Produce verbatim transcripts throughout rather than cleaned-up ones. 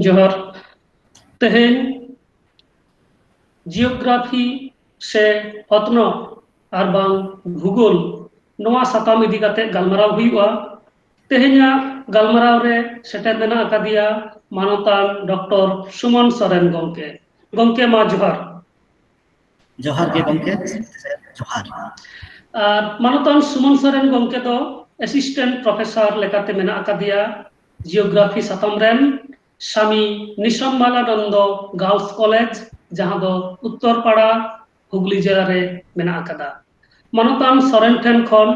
ᱡᱚᱦᱟᱨ᱾ ᱛᱮᱦᱮᱧ ᱡᱤᱭᱳᱜᱨᱟᱯᱷᱤ ᱥᱮ ᱚᱛᱱᱚᱜ ᱟᱨ ᱵᱟᱝ ᱵᱷᱩᱜᱳᱞ, ᱱᱚᱣᱟ ᱥᱟᱛᱟᱢ ᱤᱫᱤ ᱠᱟᱛᱮ ᱜᱟᱞᱢᱟᱨᱟᱣ ᱦᱩᱭᱩᱜᱼᱟ᱾ ᱛᱮᱦᱮᱧᱟᱜ ᱜᱟᱞᱢᱟᱨᱟᱣ ᱨᱮ ᱥᱮᱴᱮᱨ ᱢᱮᱱᱟᱜ ᱟᱠᱟᱫᱮᱭᱟ ᱢᱟᱱᱚᱛᱟᱱ ᱰᱚᱠᱴᱚᱨ ᱥᱩᱢᱚᱱ ᱥᱚᱨᱮᱱ ᱜᱚᱢᱠᱮ᱾ ᱜᱚᱢᱠᱮ, ᱢᱟ ᱡᱚᱦᱟᱨ᱾ ᱡᱚᱦᱟᱨ ᱜᱮ ᱜᱚᱢᱠᱮ, ᱡᱚᱦᱟᱨ᱾ ᱟᱨ ᱢᱟᱱᱚᱛᱟᱱ ᱥᱩᱢᱚᱱ ᱥᱚᱨᱮᱱ ᱜᱚᱢᱠᱮ ᱫᱚ ᱮᱥᱤᱥᱴᱮᱱᱴ ᱯᱨᱚᱯᱷᱮᱥᱚᱨ ᱞᱮᱠᱟᱛᱮ ᱢᱮᱱᱟᱜ ᱟᱠᱟᱫᱮᱭᱟ ᱡᱤᱭᱳᱜᱨᱟᱯᱷᱤ ᱥᱟᱛᱟᱢ ᱨᱮᱱ ᱥᱟᱢᱤ ᱱᱤᱥᱚᱢᱵᱟᱞᱟᱱᱚᱱᱫᱚ ᱜᱟᱨᱞᱥ ᱠᱚᱞᱮᱡᱽ, ᱡᱟᱦᱟᱸ ᱫᱚ ᱩᱛᱛᱚᱨ ᱯᱟᱲᱟ, ᱦᱩᱜᱽᱞᱤ ᱡᱮᱞᱟ ᱨᱮ ᱢᱮᱱᱟᱜ ᱟᱠᱟᱫᱟ᱾ ᱢᱟᱱᱚᱛᱟᱱ ᱥᱚᱨᱮᱱ ᱴᱷᱮᱱ ᱠᱷᱚᱱ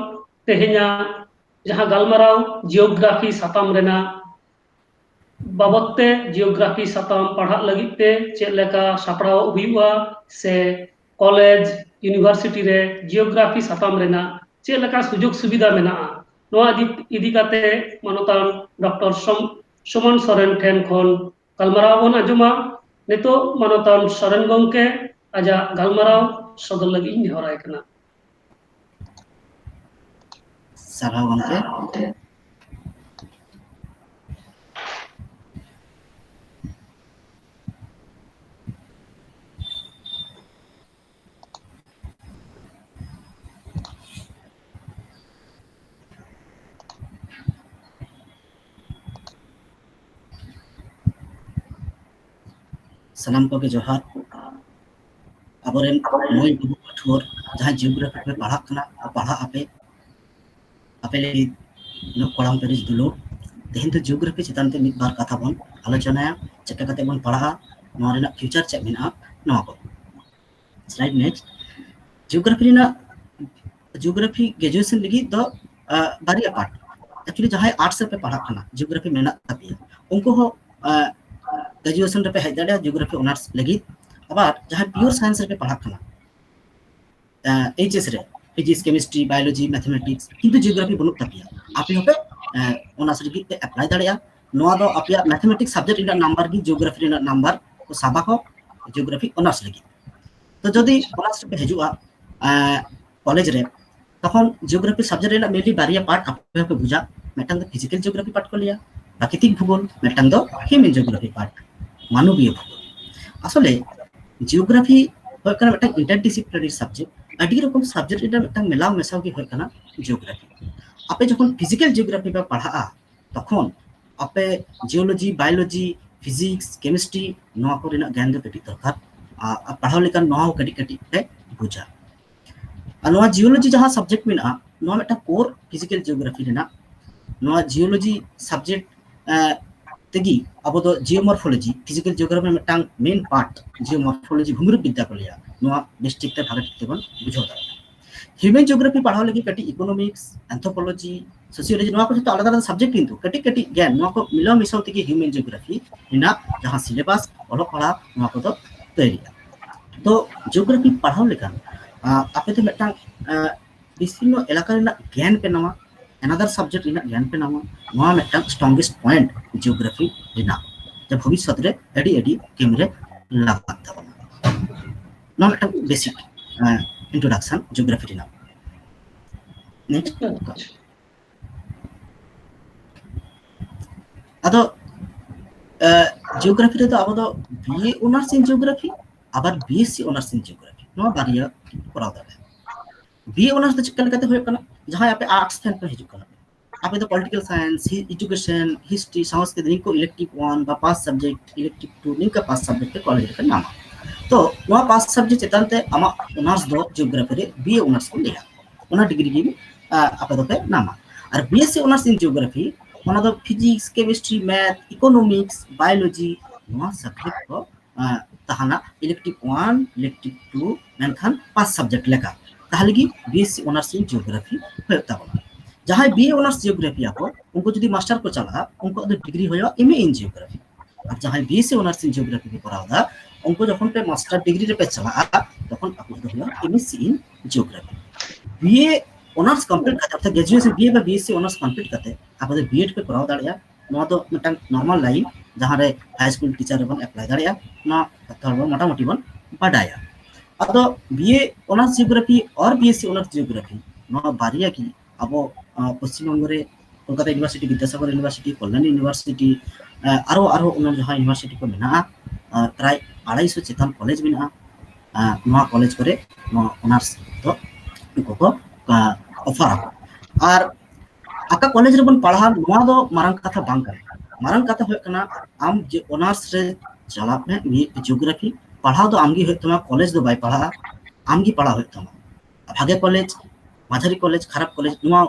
ᱛᱮᱦᱮᱧᱟᱜ ᱡᱟᱦᱟᱸ ᱜᱟᱞᱢᱟᱨᱟᱣ ᱡᱤᱭᱳᱜᱨᱟᱯᱷᱤ ᱥᱟᱛᱟᱢ ᱨᱮᱱᱟᱜ ᱵᱟᱵᱚᱛ ᱛᱮ, ᱡᱤᱭᱳᱜᱨᱟᱯᱷᱤ ᱥᱟᱛᱟᱢ ᱯᱟᱲᱦᱟᱜ ᱞᱟᱹᱜᱤᱫ ᱛᱮ ᱪᱮᱫ ᱞᱮᱠᱟ ᱥᱟᱯᱲᱟᱣ ᱦᱩᱭᱩᱜᱼᱟ, ᱥᱮ ᱠᱚᱞᱮᱡᱽ, ᱤᱭᱩᱱᱤᱵᱷᱟᱨᱥᱤᱴᱤ ᱨᱮ ᱡᱤᱭᱳᱜᱨᱟᱯᱷᱤ ᱥᱟᱛᱟᱢ ᱨᱮᱱᱟᱜ ᱪᱮᱫ ᱞᱮᱠᱟ ᱥᱩᱡᱳᱜᱽ ᱥᱩᱵᱤᱫᱷᱟ ᱢᱮᱱᱟᱜᱼᱟ, ᱱᱚᱣᱟ ᱤᱫᱤ, ᱤᱫᱤ ᱠᱟᱛᱮ ᱢᱟᱱᱚᱛᱟᱱ ᱰᱚᱠᱴᱚᱨ ᱥᱚᱢ-, ᱥᱩᱢᱚᱱ ᱥᱚᱨᱮᱱ ᱴᱷᱮᱱ ᱠᱷᱚᱱ ᱜᱟᱞᱢᱟᱨᱟᱣ ᱵᱚᱱ ᱟᱸᱡᱚᱢᱟ᱾ ᱱᱤᱛᱚᱜ ᱢᱟᱱᱚᱛᱟᱱ ᱥᱚᱨᱮᱱ ᱜᱚᱢᱠᱮ ᱟᱡᱟᱜ ᱜᱟᱞᱢᱟᱨᱟᱣ ᱥᱚᱫᱚᱨ ᱞᱟᱹᱜᱤᱫ ᱤᱧ ᱱᱮᱦᱚᱨᱟᱭ ᱠᱟᱱᱟ᱾ ᱥᱟᱨᱦᱟᱣ ᱜᱚᱢᱠᱮ᱾ ᱥᱟᱱᱟᱢ ᱠᱚᱜᱮ ᱡᱚᱦᱟᱨ᱾ ᱟᱵᱚᱨᱮᱱ ᱢᱟᱹᱭ ᱵᱟᱹᱵᱩ ᱯᱟᱹᱴᱷᱩᱣᱟᱹ ᱡᱟᱦᱟᱸᱭ ᱡᱤᱭᱳᱜᱨᱟᱯᱷᱤ ᱯᱮ ᱯᱟᱲᱦᱟᱜ ᱠᱟᱱᱟ, ᱯᱟᱲᱦᱟᱜ ᱟᱯᱮ, ᱟᱯᱮ ᱞᱟᱹᱜᱤᱫ ᱩᱱᱟᱹᱜ ᱠᱚᱲᱟᱢ ᱯᱮᱨᱮᱡ ᱫᱩᱞᱟᱹᱲ᱾ ᱛᱮᱦᱮᱧ ᱫᱚ ᱡᱤᱭᱳᱜᱨᱟᱯᱷᱤ ᱪᱮᱛᱟᱱ ᱛᱮ ᱢᱤᱫ ᱵᱟᱨ ᱠᱟᱛᱷᱟ ᱵᱚᱱ ᱟᱞᱳᱪᱚᱱᱟᱭᱟ, ᱪᱮᱫ ᱞᱮᱠᱟ ᱠᱟᱛᱮ ᱵᱚᱱ ᱯᱟᱲᱦᱟᱜᱼᱟ, ᱱᱚᱣᱟ ᱨᱮᱱᱟᱜ ᱯᱷᱤᱭᱩᱪᱟᱨ ᱪᱮᱫ ᱢᱮᱱᱟᱜᱼᱟ, ᱱᱚᱣᱟ ᱠᱚ᱾ Slide next. ᱡᱤᱭᱳᱜᱨᱟᱯᱷᱤ ᱨᱮᱱᱟᱜ, ᱡᱤᱭᱳᱜᱨᱟᱯᱷᱤ ᱜᱨᱮᱡᱩᱭᱮᱥᱚᱱ ᱞᱟᱹᱜᱤᱫ ᱫᱚ, ᱟ, ᱵᱟᱨᱭᱟ ᱯᱟᱨᱴ᱾ ᱮᱠᱪᱩᱭᱮᱞᱤ ᱡᱟᱦᱟᱸᱭ ᱟᱨᱴᱥ ᱨᱮᱯᱮ ᱯᱟᱲᱦᱟᱜ ᱠᱟᱱᱟ, ᱡᱤᱭᱳᱜᱨᱟᱯᱷᱤ ᱢᱮᱱᱟᱜ ᱛᱟᱯᱮᱭᱟ, ᱩᱱᱠᱩ ᱦᱚᱸ, ᱟ, ᱜᱨᱮᱡᱩᱭᱮᱥᱚᱱ ᱨᱮᱯᱮ ᱦᱮᱡ ᱫᱟᱲᱮᱭᱟᱜᱼᱟ ᱡᱤᱭᱳᱜᱨᱟᱯᱷᱤ ᱚᱱᱟᱨᱥ ᱞᱟᱹᱜᱤᱫ᱾ ᱟᱵᱟᱨ ᱡᱟᱦᱟᱸᱭ ᱯᱤᱭᱳᱨ ᱥᱟᱭᱮᱱᱥ ᱨᱮᱯᱮ ᱯᱟᱲᱦᱟᱜ ᱠᱟᱱᱟ, ᱟ, ᱮᱭᱤᱪ ᱮᱥ ᱨᱮ, ᱯᱷᱤᱡᱤᱠᱥ, ᱠᱮᱢᱤᱥᱴᱨᱤ, ᱵᱟᱭᱳᱞᱚᱡᱤ, ᱢᱮᱛᱷᱟᱢᱮᱴᱤᱠᱥ, ᱠᱤᱱᱛᱩ ᱡᱤᱭᱳᱜᱨᱟᱯᱷᱤ ᱵᱟᱹᱱᱩᱜ ᱛᱟᱯᱮᱭᱟ, ᱟᱯᱮ ᱦᱚᱸᱯᱮ, ᱟ, ᱚᱱᱟᱨᱥ ᱞᱟᱹᱜᱤᱫ ᱯᱮ ᱮᱯᱞᱟᱭ ᱫᱟᱲᱮᱭᱟᱜᱼᱟ᱾ ᱱᱚᱣᱟ ᱫᱚ ᱟᱯᱮᱭᱟᱜ ᱢᱮᱛᱷᱟᱢᱮᱴᱤᱠᱥ ᱥᱟᱵᱡᱮᱠᱴ ᱨᱮᱱᱟᱜ ᱱᱟᱢᱵᱟᱨ ᱜᱮ ᱡᱤᱭᱳᱜᱨᱟᱯᱷᱤ ᱨᱮᱱᱟᱜ ᱱᱟᱢᱵᱟᱨ ᱠᱚ ᱥᱟᱵᱟ ᱠᱚ ᱡᱤᱭᱳᱜᱨᱟᱯᱷᱤ ᱚᱱᱟᱨᱥ ᱞᱟᱹᱜᱤᱫ᱾ ᱛᱚ ᱡᱩᱫᱤ ᱚᱱᱟᱨᱥ ᱨᱮᱯᱮ ᱦᱤᱡᱩᱜᱼᱟ, ᱟ, ᱠᱚᱞᱮᱡᱽ ᱨᱮ, ᱛᱚᱠᱷᱚᱱ ᱡᱤᱭᱳᱜᱨᱟᱯᱷᱤ ᱥᱟᱵᱡᱮᱠᱴ ᱨᱮᱱᱟᱜ mainly ᱵᱟᱨᱭᱟ ᱯᱟᱨᱴ ᱟᱯᱮ ᱦᱚᱸᱯᱮ ᱵᱩᱡᱟ᱾ ᱢᱤᱫᱴᱟᱝ ᱫᱚ ᱯᱷᱤᱡᱤᱠᱮᱞ ᱡᱤᱭᱳᱜᱨᱟᱯᱷᱤ ᱯᱟᱨᱴ ᱠᱚ ᱞᱟᱹᱭᱟ, ᱯᱨᱟᱠᱨᱤᱛᱤᱠ ᱵᱷᱩᱜᱳᱞ, ᱢᱤᱫᱴᱟᱝ ᱫᱚ human geography part, ᱢᱟᱱᱚᱵᱤᱭᱚ ᱵᱷᱩᱜᱳᱞ᱾ ᱟᱥᱚᱞᱮ ᱡᱤᱭᱳᱜᱨᱟᱯᱷᱤ ᱦᱩᱭᱩᱜ ᱠᱟᱱᱟ ᱢᱤᱫᱴᱟᱝ interdisciplinary subject, ᱟᱹᱰᱤ ᱨᱚᱠᱚᱢ subject ᱨᱮᱱᱟᱜ ᱢᱤᱫᱴᱟᱝ ᱢᱮᱞᱟᱣ ᱢᱮᱥᱟ ᱜᱮ ᱦᱩᱭᱩᱜ ᱠᱟᱱᱟ ᱡᱤᱭᱳᱜᱨᱟᱯᱷᱤ᱾ ᱟᱯᱮ ᱡᱚᱠᱷᱚᱱ ᱯᱷᱤᱡᱤᱠᱮᱞ ᱡᱤᱭᱳᱜᱨᱟᱯᱷᱤ ᱯᱮ ᱯᱟᱲᱦᱟᱜᱼᱟ, ᱛᱚᱠᱷᱚᱱ ᱟᱯᱮ ᱡᱤᱭᱳᱞᱚᱡᱤ, ᱵᱟᱭᱳᱞᱚᱡᱤ, ᱯᱷᱤᱡᱤᱠᱥ, ᱠᱮᱢᱤᱥᱴᱨᱤ, ᱱᱚᱣᱟ ᱠᱚᱨᱮᱱᱟᱜ ᱜᱮᱭᱟᱱ ᱫᱚ ᱠᱟᱹᱴᱤᱡ ᱫᱚᱨᱠᱟᱨ, ᱟᱨ ᱯᱟᱲᱦᱟᱣ ᱞᱮᱠᱷᱟᱱ ᱱᱚᱣᱟ ᱦᱚᱸ ᱠᱟᱹᱴᱤᱡ ᱠᱟᱹᱴᱤᱡ ᱯᱮ ᱵᱩᱡᱟ᱾ ᱟᱨ ᱱᱚᱣᱟ ᱡᱤᱭᱳᱞᱚᱡᱤ ᱡᱟᱦᱟᱸ subject ᱢᱮᱱᱟᱜᱼᱟ, ᱱᱚᱣᱟ ᱢᱤᱫᱴᱟᱝ core physical geography ᱨᱮᱱᱟᱜ, ᱱᱚᱣᱟ ᱡᱤᱭᱳᱞᱚᱡᱤ subject ᱛᱮᱜᱮ ᱟᱵᱚ ᱫᱚ geomorphology, physical geography ᱨᱮᱱᱟᱜ ᱢᱤᱫᱴᱟᱝ main part geomorphology, ᱵᱷᱩᱢᱤᱨᱩᱯ ᱵᱤᱫᱽᱫᱟ ᱠᱚ ᱞᱟᱹᱭᱟ, ᱱᱚᱣᱟ ᱵᱮᱥ ᱴᱷᱤᱠ ᱛᱮ ᱵᱷᱟᱜᱮ ᱴᱷᱤᱠ ᱛᱮᱵᱚᱱ ᱵᱩᱡᱷᱟᱹᱣ ᱫᱟᱲᱮᱭᱟᱜᱼᱟ᱾ Human geography ᱯᱟᱲᱦᱟᱣ ᱞᱟᱹᱜᱤᱫ ᱠᱟᱹᱴᱤᱡ economics, anthropology, sociology, ᱱᱚᱣᱟ ᱠᱚ ᱡᱚᱛᱚ ᱟᱞᱟᱫᱟ ᱟᱞᱟᱫᱟ subject, ᱠᱤᱱᱛᱩ ᱠᱟᱹᱴᱤᱡ ᱠᱟᱹᱴᱤᱡ ᱜᱮᱭᱟᱱ, ᱱᱚᱣᱟ ᱠᱚ ᱢᱤᱞᱟᱹᱣ ᱢᱤᱥᱟᱹᱣ ᱛᱮᱜᱮ human geography ᱨᱮᱱᱟᱜ ᱡᱟᱦᱟᱸ syllabus, ᱚᱞᱚᱜ ᱯᱟᱲᱦᱟᱜ, ᱱᱚᱣᱟ ᱠᱚᱫᱚ ᱛᱚᱭᱨᱤᱜᱼᱟ᱾ ᱛᱚ ᱡᱤᱭᱳᱜᱨᱟᱯᱷᱤ ᱯᱟᱲᱦᱟᱣ ᱞᱮᱠᱷᱟᱱ ᱟᱯᱮ ᱫᱚ ᱢᱤᱫᱴᱟᱝ ᱵᱤᱥᱛᱤᱨᱱᱚ ᱮᱞᱟᱠᱟ ᱨᱮᱱᱟᱜ ᱜᱮᱭᱟᱱ ᱯᱮ ᱧᱟᱢᱟ, another subject ᱨᱮᱱᱟᱜ ᱜᱮᱭᱟᱱ ᱯᱮ ᱧᱟᱢᱟ᱾ ᱱᱚᱣᱟ ᱢᱤᱫᱴᱟᱝ strongest point ᱡᱤᱭᱳᱜᱨᱟᱯᱷᱤ ᱨᱮᱱᱟᱜ, ᱡᱟ ᱵᱷᱚᱵᱤᱥᱥᱚᱛ ᱨᱮ ᱟᱹᱰᱤ ᱟᱹᱰᱤ ᱠᱟᱹᱢᱤ ᱨᱮ ᱞᱟᱜᱟᱜ ᱛᱟᱵᱚᱱᱟ᱾ ᱱᱚᱣᱟ ᱢᱤᱫᱴᱟᱝ basic introduction ᱡᱤᱭᱳᱜᱨᱟᱯᱷᱤ ᱨᱮᱱᱟᱜ᱾ Next. ᱟᱫᱚ ᱡᱤᱭᱳᱜᱨᱟᱯᱷᱤ ᱨᱮᱫᱚ ᱟᱵᱚ ᱫᱚ BA honours in geography, ᱟᱵᱟᱨ BSc honours in geography, ᱱᱚᱣᱟ ᱵᱟᱨᱭᱟ ᱠᱚᱨᱟᱣ ᱫᱟᱲᱮᱭᱟᱜᱼᱟ᱾ BA honours ᱫᱚ ᱪᱮᱫ ᱞᱮᱠᱟᱛᱮ ᱦᱩᱭᱩᱜ ᱠᱟᱱᱟ? ᱡᱟᱦᱟᱸᱭ ᱟᱯᱮ arts ᱥᱮᱱ ᱯᱮ ᱦᱤᱡᱩᱜ ᱠᱟᱱᱟ, ᱟᱯᱮ ᱫᱚ political science, education, history, Sanskrit, ᱱᱤᱝᱠᱟᱹ elective one ᱵᱟ pass subject, elective two, ᱱᱤᱝᱠᱟ pass subject ᱯᱮ ᱠᱚᱞᱮᱡᱽ ᱨᱮᱯᱮ ᱧᱟᱢᱟ᱾ ᱛᱚ ᱱᱚᱣᱟ pass subject ᱪᱮᱛᱟᱱ ᱛᱮ ᱟᱢᱟᱜ honours ᱫᱚ ᱡᱤᱭᱳᱜᱨᱟᱯᱷᱤ ᱨᱮ BA honours ᱠᱚ ᱞᱟᱹᱭᱟ, ᱚᱱᱟ ᱰᱤᱜᱽᱨᱤ ᱜᱮ ᱟᱯᱮ ᱫᱚᱯᱮ ᱧᱟᱢᱟ᱾ ᱟᱨ BSc honours in geography, ᱚᱱᱟ ᱫᱚ physics, chemistry, math, economics, biology, ᱱᱚᱣᱟ subject ᱠᱚ ᱛᱟᱦᱮᱱᱟ, elective one, elective two, ᱢᱮᱱᱠᱷᱟᱱ pass subject ᱞᱮᱠᱟ᱾ ᱛᱟᱦᱞᱮ ᱜᱮ BSc honours in geography ᱦᱩᱭᱩᱜ ᱛᱟᱵᱚᱱᱟ᱾ ᱡᱟᱦᱟᱸᱭ BA honours geography ᱟᱠᱚ, ᱩᱱᱠᱩ ᱡᱩᱫᱤ master ᱠᱚ ᱪᱟᱞᱟᱜᱼᱟ, ᱩᱱᱠᱩᱣᱟᱜ ᱫᱚ ᱰᱤᱜᱽᱨᱤ ᱦᱩᱭᱩᱜᱼᱟ MA in geography᱾ ᱟᱨ ᱡᱟᱦᱟᱸᱭ BSc honours in geography ᱠᱚ ᱠᱚᱨᱟᱣ ᱮᱫᱟ, ᱩᱱᱠᱩ ᱡᱚᱠᱷᱚᱱ ᱯᱮ master degree ᱨᱮᱯᱮ ᱪᱟᱞᱟᱜᱼᱟ, ᱛᱚᱠᱷᱚᱱ ᱟᱠᱚᱣᱟᱜ ᱫᱚ ᱦᱩᱭᱩᱜᱼᱟ MSc in geography᱾ BA honours complete ᱠᱟᱛᱮ, ᱚᱨᱛᱷᱟᱛ graduation BA ᱵᱟ BSc honours complete ᱠᱟᱛᱮ ᱟᱯᱮ ᱫᱚ B.Ed ᱯᱮ ᱠᱚᱨᱟᱣ ᱫᱟᱲᱮᱭᱟᱜᱼᱟ᱾ ᱱᱚᱣᱟ ᱫᱚ ᱢᱤᱫᱴᱟᱝ normal line, ᱡᱟᱦᱟᱸ ᱨᱮ high school teacher ᱨᱮᱵᱚᱱ apply ᱫᱟᱲᱮᱭᱟᱜᱼᱟ᱾ ᱱᱚᱣᱟ ᱠᱟᱛᱷᱟ ᱵᱚᱱ ᱢᱚᱴᱟᱢᱩᱴᱤ ᱵᱚᱱ ᱵᱟᱰᱟᱭᱟ᱾ ᱟᱫᱚ BA honours geography ᱟᱨ BSc honours geography, ᱱᱚᱣᱟ ᱵᱟᱨᱭᱟ ᱜᱮ ᱟᱵᱚ ᱯᱚᱥᱪᱤᱢ ᱵᱚᱝᱜᱚ ᱨᱮ Kolkata university, Vidyasagar university, Kalyani university, ᱟᱨᱚ ᱟᱨᱦᱚᱸ ᱚᱱᱟ ᱡᱟᱦᱟᱸ ᱤᱭᱩᱱᱤᱵᱷᱟᱨᱥᱤᱴᱤ ᱠᱚ ᱢᱮᱱᱟᱜᱼᱟ, ᱯᱨᱟᱭ ᱟᱲᱟᱭᱥᱚ ᱪᱮᱛᱟᱱ ᱠᱚᱞᱮᱡᱽ ᱢᱮᱱᱟᱜᱼᱟ᱾ ᱱᱚᱣᱟ ᱠᱚᱞᱮᱡᱽ ᱠᱚᱨᱮ ᱱᱚᱣᱟ ᱚᱱᱟᱨᱥ ᱫᱚ ᱩᱱᱠᱩ ᱠᱚ ᱚᱯᱷᱟᱨᱟ᱾ ᱟᱨ ᱚᱠᱟ ᱠᱚᱞᱮᱡᱽ ᱨᱮᱵᱚᱱ ᱯᱟᱲᱦᱟᱣ, ᱱᱚᱣᱟ ᱫᱚ ᱢᱟᱨᱟᱝ ᱠᱟᱛᱷᱟ ᱵᱟᱝ ᱠᱟᱱᱟ᱾ ᱢᱟᱨᱟᱝ ᱠᱟᱛᱷᱟ ᱦᱩᱭᱩᱜ ᱠᱟᱱᱟ, ᱟᱢ ᱡᱮ ᱚᱱᱟᱨᱥ ᱨᱮ ᱪᱟᱞᱟᱜ ᱢᱮ, ᱡᱤᱭᱳᱜᱨᱟᱯᱷᱤ ᱯᱟᱲᱦᱟᱣ ᱫᱚ ᱟᱢᱜᱮ ᱦᱩᱭᱩᱜ ᱛᱟᱢᱟ, ᱠᱚᱞᱮᱡᱽ ᱫᱚ ᱵᱟᱭ ᱯᱟᱲᱦᱟᱜᱼᱟ, ᱟᱢᱜᱮ ᱯᱟᱲᱦᱟᱣ ᱦᱩᱭᱩᱜ ᱛᱟᱢᱟ᱾ ᱵᱷᱟᱜᱮ ᱠᱚᱞᱮᱡᱽ, ᱢᱟᱡᱷᱟᱨᱤ ᱠᱚᱞᱮᱡᱽ, ᱠᱷᱟᱨᱟᱯ ᱠᱚᱞᱮᱡᱽ, ᱱᱚᱣᱟ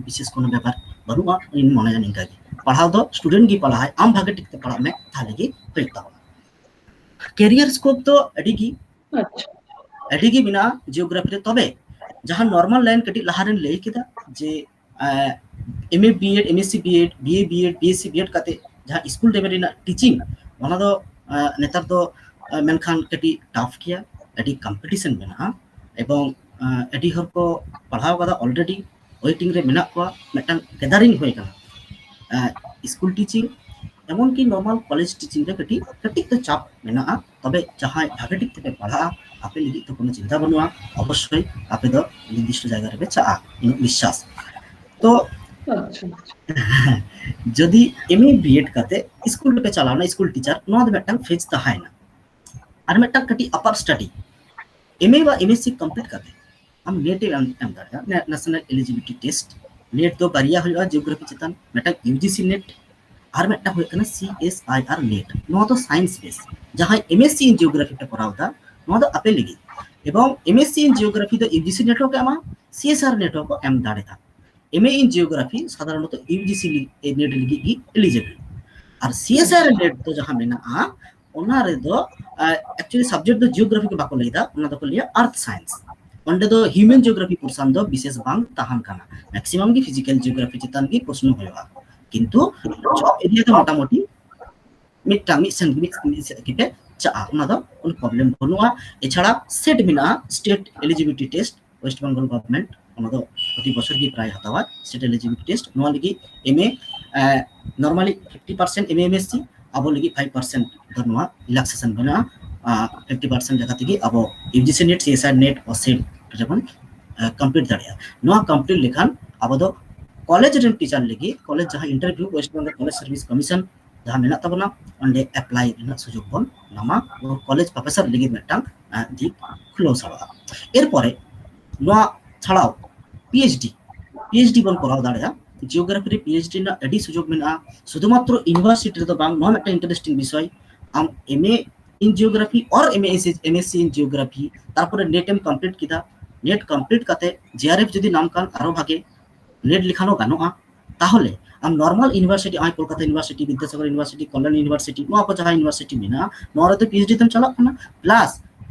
ᱵᱤᱥᱮᱥ ᱠᱳᱱᱳ ᱵᱮᱯᱟᱨ ᱵᱟᱹᱱᱩᱜᱼᱟ᱾ ᱤᱧ ᱢᱚᱱᱮᱭᱟ ᱱᱤᱝᱠᱟ ᱜᱮ, ᱯᱟᱲᱦᱟᱣ ᱫᱚ ᱥᱴᱩᱰᱮᱱᱴ ᱜᱮ ᱯᱟᱲᱦᱟᱣᱟᱭ, ᱟᱢ ᱵᱷᱟᱜᱮ ᱴᱷᱤᱠ ᱛᱮ ᱯᱟᱲᱦᱟᱜ ᱢᱮ, ᱛᱟᱦᱞᱮ ᱜᱮ ᱦᱩᱭᱩᱜ ᱛᱟᱵᱚᱱᱟ᱾ ᱠᱮᱨᱤᱭᱟᱨ ᱥᱠᱳᱯ ᱫᱚ ᱟᱹᱰᱤ ᱜᱮ ᱟᱹᱰᱤ ᱜᱮ ᱢᱮᱱᱟᱜᱼᱟ ᱡᱤᱭᱳᱜᱨᱟᱯᱷᱤ ᱨᱮ᱾ ᱛᱚᱵᱮ ᱡᱟᱦᱟᱸ ᱱᱚᱨᱢᱟᱞ ᱞᱟᱭᱤᱱ ᱠᱟᱹᱴᱤᱡ ᱞᱟᱦᱟ ᱨᱮᱧ ᱞᱟᱹᱭ ᱠᱮᱫᱟ ᱡᱮ M A B Ed, M S C B Ed, B A B Ed, B S C B Ed ᱠᱟᱛᱮ ᱡᱟᱦᱟᱸ ᱥᱠᱩᱞ ᱞᱮᱵᱮᱞ ᱨᱮᱱᱟᱜ ᱴᱤᱪᱤᱝ, ᱚᱱᱟ ᱫᱚ ᱱᱮᱛᱟᱨ ᱫᱚ ᱢᱮᱱᱠᱷᱟᱱ ᱠᱟᱹᱴᱤᱡ ᱴᱟᱯ ᱜᱮᱭᱟ, ᱟᱹᱰᱤ ᱠᱚᱢᱯᱤᱴᱤᱥᱚᱱ ᱢᱮᱱᱟᱜᱼᱟ᱾ ᱮᱵᱚᱝ ᱟᱹᱰᱤ ᱦᱚᱲ ᱠᱚ ᱯᱟᱲᱦᱟᱣ ᱠᱟᱫᱟ, ᱚᱞᱨᱮᱰᱤ ᱳᱭᱮᱴᱤᱝ ᱨᱮ ᱢᱮᱱᱟᱜ ᱠᱚᱣᱟ, ᱢᱤᱫᱴᱟᱝ ᱜᱮᱫᱟᱨᱤᱝ ᱦᱩᱭ ᱟᱠᱟᱱᱟ᱾ ᱥᱠᱩᱞ ᱴᱤᱪᱤᱝ, ᱮᱢᱚᱱᱠᱤ ᱱᱚᱨᱢᱟᱞ ᱠᱚᱞᱮᱡᱽ ᱴᱤᱪᱤᱝ ᱨᱮ ᱠᱟᱹᱴᱤᱡ ᱠᱟᱹᱴᱤᱡ ᱫᱚ ᱪᱟᱯ ᱢᱮᱱᱟᱜᱼᱟ᱾ ᱛᱚᱵᱮ ᱡᱟᱦᱟᱸᱭ ᱵᱷᱟᱜᱮ ᱴᱷᱤᱠ ᱛᱮᱯᱮ ᱯᱟᱲᱦᱟᱜᱼᱟ, ᱟᱯᱮ ᱞᱟᱹᱜᱤᱫ ᱫᱚ ᱠᱳᱱᱳ ᱪᱤᱱᱛᱟ ᱵᱟᱹᱱᱩᱜᱼᱟ᱾ ᱚᱵᱚᱥᱥᱳᱭ ᱟᱯᱮ ᱫᱚ ᱱᱤᱨᱫᱤᱥᱴᱚ ᱡᱟᱭᱜᱟ ᱨᱮᱯᱮ ᱪᱟᱜᱼᱟ, ᱤᱧᱟᱹᱜ ᱵᱤᱥᱥᱟᱥ᱾ ᱛᱚ ᱡᱩᱫᱤ ᱮᱢ ᱮ ᱵᱤ ᱮᱰ ᱠᱟᱛᱮ ᱥᱠᱩᱞ ᱨᱮᱯᱮ ᱪᱟᱞᱟᱣᱱᱟ, ᱥᱠᱩᱞ ᱴᱤᱪᱟᱨ, ᱱᱚᱣᱟ ᱫᱚ ᱢᱤᱫᱴᱟᱝ ᱯᱷᱮᱡᱽ ᱛᱟᱦᱮᱸᱭᱮᱱᱟ᱾ ᱟᱨ ᱢᱤᱫᱴᱟᱝ ᱠᱟᱹᱴᱤᱡ ᱟᱯᱟᱨ ᱥᱴᱟᱰᱤ, ᱮᱢ ᱮ ᱵᱟ ᱮᱢ ᱮᱥ ᱥᱤ ᱠᱚᱢᱯᱞᱤᱴ ᱠᱟᱛᱮ ᱟᱢ ᱱᱮᱴ ᱮᱢ ᱮᱢ ᱫᱟᱲᱮᱭᱟᱜᱼᱟ, ᱱᱮᱥᱱᱟᱞ ᱮᱞᱤᱡᱤᱵᱤᱞᱤᱴᱤ ᱴᱮᱥᱴ᱾ ᱱᱮᱴ ᱫᱚ ᱵᱟᱨᱭᱟ ᱦᱩᱭᱩᱜᱼᱟ ᱡᱤᱭᱳᱜᱨᱟᱯᱷᱤ ᱪᱮᱛᱟᱱ, ᱢᱤᱫᱴᱟᱝ ᱤᱭᱩ ᱡᱤ ᱥᱤ ᱱᱮᱴ, ᱟᱨ ᱢᱤᱫᱴᱟᱝ ᱦᱩᱭᱩᱜ ᱠᱟᱱᱟ ᱥᱤ ᱮᱥ ᱟᱭ ᱟᱨ ᱱᱮᱴ᱾ ᱱᱚᱣᱟ ᱫᱚ ᱥᱟᱭᱮᱱᱥ ᱵᱮᱥ᱾ ᱡᱟᱦᱟᱸᱭ ᱮᱢ ᱮᱥ ᱥᱤ ᱤᱱ ᱡᱤᱭᱳᱜᱨᱟᱯᱷᱤ ᱯᱮ ᱠᱚᱨᱟᱣ ᱮᱫᱟ, ᱱᱚᱣᱟ ᱫᱚ ᱟᱯᱮ ᱞᱟᱹᱜᱤᱫ᱾ ᱮᱵᱚᱝ ᱮᱢ ᱮᱥ ᱥᱤ ᱤᱱ ᱡᱤᱭᱳᱜᱨᱟᱯᱷᱤ ᱫᱚ ᱤᱭᱩ ᱡᱤ ᱥᱤ ᱱᱮᱴ ᱦᱚᱸ ᱠᱚ ᱮᱢᱟ, ᱥᱤ ᱮᱥ ᱟᱭ ᱟᱨ ᱱᱮᱴ ᱦᱚᱸ ᱠᱚ ᱮᱢ ᱫᱟᱲᱮᱭᱟᱜᱼᱟ᱾ ᱮᱢ ᱮ ᱤᱱ ᱡᱤᱭᱳᱜᱨᱟᱯᱷᱤ ᱥᱟᱫᱷᱟᱨᱚᱱᱚᱛᱚ ᱤᱭᱩ ᱡᱤ ᱥᱤ ᱱᱮᱴ ᱞᱟᱹᱜᱤᱫ ᱜᱮ ᱮᱞᱤᱡᱤᱵᱚᱞ᱾ ᱟᱨ ᱥᱤ ᱮᱥ ᱟᱭ ᱟᱨ ᱱᱮᱴ ᱫᱚ ᱡᱟᱦᱟᱸ ᱢᱮᱱᱟᱜᱼᱟ, ᱚᱱᱟ ᱨᱮᱫᱚ ᱮᱠᱪᱩᱭᱮᱞᱤ ᱥᱟᱵᱡᱮᱠᱴ ᱫᱚ ᱡᱤᱭᱳᱜᱨᱟᱯᱷᱤ ᱫᱚ ᱵᱟᱠᱚ ᱞᱟᱹᱭ ᱮᱫᱟ, ᱚᱱᱟ ᱫᱚᱠᱚ ᱞᱟᱹᱭᱟ ᱟᱨᱛᱷ ᱥᱟᱭᱮᱱᱥ᱾ ᱚᱸᱰᱮ ᱫᱚ ᱦᱤᱭᱩᱢᱮᱱ ᱡᱤᱭᱳᱜᱨᱟᱯᱷᱤ ᱯᱳᱨᱥᱚᱱ ᱫᱚ ᱵᱤᱥᱮᱥ ᱵᱟᱝ ᱛᱟᱦᱮᱱ ᱠᱟᱱᱟ, ᱢᱮᱠᱥᱤᱢᱟᱢ ᱜᱮ ᱯᱷᱤᱡᱤᱠᱮᱞ ᱡᱤᱭᱳᱜᱨᱟᱯᱷᱤ ᱪᱮᱛᱟᱱ ᱜᱮ ᱯᱨᱚᱥᱱᱚ ᱦᱩᱭᱩᱜᱼᱟ᱾ ᱠᱤᱱᱛᱩ ᱡᱚᱵ ᱮᱨᱤᱭᱟ ᱫᱚ ᱢᱚᱴᱟᱢᱩᱴᱤ ᱢᱤᱫᱴᱟᱝ ᱢᱤᱫ ᱥᱮᱱ ᱢᱤᱫ ᱢᱤᱫ ᱥᱮᱫ ᱜᱮᱯᱮ ᱪᱟᱜᱼᱟ, ᱚᱱᱟ ᱫᱚ ᱠᱳᱱᱳ ᱯᱨᱚᱵᱞᱮᱢ ᱵᱟᱹᱱᱩᱜᱼᱟ᱾ ᱮᱪᱷᱟᱲᱟ ᱥᱮᱴ ᱢᱮᱱᱟᱜᱼᱟ, state eligibility test, West Bengal government, ᱚᱱᱟ ᱫᱚ ᱯᱨᱚᱛᱤ ᱵᱚᱪᱷᱚᱨ ᱜᱮ ᱯᱨᱟᱭ ᱦᱟᱛᱟᱣᱟ ᱥᱴᱮᱴ ᱮᱞᱤᱡᱤᱵᱤᱞᱤᱴᱤ ᱴᱮᱥᱴ᱾ ᱱᱚᱣᱟ ᱞᱟᱹᱜᱤᱫ ᱮᱢ ᱮ, normally fifty percent ᱮᱢ ᱮ ᱮᱢ ᱮᱥ ᱥᱤ, ᱟᱵᱚ ᱞᱟᱹᱜᱤᱫ five percent ᱫᱚ ᱱᱚᱣᱟ ᱨᱤᱞᱟᱠᱥᱮᱥᱚᱱ ᱢᱮᱱᱟᱜᱼᱟ᱾ ᱯᱷᱤᱯᱴᱤ ᱯᱟᱨᱥᱮᱱᱴ ᱞᱮᱠᱟ ᱛᱮᱜᱮ ᱟᱵᱚ ᱤᱭᱩ ᱡᱤ ᱥᱤ ᱱᱮᱴ, ᱥᱤ ᱮᱥ ᱟᱭ ᱱᱮᱴ ᱚ ᱥᱮᱴ ᱨᱮᱵᱚᱱ ᱠᱚᱢᱯᱞᱤᱴ ᱫᱟᱲᱮᱭᱟᱜᱼᱟ᱾ ᱱᱚᱣᱟ ᱠᱚᱢᱯᱞᱤᱴ ᱞᱮᱠᱷᱟᱱ ᱟᱵᱚ ᱫᱚ ᱠᱚᱞᱮᱡᱽ ᱨᱮᱱ ᱴᱤᱪᱟᱨ ᱞᱟᱹᱜᱤᱫ ᱠᱚᱞᱮᱡᱽ ᱡᱟᱦᱟᱸ interview, West Bengal college service commission ᱡᱟᱦᱟᱸ ᱢᱮᱱᱟᱜ ᱛᱟᱵᱚᱱᱟ, ᱚᱸᱰᱮ ᱮᱯᱞᱟᱭ ᱨᱮᱱᱟᱜ ᱥᱩᱡᱳᱜᱽ ᱵᱚᱱ ᱧᱟᱢᱟ ᱮᱵᱚᱝ ᱠᱚᱞᱮᱡᱽ ᱯᱨᱚᱯᱷᱮᱥᱚᱨ ᱞᱟᱹᱜᱤᱫ ᱢᱤᱫᱴᱟᱝ ᱫᱤᱠ ᱠᱷᱩᱞᱟᱹᱣ ᱥᱟᱲᱚᱜᱼᱟ᱾ ᱮᱨᱯᱚᱨᱮ ᱱᱚᱣᱟ ᱪᱷᱟᱲᱟᱣ P H D, P H D ᱵᱚᱱ ᱠᱚᱨᱟᱣ ᱫᱟᱲᱮᱭᱟᱜᱼᱟ᱾ ᱡᱤᱭᱳᱜᱨᱟᱯᱷᱤ ᱨᱮ ᱯᱤ ᱮᱭᱤᱪ ᱰᱤ ᱨᱮᱱᱟᱜ ᱟᱹᱰᱤ ᱥᱩᱡᱳᱜᱽ ᱢᱮᱱᱟᱜᱼᱟ᱾ ᱥᱩᱫᱷᱩᱢᱟᱛᱨᱚ ᱤᱭᱩᱱᱤᱵᱷᱟᱨᱥᱤᱴᱤ ᱨᱮᱫᱚ ᱵᱟᱝ, ᱱᱚᱣᱟ ᱢᱤᱫᱴᱟᱝ ᱤᱱᱴᱟᱨᱮᱥᱴᱤᱝ ᱵᱤᱥᱚᱭ᱾ ᱟᱢ ᱮᱢ ᱮ in geography or M A, M S C in geography, ᱛᱟᱨᱯᱚᱨᱮ ᱱᱮᱴ ᱮᱢ ᱠᱚᱢᱯᱞᱤᱴ ᱠᱮᱫᱟ, ᱱᱮᱴ ᱠᱚᱢᱯᱞᱤᱴ ᱠᱟᱛᱮ ᱡᱮ ᱟᱨ ᱮᱯᱷ ᱡᱩᱫᱤ ᱧᱟᱢ ᱠᱷᱟᱱ ᱟᱨᱚ ᱵᱷᱟᱜᱮ, ᱱᱮᱴ ᱞᱮᱠᱷᱟᱱ ᱦᱚᱸ ᱜᱟᱱᱚᱜᱼᱟ᱾ ᱛᱟᱦᱚᱞᱮ ᱟᱢ ᱱᱚᱨᱢᱟᱞ ᱤᱭᱩᱱᱤᱵᱷᱟᱨᱥᱤᱴᱤ, ᱱᱚᱜᱼᱚᱭ Kolkata university, Vidyasagar university, Kalyani university, ᱱᱚᱣᱟ ᱠᱚ ᱡᱟᱦᱟᱸ ᱤᱭᱩᱱᱤᱵᱷᱟᱨᱥᱤᱴᱤ ᱢᱮᱱᱟᱜᱼᱟ, ᱱᱚᱣᱟ ᱨᱮᱫᱚ ᱯᱤ ᱮᱭᱤᱪ ᱰᱤ ᱛᱮᱢ ᱪᱟᱞᱟᱜ ᱠᱟᱱᱟ, ᱯᱞᱟᱥ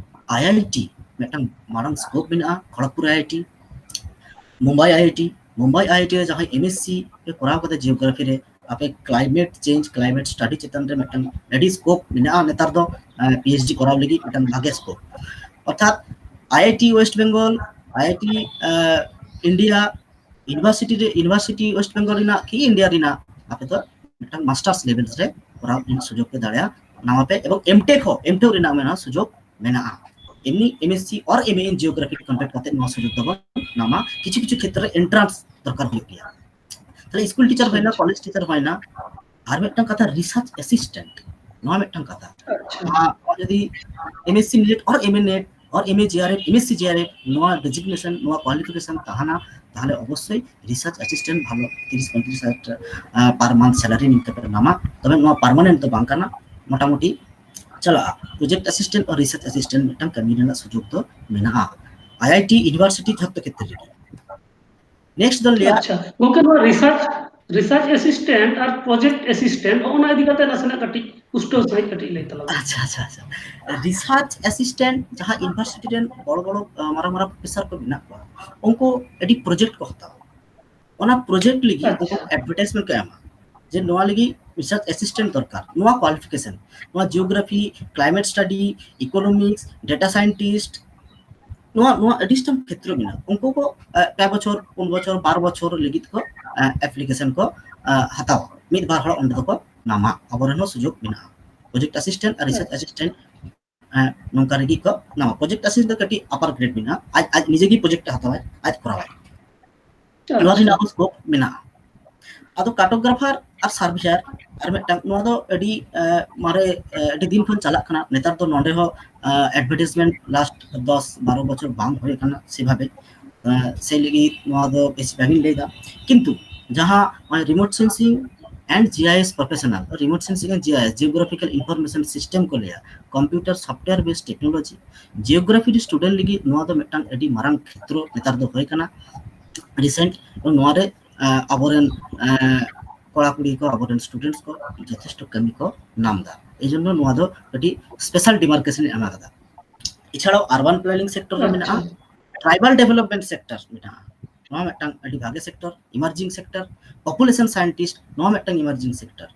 ᱟᱭ ᱟᱭ ᱴᱤ ᱢᱤᱫᱴᱟᱝ ᱢᱟᱨᱟᱝ ᱥᱠᱳᱯ ᱢᱮᱱᱟᱜᱼᱟ, Kharagpur I I T, Mumbai I I T, Mumbai I I T ᱨᱮ ᱡᱟᱦᱟᱸᱭ ᱮᱢ ᱮᱥ ᱥᱤ ᱮ ᱠᱚᱨᱟᱣ ᱠᱟᱫᱟ ᱡᱤᱭᱳᱜᱨᱟᱯᱷᱤ ᱨᱮ, ᱟᱯᱮ ᱠᱞᱟᱭᱢᱮᱴ ᱪᱮᱧᱡᱽ, ᱠᱞᱟᱭᱢᱮᱴ ᱥᱴᱟᱰᱤ ᱪᱮᱛᱟᱱ ᱨᱮ ᱢᱤᱫᱴᱟᱝ ᱟᱹᱰᱤ ᱥᱠᱳᱯ ᱢᱮᱱᱟᱜᱼᱟ ᱱᱮᱛᱟᱨ ᱫᱚ, ᱯᱤ ᱮᱭᱤᱪ ᱰᱤ ᱠᱚᱨᱟᱣ ᱞᱟᱹᱜᱤᱫ ᱢᱤᱫᱴᱟᱝ ᱵᱷᱟᱜᱮ ᱥᱠᱳᱯ᱾ ᱚᱨᱛᱷᱟᱛ I I T west Bengal, I I T India, university ᱨᱮ, ᱤᱭᱩᱱᱤᱵᱷᱟᱨᱥᱤᱴᱤ ᱳᱭᱮᱥᱴ ᱵᱮᱝᱜᱚᱞ ᱨᱮᱱᱟᱜ ᱠᱤ ᱤᱱᱰᱤᱭᱟ ᱨᱮᱱᱟᱜ, ᱟᱯᱮ ᱫᱚ ᱢᱤᱫᱴᱟᱝ ᱢᱟᱥᱴᱟᱨᱥ ᱞᱮᱵᱮᱞ ᱨᱮ ᱠᱚᱨᱟᱣ ᱨᱮᱱᱟᱜ ᱥᱩᱡᱳᱜᱽ ᱯᱮ ᱫᱟᱲᱮᱭᱟᱜᱼᱟ, ᱱᱟᱣᱟ ᱯᱮ, ᱮᱵᱚᱝ ᱮᱢᱴᱮᱠ ᱦᱚᱸ, ᱮᱢᱴᱮᱠ ᱨᱮᱱᱟᱜ ᱢᱮᱱᱟᱜᱼᱟ ᱥᱩᱡᱳᱜᱽ ᱢᱮᱱᱟᱜᱼᱟ᱾ ᱮᱢᱱᱤ ᱮᱢ S C or M A in geography complete ᱠᱟᱛᱮ ᱱᱚᱣᱟ ᱥᱩᱡᱳᱜᱽ ᱫᱚᱵᱚᱱ ᱧᱟᱢᱟ᱾ ᱠᱤᱪᱷᱩ ᱠᱤᱪᱷᱩ ᱠᱷᱮᱛᱨᱮ ᱮᱱᱴᱨᱟᱱᱥ ᱫᱚᱨᱠᱟᱨ ᱦᱩᱭᱩᱜ ᱜᱮᱭᱟ᱾ ᱛᱟᱦᱞᱮ ᱥᱠᱩᱞ ᱴᱤᱪᱟᱨ ᱦᱩᱭᱱᱟ, ᱠᱚᱞᱮᱡᱽ ᱴᱤᱪᱟᱨ ᱦᱩᱭᱱᱟ, ᱟᱨ ᱢᱤᱫᱴᱟᱝ ᱠᱟᱛᱷᱟ ᱨᱤᱥᱟᱨᱪ ᱮᱥᱤᱥᱴᱮᱱᱴ, ᱱᱚᱣᱟ ᱢᱤᱫᱴᱟᱝ ᱠᱟᱛᱷᱟ᱾ ᱟᱪᱪᱷᱟ᱾ ᱱᱚᱣᱟ ᱡᱩᱫᱤ M S C NET or M A NET or M A G R F, M S C G R F, ᱱᱚᱣᱟ ᱰᱮᱡᱤᱜᱱᱮᱥᱚᱱ, ᱱᱚᱣᱟ ᱠᱳᱣᱟᱞᱤᱯᱷᱤᱠᱮᱥᱚᱱ ᱛᱟᱦᱮᱱᱟ, ᱛᱟᱦᱞᱮ ᱚᱵᱚᱥᱥᱳᱭ ᱨᱤᱥᱟᱨᱪ ᱮᱥᱤᱥᱴᱮᱱᱴ ᱵᱷᱟᱞᱚ ᱛᱤᱨᱤᱥ ᱯᱚᱸᱭᱛᱨᱤᱥ ᱦᱟᱡᱟᱨ ᱴᱟᱠᱟ per month salary ᱤᱱᱠᱟᱢ ᱯᱮ ᱧᱟᱢᱟ᱾ ᱛᱚᱵᱮ ᱱᱚᱣᱟ ᱯᱟᱨᱢᱟᱱᱮᱱᱴ ᱫᱚ ᱵᱟᱝ ᱠᱟᱱᱟ, ᱢᱚᱴᱟᱢᱩᱴᱤ ᱪᱟᱞᱟᱜᱼᱟ᱾ ᱯᱨᱚᱡᱮᱠᱴ ᱮᱥᱤᱥᱴᱮᱱᱴ ᱟᱨ ᱨᱤᱥᱟᱨᱪ ᱮᱥᱤᱥᱴᱮᱱᱴ ᱢᱤᱫᱴᱟᱝ ᱠᱟᱹᱢᱤ ᱨᱮᱱᱟᱜ ᱥᱩᱡᱳᱜᱽ ᱫᱚ ᱢᱮᱱᱟᱜᱼᱟ ᱟᱭ ᱟᱭ ᱴᱤ ᱤᱭᱩᱱᱤᱵᱷᱟᱨᱥᱤᱴᱤ ᱡᱷᱚᱛᱚ ᱠᱷᱮᱛᱨᱮ ᱨᱮᱜᱮ᱾ ᱱᱮᱠᱥᱴ ᱫᱚ ᱞᱟᱹᱭᱟ, ᱟᱪᱪᱷᱟ ᱜᱚᱝᱠᱮ, ᱱᱚᱣᱟ ᱨᱤᱥᱟᱨᱪ, ᱨᱤᱥᱟᱨᱪ ᱮᱥᱤᱥᱴᱮᱱᱴ ᱟᱨ ᱯᱨᱚᱡᱮᱠᱴ ᱮᱥᱤᱥᱴᱮᱱᱴ, ᱚᱱᱟ ᱤᱫᱤ ᱠᱟᱛᱮ ᱱᱟᱥᱮᱱᱟᱜ ᱠᱟᱹᱴᱤᱡ ᱯᱩᱥᱴᱟᱹᱣ ᱥᱟᱺᱦᱤᱡ ᱠᱟᱹᱴᱤᱡ ᱞᱟᱹᱭ ᱛᱟᱞᱟᱝ ᱢᱮ᱾ ᱟᱪᱪᱷᱟ, ᱟᱪᱪᱷᱟ, ᱟᱪᱪᱷᱟ᱾ ᱨᱤᱥᱟᱨᱪ ᱮᱥᱤᱥᱴᱮᱱᱴ ᱡᱟᱦᱟᱸ ᱤᱭᱩᱱᱤᱵᱷᱟᱨᱥᱤᱴᱤ ᱨᱮᱱ ᱵᱚᱲᱚ ᱵᱚᱲᱚ, ᱟᱸ, ᱢᱟᱨᱟᱝ ᱢᱟᱨᱟᱝ ᱯᱨᱚᱯᱷᱮᱥᱚᱨ ᱠᱚ ᱢᱮᱱᱟᱜ ᱠᱚᱣᱟ, ᱩᱱᱠᱩ ᱟᱹᱰᱤ ᱯᱨᱚᱡᱮᱠᱴ ᱠᱚ ᱦᱟᱛᱟᱣᱟ᱾ ᱚᱱᱟ ᱯᱨᱚᱡᱮᱠᱴ ᱞᱟᱹᱜᱤᱫ ᱩᱱᱠᱩ ᱟᱪᱪᱷᱟ᱾ ᱮᱰᱵᱷᱟᱨᱴᱟᱭᱤᱡᱢᱮᱱᱴ ᱠᱚ ᱮᱢᱟ ᱡᱮ ᱱᱚᱣᱟ ᱞᱟᱹᱜᱤᱫ ᱨᱤᱥᱟᱨᱪ ᱮᱥᱤᱥᱴᱮᱱᱴ ᱫᱚᱨᱠᱟᱨ, ᱱᱚᱣᱟ ᱠᱳᱣᱟᱞᱤᱯᱷᱤᱠᱮᱥᱚᱱ, ᱱᱚᱣᱟ geography, climate study, economics, data scientist, ᱱᱚᱣᱟ, ᱱᱚᱣᱟ ᱟᱹᱰᱤ ᱥᱟᱛᱟᱢ ᱠᱷᱮᱛᱨᱚ ᱢᱮᱱᱟᱜᱼᱟ᱾ ᱩᱱᱠᱩ ᱠᱚ, ᱮ, ᱯᱮ ᱵᱚᱪᱷᱚᱨ, ᱯᱩᱱ ᱵᱚᱪᱷᱚᱨ, ᱵᱟᱨ ᱵᱚᱪᱷᱚᱨ ᱞᱟᱹᱜᱤᱫ ᱠᱚ, ᱮ, ᱮᱯᱞᱤᱠᱮᱥᱚᱱ ᱠᱚ, ᱮ, ᱦᱟᱛᱟᱣᱟ᱾ ᱢᱤᱫ ᱵᱟᱨ ᱦᱚᱲ ᱚᱸᱰᱮ ᱫᱚᱠᱚ ᱧᱟᱢᱟ, ᱟᱵᱚᱨᱮᱱ ᱦᱚᱸ ᱥᱩᱡᱳᱜᱽ ᱢᱮᱱᱟᱜᱼᱟ᱾ ᱯᱨᱚᱡᱮᱠᱴ ᱮᱥᱤᱥᱴᱮᱱᱴ ᱟᱨ ᱨᱤᱥᱟᱨᱪ ᱮᱥᱤᱥᱴᱮᱱᱴ, ᱮ, ᱱᱚᱝᱠᱟ ᱞᱟᱹᱜᱤᱫ ᱠᱚ ᱧᱟᱢᱟ᱾ ᱯᱨᱚᱡᱮᱠᱴ ᱮᱥᱤᱥᱴᱮᱱᱴ ᱫᱚ ᱠᱟᱹᱴᱤᱡ ᱟᱯᱟᱨ ᱜᱨᱮᱰ ᱢᱮᱱᱟᱜᱼᱟ, ᱟᱡ, ᱟᱡ ᱱᱤᱡᱮ ᱜᱮ ᱯᱨᱚᱡᱮᱠᱴ ᱮ ᱦᱟᱛᱟᱣᱟᱭ, ᱟᱡ ᱠᱚᱨᱟᱣᱟᱭ᱾ ᱱᱚᱣᱟ ᱨᱮᱱᱟᱜ ᱦᱚᱸ ᱥᱠᱳᱯ ᱢᱮᱱᱟᱜᱼᱟ᱾ ᱟᱫᱚ ᱠᱟᱨᱴᱳᱜᱨᱟᱯᱷᱟᱨ ᱟᱨ ᱥᱟᱨᱵᱷᱮᱭᱟᱨ ᱟᱨ ᱢᱤᱫᱴᱟᱝ, ᱱᱚᱣᱟ ᱫᱚ ᱟᱹᱰᱤ ᱢᱟᱨᱮ ᱟᱹᱰᱤ ᱫᱤᱱ ᱠᱷᱚᱱ ᱪᱟᱞᱟᱜ ᱠᱟᱱᱟ᱾ ᱱᱮᱛᱟᱨ ᱫᱚ ᱱᱚᱰᱮ ᱦᱚᱸ ᱮᱰᱵᱷᱟᱨᱴᱤᱡᱽᱢᱮᱱᱴ ᱞᱟᱥᱴ ᱫᱚᱥ ᱵᱟᱨᱚ ᱵᱚᱪᱷᱚᱨ ᱵᱟᱝ ᱦᱩᱭ ᱟᱠᱟᱱᱟ ᱥᱮᱵᱷᱟᱵᱮ᱾ ᱥᱮ ᱞᱟᱹᱜᱤᱫ ᱱᱚᱣᱟ ᱫᱚ ᱵᱮᱥᱤ ᱵᱟᱝᱤᱧ ᱞᱟᱹᱭᱫᱟ, ᱠᱤᱱᱛᱩ ᱡᱟᱦᱟᱸ remote sensing and GIS professional, remote sensing and GIS, geographical information system ᱠᱚ ᱞᱟᱹᱭᱟ, computer software based technology, geography ᱨᱮ ᱥᱴᱩᱰᱮᱱᱴ ᱞᱟᱹᱜᱤᱫ ᱱᱚᱣᱟ ᱫᱚ ᱢᱤᱫᱴᱟᱝ ᱟᱹᱰᱤ ᱢᱟᱨᱟᱝ ᱠᱷᱮᱛᱨᱚ ᱱᱮᱛᱟᱨ ᱫᱚ ᱦᱩᱭ ᱠᱟᱱᱟ᱾ ᱨᱤᱥᱮᱱᱴ ᱱᱚᱣᱟ ᱨᱮ ᱟᱵᱚᱨᱮᱱ ᱠᱚᱲᱟ ᱠᱩᱲᱤ ᱠᱚ, ᱟᱵᱚᱨᱮᱱ ᱥᱴᱩᱰᱮᱱᱴᱥ ᱠᱚ ᱡᱚᱛᱷᱮᱥᱴᱚ ᱠᱟᱹᱢᱤ ᱠᱚ ᱧᱟᱢ ᱮᱫᱟ᱾ ᱮᱭ ᱡᱚᱱᱱᱚ ᱱᱚᱣᱟ ᱫᱚ ᱠᱟᱹᱴᱤᱡ ᱥᱯᱮᱥᱟᱞ ᱰᱤᱢᱟᱨᱠᱮᱥᱚᱱ ᱮ ᱮᱢ ᱟᱠᱟᱫᱟ᱾ ᱮᱪᱷᱟᱲᱟᱣ ᱟᱨᱵᱟᱱ ᱯᱞᱟᱱᱤᱝ ᱥᱮᱠᱴᱚᱨ ᱨᱮ ᱢᱮᱱᱟᱜᱼᱟ, ᱴᱨᱟᱭᱵᱟᱞ ᱰᱮᱵᱷᱮᱞᱚᱯᱢᱮᱱᱴ ᱥᱮᱠᱴᱚᱨ ᱢᱮᱱᱟᱜᱼᱟ, ᱱᱚᱣᱟ ᱢᱤᱫᱴᱟᱝ ᱟᱹᱰᱤ ᱵᱷᱟᱜᱮ ᱥᱮᱠᱴᱚᱨ, ᱤᱢᱟᱨᱡᱤᱝ ᱥᱮᱠᱴᱚᱨ, ᱯᱚᱯᱩᱞᱮᱥᱚᱱ ᱥᱟᱭᱮᱱᱴᱤᱥᱴ, ᱱᱚᱣᱟ ᱢᱤᱫᱴᱟᱝ ᱤᱢᱟᱨᱡᱤᱝ ᱥᱮᱠᱴᱚᱨ,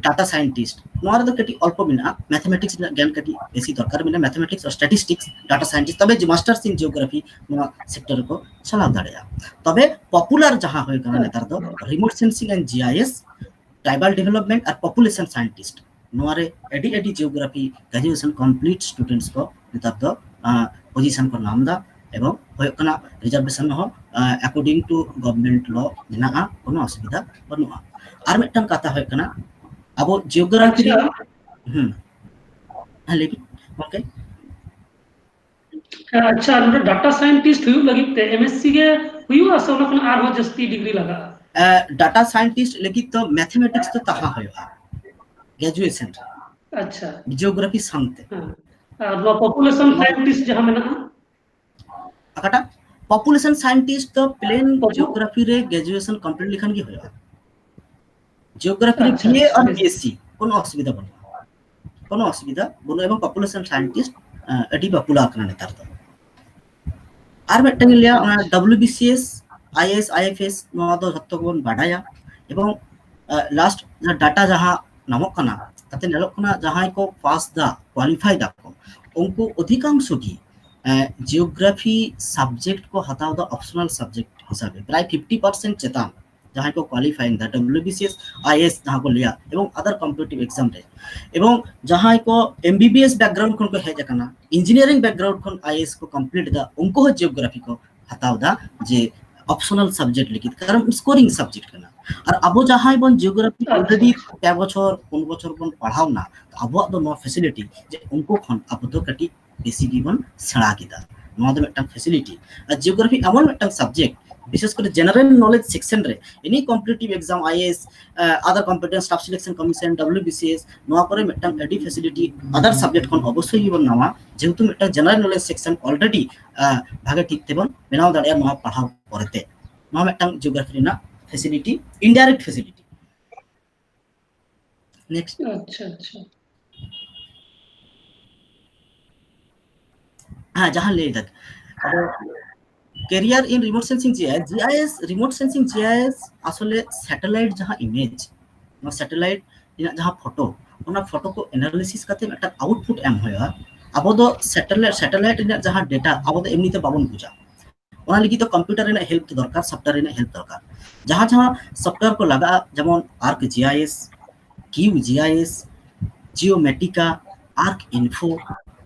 ᱰᱟᱴᱟ ᱥᱟᱭᱮᱱᱴᱤᱥᱴ, ᱱᱚᱣᱟ ᱨᱮᱫᱚ ᱠᱟᱹᱴᱤᱡ ᱚᱞᱯᱚ ᱢᱮᱱᱟᱜᱼᱟ, ᱢᱮᱛᱷᱟᱢᱮᱴᱤᱠᱥ ᱨᱮᱱᱟᱜ ᱜᱮᱭᱟᱱ ᱠᱟᱹᱴᱤᱡ ᱵᱮᱥᱤ ᱫᱚᱨᱠᱟᱨ ᱢᱮᱱᱟᱜᱼᱟ, ᱢᱮᱛᱷᱟᱢᱮᱴᱤᱠᱥ ᱟᱨ ᱥᱴᱟᱴᱤᱥᱴᱤᱠᱥ, ᱰᱟᱴᱟ ᱥᱟᱭᱮᱱᱴᱤᱥᱴ, ᱛᱚᱵᱮ ᱡᱮ ᱢᱟᱥᱴᱟᱨᱥ ᱤᱱ ᱡᱤᱣᱳᱜᱨᱟᱯᱷᱤ ᱱᱚᱣᱟ ᱥᱮᱠᱴᱚᱨ ᱨᱮᱠᱚ ᱪᱟᱞᱟᱣ ᱫᱟᱲᱮᱭᱟᱜᱼᱟ᱾ ᱛᱚᱵᱮ ᱯᱚᱯᱩᱞᱟᱨ ᱡᱟᱦᱟᱸ ᱦᱩᱭ ᱠᱟᱱᱟ ᱱᱮᱛᱟᱨ ᱫᱚ remote sensing and GIS, tribal development ᱟᱨ ᱯᱚᱯᱩᱞᱮᱥᱚᱱ ᱥᱟᱭᱮᱱᱴᱤᱥᱴ, ᱱᱚᱣᱟ ᱨᱮ ᱟᱹᱰᱤ ᱟᱹᱰᱤ ᱡᱤᱣᱳᱜᱨᱟᱯᱷᱤ ᱜᱨᱮᱡᱩᱭᱮᱥᱚᱱ ᱠᱚᱢᱯᱞᱤᱴ ᱥᱴᱩᱰᱮᱱᱴᱥ ᱠᱚ ᱱᱮᱛᱟᱨ ᱫᱚ ᱯᱚᱡᱤᱥᱚᱱ ᱠᱚ ᱧᱟᱢ ᱮᱫᱟ᱾ ᱮᱵᱚᱝ ᱦᱩᱭᱩᱜ ᱠᱟᱱᱟ ᱨᱤᱡᱟᱨᱵᱷᱮᱥᱚᱱ ᱦᱚᱸ according to government law ᱢᱮᱱᱟᱜᱼᱟ, ᱠᱳᱱᱳ ᱚᱥᱩᱵᱤᱫᱷᱟ ᱵᱟᱹᱱᱩᱜᱼᱟ᱾ ᱟᱨ ᱢᱤᱫᱴᱟᱝ ᱠᱟᱛᱷᱟ ᱦᱩᱭᱩᱜ ᱠᱟᱱᱟ, ᱟᱵᱚ ᱡᱤᱣᱳᱜᱨᱟᱯᱷᱤ ᱨᱮ, ᱟᱪᱪᱷᱟ᱾ ᱦᱩᱸ, ᱦᱮᱸ, ᱞᱟᱹᱭ ᱵᱤᱱ ᱜᱚᱢᱠᱮ᱾ ᱟᱪᱪᱷᱟ, ᱱᱚᱰᱮ ᱰᱟᱴᱟ ᱥᱟᱭᱮᱱᱴᱤᱥᱴ ᱦᱩᱭᱩᱜ ᱞᱟᱹᱜᱤᱫ ᱛᱮ ᱮᱢᱮᱥᱥᱤ ᱜᱮ ᱦᱩᱭᱩᱜᱼᱟ ᱥᱮ ᱚᱱᱟ ᱠᱷᱚᱱ ᱟᱨᱦᱚᱸ ᱡᱟᱹᱥᱛᱤ ᱰᱤᱜᱽᱨᱤ ᱞᱟᱜᱟᱜᱼᱟ? ᱰᱟᱴᱟ ᱥᱟᱭᱮᱱᱴᱤᱥᱴ ᱞᱟᱹᱜᱤᱫ ᱫᱚ ᱢᱮᱛᱷᱟᱢᱮᱴᱤᱠᱥ ᱫᱚ ᱛᱟᱦᱮᱸ ᱦᱩᱭᱩᱜᱼᱟ ᱜᱨᱮᱡᱩᱭᱮᱥᱚᱱ ᱨᱮ, ᱟᱪᱪᱷᱟ᱾ ᱡᱤᱣᱳᱜᱨᱟᱯᱷᱤ ᱥᱟᱶᱛᱮ᱾ ᱦᱮᱸ᱾ ᱟᱨ ᱱᱚᱣᱟ ᱯᱚᱯᱩᱞᱮᱥᱚᱱ ᱱᱚᱣᱟ ᱥᱟᱭᱮᱱᱴᱤᱥᱴ ᱡᱟᱦᱟᱸ ᱢᱮᱱᱟᱜᱼᱟ? ᱚᱠᱟᱴᱟᱜ? ᱯᱚᱯᱩᱞᱮᱥᱚᱱ ᱥᱟᱭᱮᱱᱴᱤᱥᱴ ᱫᱚ ᱯᱞᱮᱱ ᱯᱚᱯᱩ- ᱡᱤᱣᱳᱜᱨᱟᱯᱷᱤ ᱨᱮ ᱜᱨᱮᱡᱩᱭᱮᱥᱚᱱ ᱠᱚᱢᱯᱞᱤᱴ ᱞᱮᱠᱷᱟᱱ ᱜᱮ ᱦᱩᱭᱩᱜᱼᱟ᱾ ᱡᱤᱣᱳᱜᱨᱟᱯᱷᱤ ᱨᱮ ᱟᱪᱪᱷᱟ, ᱵᱤ ᱮ ᱟᱪᱪᱷᱟ, ᱟᱨ ᱵᱮᱥ᱾ ᱵᱤ ᱮᱥ ᱥᱤ, ᱠᱳᱱᱳ ᱚᱥᱩᱵᱤᱫᱷᱟ ᱵᱟᱹᱱᱩᱜᱼᱟ, ᱠᱳᱱᱳ ᱚᱥᱩᱵᱤᱫᱷᱟ ᱵᱟᱹᱱᱩᱜᱼᱟ᱾ ᱮᱵᱚᱝ ᱯᱚᱯᱩᱞᱮᱥᱚᱱ ᱥᱟᱭᱮᱱᱴᱤᱥᱴ ᱟᱹᱰᱤ ᱯᱚᱯᱩᱞᱟᱨ ᱠᱟᱱᱟ ᱱᱮᱛᱟᱨ ᱫᱚ᱾ ᱟᱨ ᱢᱤᱫᱴᱟᱝ ᱤᱧ ᱞᱟᱹᱭᱟ, ᱚᱱᱟ ᱟᱪᱪᱷᱟ᱾ W B C S, I A S, I F S, ᱱᱚᱣᱟ ᱫᱚ ᱡᱷᱚᱛᱚ ᱜᱮᱵᱚᱱ ᱵᱟᱰᱟᱭᱟ᱾ ᱮᱵᱚᱝ ᱞᱟᱥᱴ ᱰᱟᱴᱟ ᱡᱟᱦᱟᱸ ᱧᱟᱢᱚᱜ ᱠᱟᱱᱟ, ᱛᱟᱛᱮ ᱧᱮᱞᱚᱜ ᱠᱟᱱᱟ ᱡᱟᱦᱟᱸᱭ ᱠᱚ ᱯᱟᱥ ᱫᱟ, ᱠᱳᱣᱟᱞᱤᱯᱷᱟᱭ ᱫᱟᱠᱚ, ᱩᱱᱠᱩ ᱚᱫᱷᱤᱠᱟᱝᱥᱚ ᱜᱮ ᱡᱤᱣᱳᱜᱨᱟᱯᱷᱤ ᱥᱟᱵᱡᱮᱠᱴ ᱠᱚ ᱦᱟᱛᱟᱣ ᱫᱟ ᱚᱯᱥᱚᱱᱟᱞ ᱥᱟᱵᱡᱮᱠᱴ ᱦᱤᱥᱟᱹᱵᱮ, ᱯᱨᱟᱭ ᱯᱷᱤᱯᱴᱤ ᱯᱟᱨᱥᱮᱱᱴ ᱪᱮᱛᱟᱱ ᱡᱟᱦᱟᱸᱭ ᱠᱚ ᱠᱳᱣᱟᱞᱤᱯᱷᱟᱭᱤᱝ ᱫᱟ, W B C S, I A S ᱡᱟᱦᱟᱸ ᱠᱚ ᱞᱟᱹᱭᱟ, ᱮᱵᱚᱝ ᱟᱫᱟᱨ ᱠᱚᱢᱯᱤᱴᱤᱴᱤᱵᱷ ᱮᱠᱡᱟᱢ ᱨᱮ, ᱮᱵᱚᱝ ᱡᱟᱦᱟᱸᱭ ᱠᱚ M B B S background ᱠᱷᱚᱱ ᱠᱚ ᱦᱮᱡ ᱟᱠᱟᱱᱟ, ᱤᱧᱡᱤᱱᱤᱭᱟᱨᱤᱝ ᱵᱮᱠᱜᱨᱟᱣᱩᱱᱰ ᱠᱷᱚᱱ ᱟᱭ ᱮ ᱮᱥ ᱠᱚ ᱠᱚᱢᱯᱞᱤᱴ ᱮᱫᱟ, ᱩᱱᱠᱩ ᱦᱚᱸ ᱡᱤᱣᱳᱜᱨᱟᱯᱷᱤ ᱠᱚ ᱦᱟᱛᱟᱣ ᱮᱫᱟ, ᱡᱮ optional subject ᱞᱟᱹᱜᱤᱫ, ᱠᱟᱨᱚᱱ scoring subject ᱠᱟᱱᱟ᱾ ᱟᱨ ᱟᱵᱚ ᱡᱟᱦᱟᱸᱭ ᱵᱚᱱ geography already ᱯᱮ ᱵᱚᱪᱷᱚᱨ ᱯᱩᱱ ᱵᱚᱪᱷᱚᱨ ᱵᱚᱱ ᱯᱟᱲᱦᱟᱣ ᱱᱟ, ᱟᱵᱚᱣᱟᱜ ᱫᱚ ᱱᱚᱣᱟ facility ᱡᱮ ᱩᱱᱠᱩ ᱠᱷᱚᱱ ᱟᱵᱚ ᱫᱚ ᱠᱟᱹᱴᱤᱡ ᱵᱮᱥᱤ ᱜᱮᱵᱚᱱ ᱥᱮᱬᱟ ᱠᱮᱫᱟ᱾ ᱱᱚᱣᱟ ᱫᱚ ᱢᱤᱫᱴᱟᱝ facility᱾ ᱟᱨ geography ᱮᱢᱚᱱ ᱢᱤᱫᱴᱟᱝ subject, ᱵᱤᱥᱮᱥ ᱠᱚᱨᱮ general knowledge section ᱨᱮ, any competitive exam, IAS, uh, other competent staff selection commission, WBCS, ᱱᱚᱣᱟ ᱠᱚᱨᱮ ᱢᱤᱫᱴᱟᱝ ᱟᱹᱰᱤ facility other subject ᱠᱷᱚᱱ ᱚᱵᱚᱥᱥᱳᱭ ᱜᱮᱵᱚᱱ ᱧᱟᱢᱟ, ᱡᱮᱦᱮᱛᱩ ᱢᱤᱫᱴᱟᱝ general knowledge section already, uh, ᱵᱷᱟᱜᱮ ᱴᱷᱤᱠ ᱛᱮᱵᱚᱱ ᱵᱮᱱᱟᱣ ᱫᱟᱲᱮᱭᱟᱜᱼᱟ ᱱᱚᱣᱟ ᱯᱟᱲᱦᱟᱣ ᱯᱚᱨᱮᱛᱮ᱾ ᱱᱚᱣᱟ ᱢᱤᱫᱴᱟᱝ geography ᱨᱮᱱᱟᱜ facility, indirect facility᱾ Next. ᱟᱪᱪᱷᱟ, ᱟᱪᱪᱷᱟ᱾ ᱦᱮᱸ, ᱡᱟᱦᱟᱸ ᱞᱟᱹᱭ ᱫᱟᱠ, ᱟᱫᱚ career in remote sensing GIS, GIS, remote sensing GIS ᱟᱥᱚᱞᱮ satellite ᱡᱟᱦᱟᱸ image, ᱱᱚᱣᱟ satellite ᱨᱮᱱᱟᱜ ᱡᱟᱦᱟᱸ photo, ᱚᱱᱟ photo ᱠᱚ analysis ᱠᱟᱛᱮ ᱢᱤᱫᱴᱟᱝ output ᱮᱢ ᱦᱩᱭᱩᱜᱼᱟ᱾ ᱟᱵᱚ ᱫᱚ satellite, satellite ᱨᱮᱱᱟᱜ ᱡᱟᱦᱟᱸ data, ᱟᱵᱚ ᱫᱚ ᱮᱢᱱᱤ ᱛᱮ ᱵᱟᱵᱚᱱ ᱵᱩᱡᱟ᱾ ᱚᱱᱟ ᱞᱟᱹᱜᱤᱫ ᱫᱚ computer ᱨᱮᱱᱟᱜ help ᱫᱚᱨᱠᱟᱨ, software ᱨᱮᱱᱟᱜ help ᱫᱚᱨᱠᱟᱨ᱾ ᱡᱟᱦᱟᱸ ᱡᱟᱦᱟᱸ software ᱠᱚ ᱞᱟᱜᱟᱜᱼᱟ, ᱡᱮᱢᱚᱱ ArcGIS, QGIS, Geomatica, ArcInfo,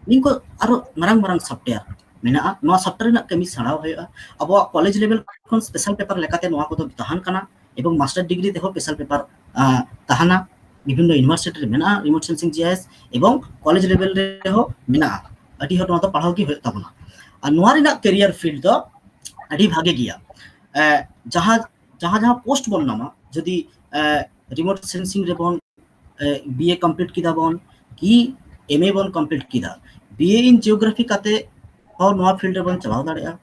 ᱱᱤᱭᱟᱹ ᱠᱚ ᱟᱨᱚ ᱢᱟᱨᱟᱝ ᱢᱟᱨᱟᱝ software ᱢᱮᱱᱟᱜᱼᱟ᱾ ᱱᱚᱣᱟ software ᱨᱮᱱᱟᱜ ᱠᱟᱹᱢᱤ ᱥᱮᱬᱟᱣ ᱦᱩᱭᱩᱜᱼᱟ᱾ ᱟᱵᱚᱣᱟᱜ college level ᱠᱷᱚᱱ special paper ᱞᱮᱠᱟᱛᱮ ᱱᱚᱣᱟ ᱠᱚᱫᱚ ᱛᱟᱦᱮᱱ ᱠᱟᱱᱟ, ᱮᱵᱚᱝ master degree ᱛᱮᱦᱚᱸ special paper, ᱟ, ᱛᱟᱦᱮᱱᱟ᱾ ᱵᱤᱵᱷᱤᱱᱱᱚ university ᱨᱮ ᱢᱮᱱᱟᱜᱼᱟ remote sensing GIS, ᱮᱵᱚᱝ college level ᱨᱮᱦᱚᱸ ᱢᱮᱱᱟᱜᱼᱟ᱾ ᱟᱹᱰᱤ ᱦᱚᱲ ᱱᱚᱣᱟ ᱫᱚ ᱯᱟᱲᱦᱟᱣ ᱜᱮ ᱦᱩᱭᱩᱜ ᱛᱟᱵᱚᱱᱟ᱾ ᱟᱨ ᱱᱚᱣᱟ ᱨᱮᱱᱟᱜ career field ᱫᱚ ᱟᱹᱰᱤ ᱵᱷᱟᱜᱮ ᱜᱮᱭᱟ᱾ ᱮ, ᱡᱟᱦᱟᱸ, ᱡᱟᱦᱟᱸ, ᱡᱟᱦᱟᱸ post ᱵᱚᱱ ᱧᱟᱢᱟ, ᱡᱩᱫᱤ, ᱮ, remote sensing ᱨᱮᱵᱚᱱ, ᱮ, BA complete ᱠᱮᱫᱟ ᱵᱚᱱ, ᱠᱤ MA ᱵᱚᱱ complete ᱠᱮᱫᱟ, BA in geography ᱠᱟᱛᱮ ᱦᱚᱸ ᱱᱚᱣᱟ field ᱨᱮᱵᱚᱱ ᱪᱟᱞᱟᱣ ᱫᱟᱲᱮᱭᱟᱜᱼᱟ᱾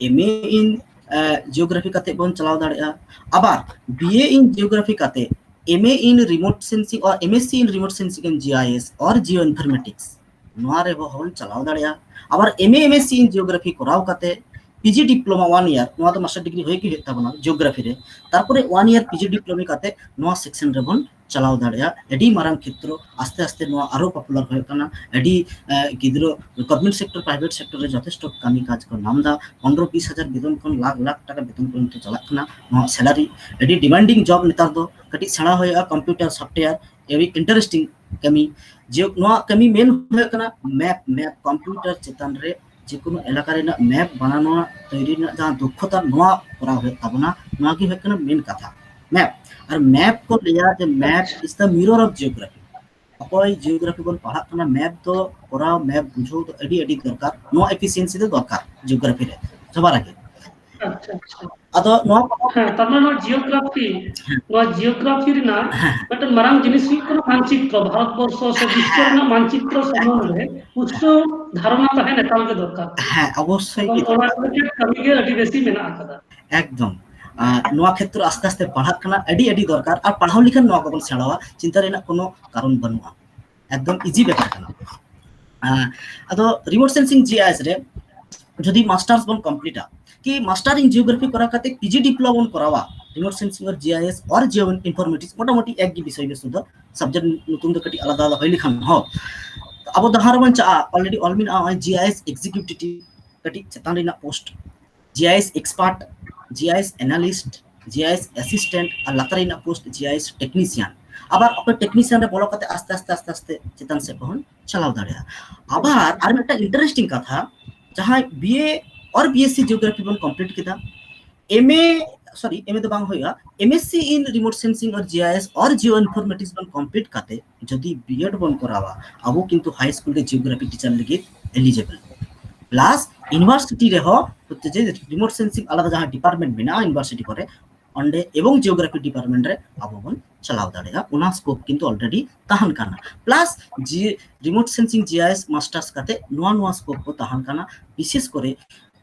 MA in, ᱮ, geography ᱠᱟᱛᱮ ᱵᱚᱱ ᱪᱟᱞᱟᱣ ᱫᱟᱲᱮᱭᱟᱜᱼᱟ᱾ ᱟᱵᱟᱨ BA in geography ᱠᱟᱛᱮ MA in remote sensing or MSc in remote sensing and GIS or geoinformatics, ᱱᱚᱣᱟ ᱨᱮᱦᱚᱸ ᱵᱚᱱ ᱪᱟᱞᱟᱣ ᱫᱟᱲᱮᱭᱟᱜᱼᱟ᱾ ᱟᱵᱟᱨ MA MSc in geography ᱠᱚᱨᱟᱣ ᱠᱟᱛᱮ PG diploma one year, ᱱᱚᱣᱟ ᱫᱚ master degree ᱦᱩᱭ ᱜᱮ ᱦᱩᱭᱩᱜ ᱛᱟᱵᱚᱱᱟ geography ᱨᱮ, ᱛᱟᱨᱯᱚᱨᱮ one year PG diploma ᱠᱟᱛᱮ ᱱᱚᱣᱟ section ᱨᱮᱵᱚᱱ ᱪᱟᱞᱟᱣ ᱫᱟᱲᱮᱭᱟᱜᱼᱟ᱾ ᱟᱹᱰᱤ ᱢᱟᱨᱟᱝ ᱠᱷᱮᱛᱨᱚ, ᱟᱥᱛᱮ ᱟᱥᱛᱮ ᱱᱚᱣᱟ ᱟᱨᱚ popular ᱦᱩᱭᱩᱜ ᱠᱟᱱᱟ᱾ ᱟᱹᱰᱤ, ᱮ, ᱜᱤᱫᱽᱨᱟᱹ government sector, private sector ᱨᱮ ᱡᱚᱛᱷᱮᱥᱴᱚ ᱠᱟᱹᱢᱤ ᱠᱟᱡᱽ ᱠᱚ ᱧᱟᱢ ᱮᱫᱟ᱾ ᱯᱚᱱᱨᱚ ᱵᱤᱥ ᱦᱟᱡᱟᱨ ᱵᱮᱛᱚᱱ ᱠᱷᱚᱱ ᱞᱟᱠᱷ ᱞᱟᱠᱷ ᱴᱟᱠᱟ ᱵᱮᱛᱚᱱ ᱯᱚᱨᱡᱚᱱᱛᱚ ᱪᱟᱞᱟᱜ ᱠᱟᱱᱟ᱾ ᱱᱚᱣᱟ salary ᱟᱹᱰᱤ demanding job ᱱᱮᱛᱟᱨ ᱫᱚ᱾ ᱠᱟᱹᱴᱤᱡ ᱥᱮᱬᱟ ᱦᱩᱭᱩᱜᱼᱟ computer, software, very interesting ᱠᱟᱹᱢᱤ᱾ ᱡᱮ ᱱᱚᱣᱟ ᱠᱟᱹᱢᱤ ᱢᱮᱱ ᱦᱩᱭᱩᱜ ᱠᱟᱱᱟ map, map computer ᱪᱮᱛᱟᱱ ᱨᱮ ᱡᱮᱠᱳᱱᱳ ᱮᱞᱟᱠᱟ ᱨᱮᱱᱟᱜ ᱢᱮᱯ ᱵᱟᱱᱟᱱᱟ ᱛᱳᱭᱨᱤ ᱨᱮᱱᱟᱜ ᱡᱟᱦᱟᱸ ᱫᱚᱠᱷᱚᱛᱟ, ᱱᱚᱣᱟ ᱠᱚᱨᱟᱣ ᱦᱩᱭᱩᱜ ᱛᱟᱵᱚᱱᱟ᱾ ᱱᱚᱣᱟ ᱜᱮ ᱦᱩᱭᱩᱜ ᱠᱟᱱᱟ ᱢᱮᱱ ᱠᱟᱛᱷᱟ, ᱢᱮᱯ᱾ ᱟᱨ ᱢᱮᱯ ᱠᱚ ᱞᱟᱹᱭᱟ ᱡᱮ map is the mirror of geography᱾ ᱚᱠᱚᱭ ᱡᱤᱭᱳᱜᱨᱟᱯᱷᱤ ᱵᱚᱱ ᱯᱟᱲᱦᱟᱜ ᱠᱟᱱᱟ, ᱢᱮᱯ ᱫᱚ ᱠᱚᱨᱟᱣ, ᱢᱮᱯ ᱵᱩᱡᱷᱟᱹᱣ ᱫᱚ ᱟᱹᱰᱤ ᱟᱹᱰᱤ ᱫᱚᱨᱠᱟᱨ᱾ ᱱᱚᱣᱟ ᱮᱯᱷᱤᱥᱤᱭᱮᱱᱥᱤ ᱫᱚ ᱫᱚᱨᱠᱟᱨ ᱡᱤᱭᱳᱜᱨᱟᱯᱷᱤ ᱨᱮ ᱥᱚᱵᱟᱨ ᱟᱜᱮ᱾ ᱟᱪᱪᱷᱟ ᱟᱪᱪᱷᱟ᱾ ᱟᱫᱚ ᱱᱚᱣᱟ ᱠᱚ ᱦᱮᱸ, ᱛᱟᱨ ᱢᱟᱱᱮ ᱱᱚᱣᱟ ᱡᱤᱭᱳᱜᱨᱟᱯᱷᱤ, ᱱᱚᱣᱟ ᱡᱤᱭᱳᱜᱨᱟᱯᱷᱤ ᱨᱮᱱᱟᱜ ᱦᱮᱸ, ᱢᱤᱫᱴᱮᱱ ᱢᱟᱨᱟᱝ ᱡᱤᱱᱤᱥ ᱦᱩᱭᱩᱜ ᱠᱟᱱᱟ ᱢᱟᱱᱪᱤᱛᱨᱚ᱾ ᱵᱷᱟᱨᱚᱛ ᱵᱚᱨᱥᱚ ᱥᱮ ᱵᱤᱥᱥᱚ ᱨᱮᱱᱟᱜ ᱢᱟᱱᱪᱤᱛᱨᱚ ᱥᱚᱢᱵᱚᱱᱫᱷᱮ ᱯᱩᱥᱴᱟᱹᱣ ᱫᱷᱟᱨᱚᱱᱟ ᱛᱟᱦᱮᱱ ᱮᱠᱟᱞ ᱜᱮ ᱫᱚᱨᱠᱟᱨ᱾ ᱦᱮᱸ, ᱚᱵᱚᱥᱥᱳᱭ ᱮᱵᱚᱝ ᱜᱮ ᱚᱱᱟ ᱫᱚᱨᱠᱟᱨ᱾ ᱠᱚᱨᱮ ᱠᱟᱹᱢᱤ ᱜᱮ ᱟᱹᱰᱤ ᱵᱮᱥᱤ ᱢᱮᱱᱟᱜ ᱟᱠᱟᱫᱟ᱾ ᱮᱠᱫᱚᱢ᱾ ᱟᱨ ᱱᱚᱣᱟ ᱠᱷᱮᱛᱨᱚ ᱟᱥᱛᱮ ᱟᱥᱛᱮ ᱯᱟᱲᱦᱟᱜ ᱠᱟᱱᱟ, ᱟᱹᱰᱤ ᱟᱹᱰᱤ ᱫᱚᱨᱠᱟᱨ᱾ ᱟᱨ ᱯᱟᱲᱦᱟᱣ ᱞᱮᱠᱷᱟᱱ ᱱᱚᱣᱟ ᱠᱚᱵᱚᱱ ᱥᱮᱬᱟᱣᱟ, ᱪᱤᱱᱛᱟ ᱨᱮᱱᱟᱜ ᱠᱳᱱᱳ ᱠᱟᱨᱚᱱ ᱵᱟᱹᱱᱩᱜᱼᱟ, ᱮᱠᱫᱚᱢ ᱤᱡᱤ ᱵᱮᱯᱟᱨ ᱠᱟᱱᱟ᱾ ᱟᱸ, ᱟᱫᱚ ᱨᱤᱢᱳᱴ ᱥᱮᱱᱥᱤᱝ ᱡᱤᱟᱭᱮᱥ ᱨᱮ ᱡᱩᱫᱤ ᱢᱟᱥᱴᱟᱨᱥ ᱵᱚᱱ ᱠᱚᱢᱯᱞᱤᱴᱟ, ᱠᱤ ᱢᱟᱥᱴᱟᱨ ᱤᱱ ᱡᱤᱭᱳᱜᱨᱟᱯᱷᱤ ᱠᱚᱨᱟᱣ ᱠᱟᱛᱮ ᱯᱤᱡᱤ ᱰᱤᱯᱞᱳᱢᱟ ᱵᱚᱱ ᱠᱚᱨᱟᱣᱟ ᱨᱤᱢᱳᱴ ᱥᱮᱱᱥᱤᱝ ᱟᱨ ᱡᱤᱟᱭᱮᱥ ᱟᱨ ᱡᱤᱭᱳ ᱤᱱᱯᱷᱚᱨᱢᱮᱴᱤᱠᱥ, ᱢᱚᱴᱟᱢᱩᱴᱤ ᱮᱠ ᱜᱮ ᱵᱤᱥᱚᱭ ᱵᱚᱥᱛᱩ ᱫᱚ, ᱥᱟᱵᱡᱮᱠᱴ ᱧᱩᱛᱩᱢ ᱫᱚ ᱠᱟᱹᱴᱤᱡ ᱟᱞᱟᱫᱟ ᱟᱞᱟᱫᱟ ᱦᱩᱭ ᱞᱮᱠᱷᱟᱱ ᱦᱚᱸ, ᱟᱵᱚ ᱡᱟᱦᱟᱸ ᱨᱮᱵᱚᱱ ᱪᱟᱜᱼᱟ, ᱚᱞᱨᱮᱰᱤ ᱚᱞ ᱢᱮᱱᱟᱜᱼᱟ ᱱᱚᱜᱼᱚᱭ ᱡᱤᱟᱭᱮᱥ ᱮᱠᱡᱤᱠᱤᱭᱩᱴᱤᱵᱷ, ᱠᱟᱹᱴᱤᱡ ᱪᱮᱛᱟᱱ ᱨᱮᱱᱟᱜ ᱯᱳᱥᱴ, ᱡᱤᱟᱭᱮᱥ ᱮᱠᱥᱯᱟᱨᱴ, ᱡᱤᱟᱭᱮᱥ ᱮᱱᱟᱞᱤᱥᱴ, ᱡᱤᱟᱭᱮᱥ ᱮᱥᱤᱥᱴᱮᱱᱴ ᱟᱨ ᱞᱟᱛᱟᱨ ᱨᱮᱱᱟᱜ ᱯᱳᱥᱴ ᱡᱤᱟᱭᱮᱥ ᱴᱮᱠᱱᱤᱥᱤᱭᱟᱱ᱾ ᱟᱵᱟᱨ ᱚᱠᱚᱭ ᱴᱮᱠᱱᱤᱥᱤᱭᱟᱱ ᱨᱮ ᱵᱚᱞᱚ ᱠᱟᱛᱮ ᱟᱥᱛᱮ ᱟᱥᱛᱮ ᱟᱥᱛᱮ ᱟᱥᱛᱮ ᱪᱮᱛᱟᱱ ᱥᱮᱫ ᱵᱚᱱ ᱪᱟᱞᱟᱣ ᱫᱟᱲᱮᱭᱟᱜᱼᱟ᱾ ᱟᱵᱟᱨ ᱟᱨ ᱢᱤᱫᱴᱟᱝ ᱤᱱᱴᱟᱨᱮᱥᱴᱤᱝ ᱠᱟᱛᱷᱟ, ᱡᱟᱦᱟᱸᱭ ᱵᱤᱮ ᱚᱨ ᱵᱤᱮᱥᱥᱤ ᱡᱤᱭᱳᱜᱨᱟᱯᱷᱤ ᱵᱚᱱ ᱠᱚᱢᱯᱞᱤᱴ ᱠᱮᱫᱟ, ᱮᱢᱮ, ᱥᱚᱨᱤ, ᱮᱢᱮ ᱫᱚ ᱵᱟᱝ ᱦᱩᱭᱩᱜᱼᱟ, M Sc in remote sensing or GIS or geo informatics ᱵᱚᱱ ᱠᱚᱢᱯᱞᱤᱴ ᱠᱟᱛᱮ ᱡᱩᱫᱤ ᱵᱤᱮᱰ ᱵᱚᱱ ᱠᱚᱨᱟᱣᱟ, ᱟᱵᱚ ᱠᱤᱱᱛᱩ ᱦᱟᱭ ᱥᱠᱩᱞ ᱨᱮ ᱡᱤᱭᱳᱜᱨᱟᱯᱷᱤ ᱴᱤᱪᱟᱨ ᱞᱟᱹᱜᱤᱫ ᱮᱞᱤᱡᱤᱵᱚᱞ᱾ ᱯᱞᱟᱥ ᱤᱭᱩᱱᱤᱵᱷᱟᱨᱥᱤᱴᱤ ᱨᱮᱦᱚᱸ ᱦᱚᱪᱪᱷᱮ ᱡᱮ ᱨᱤᱢᱳᱴ ᱥᱮᱱᱥᱤᱝ ᱟᱞᱟᱫᱟ ᱡᱟᱦᱟᱸ ᱰᱤᱯᱟᱨᱴᱢᱮᱱᱴ ᱢᱮᱱᱟᱜᱼᱟ ᱤᱭᱩᱱᱤᱵᱷᱟᱨᱥᱤᱴᱤ ᱠᱚᱨᱮ, ᱚᱸᱰᱮ ᱮᱵᱚᱝ ᱡᱤᱭᱳᱜᱨᱟᱯᱷᱤ ᱰᱤᱯᱟᱨᱴᱢᱮᱱᱴ ᱨᱮ ᱟᱵᱚ ᱵᱚᱱ ᱪᱟᱞᱟᱣ ᱫᱟᱲᱮᱭᱟᱜᱼᱟ᱾ ᱚᱱᱟ ᱥᱠᱳᱯ ᱠᱤᱱᱛᱩ ᱚᱞᱨᱮᱰᱤ ᱛᱟᱦᱮᱱ ᱠᱟᱱᱟ᱾ ᱯᱞᱟᱥ ᱡᱤ ᱨᱤᱢᱳᱴ ᱥᱮᱱᱥᱤᱝ ᱡᱤᱟᱭᱮᱥ ᱢᱟᱥᱴᱟᱨᱥ ᱠᱟᱛᱮ ᱱᱚᱣᱟ ᱱᱚᱣᱟ ᱥᱠᱳᱯ ᱠᱚ ᱛᱟᱦᱮᱱ ᱠᱟᱱᱟ, ᱵᱤᱥᱮᱥ ᱠᱚᱨᱮ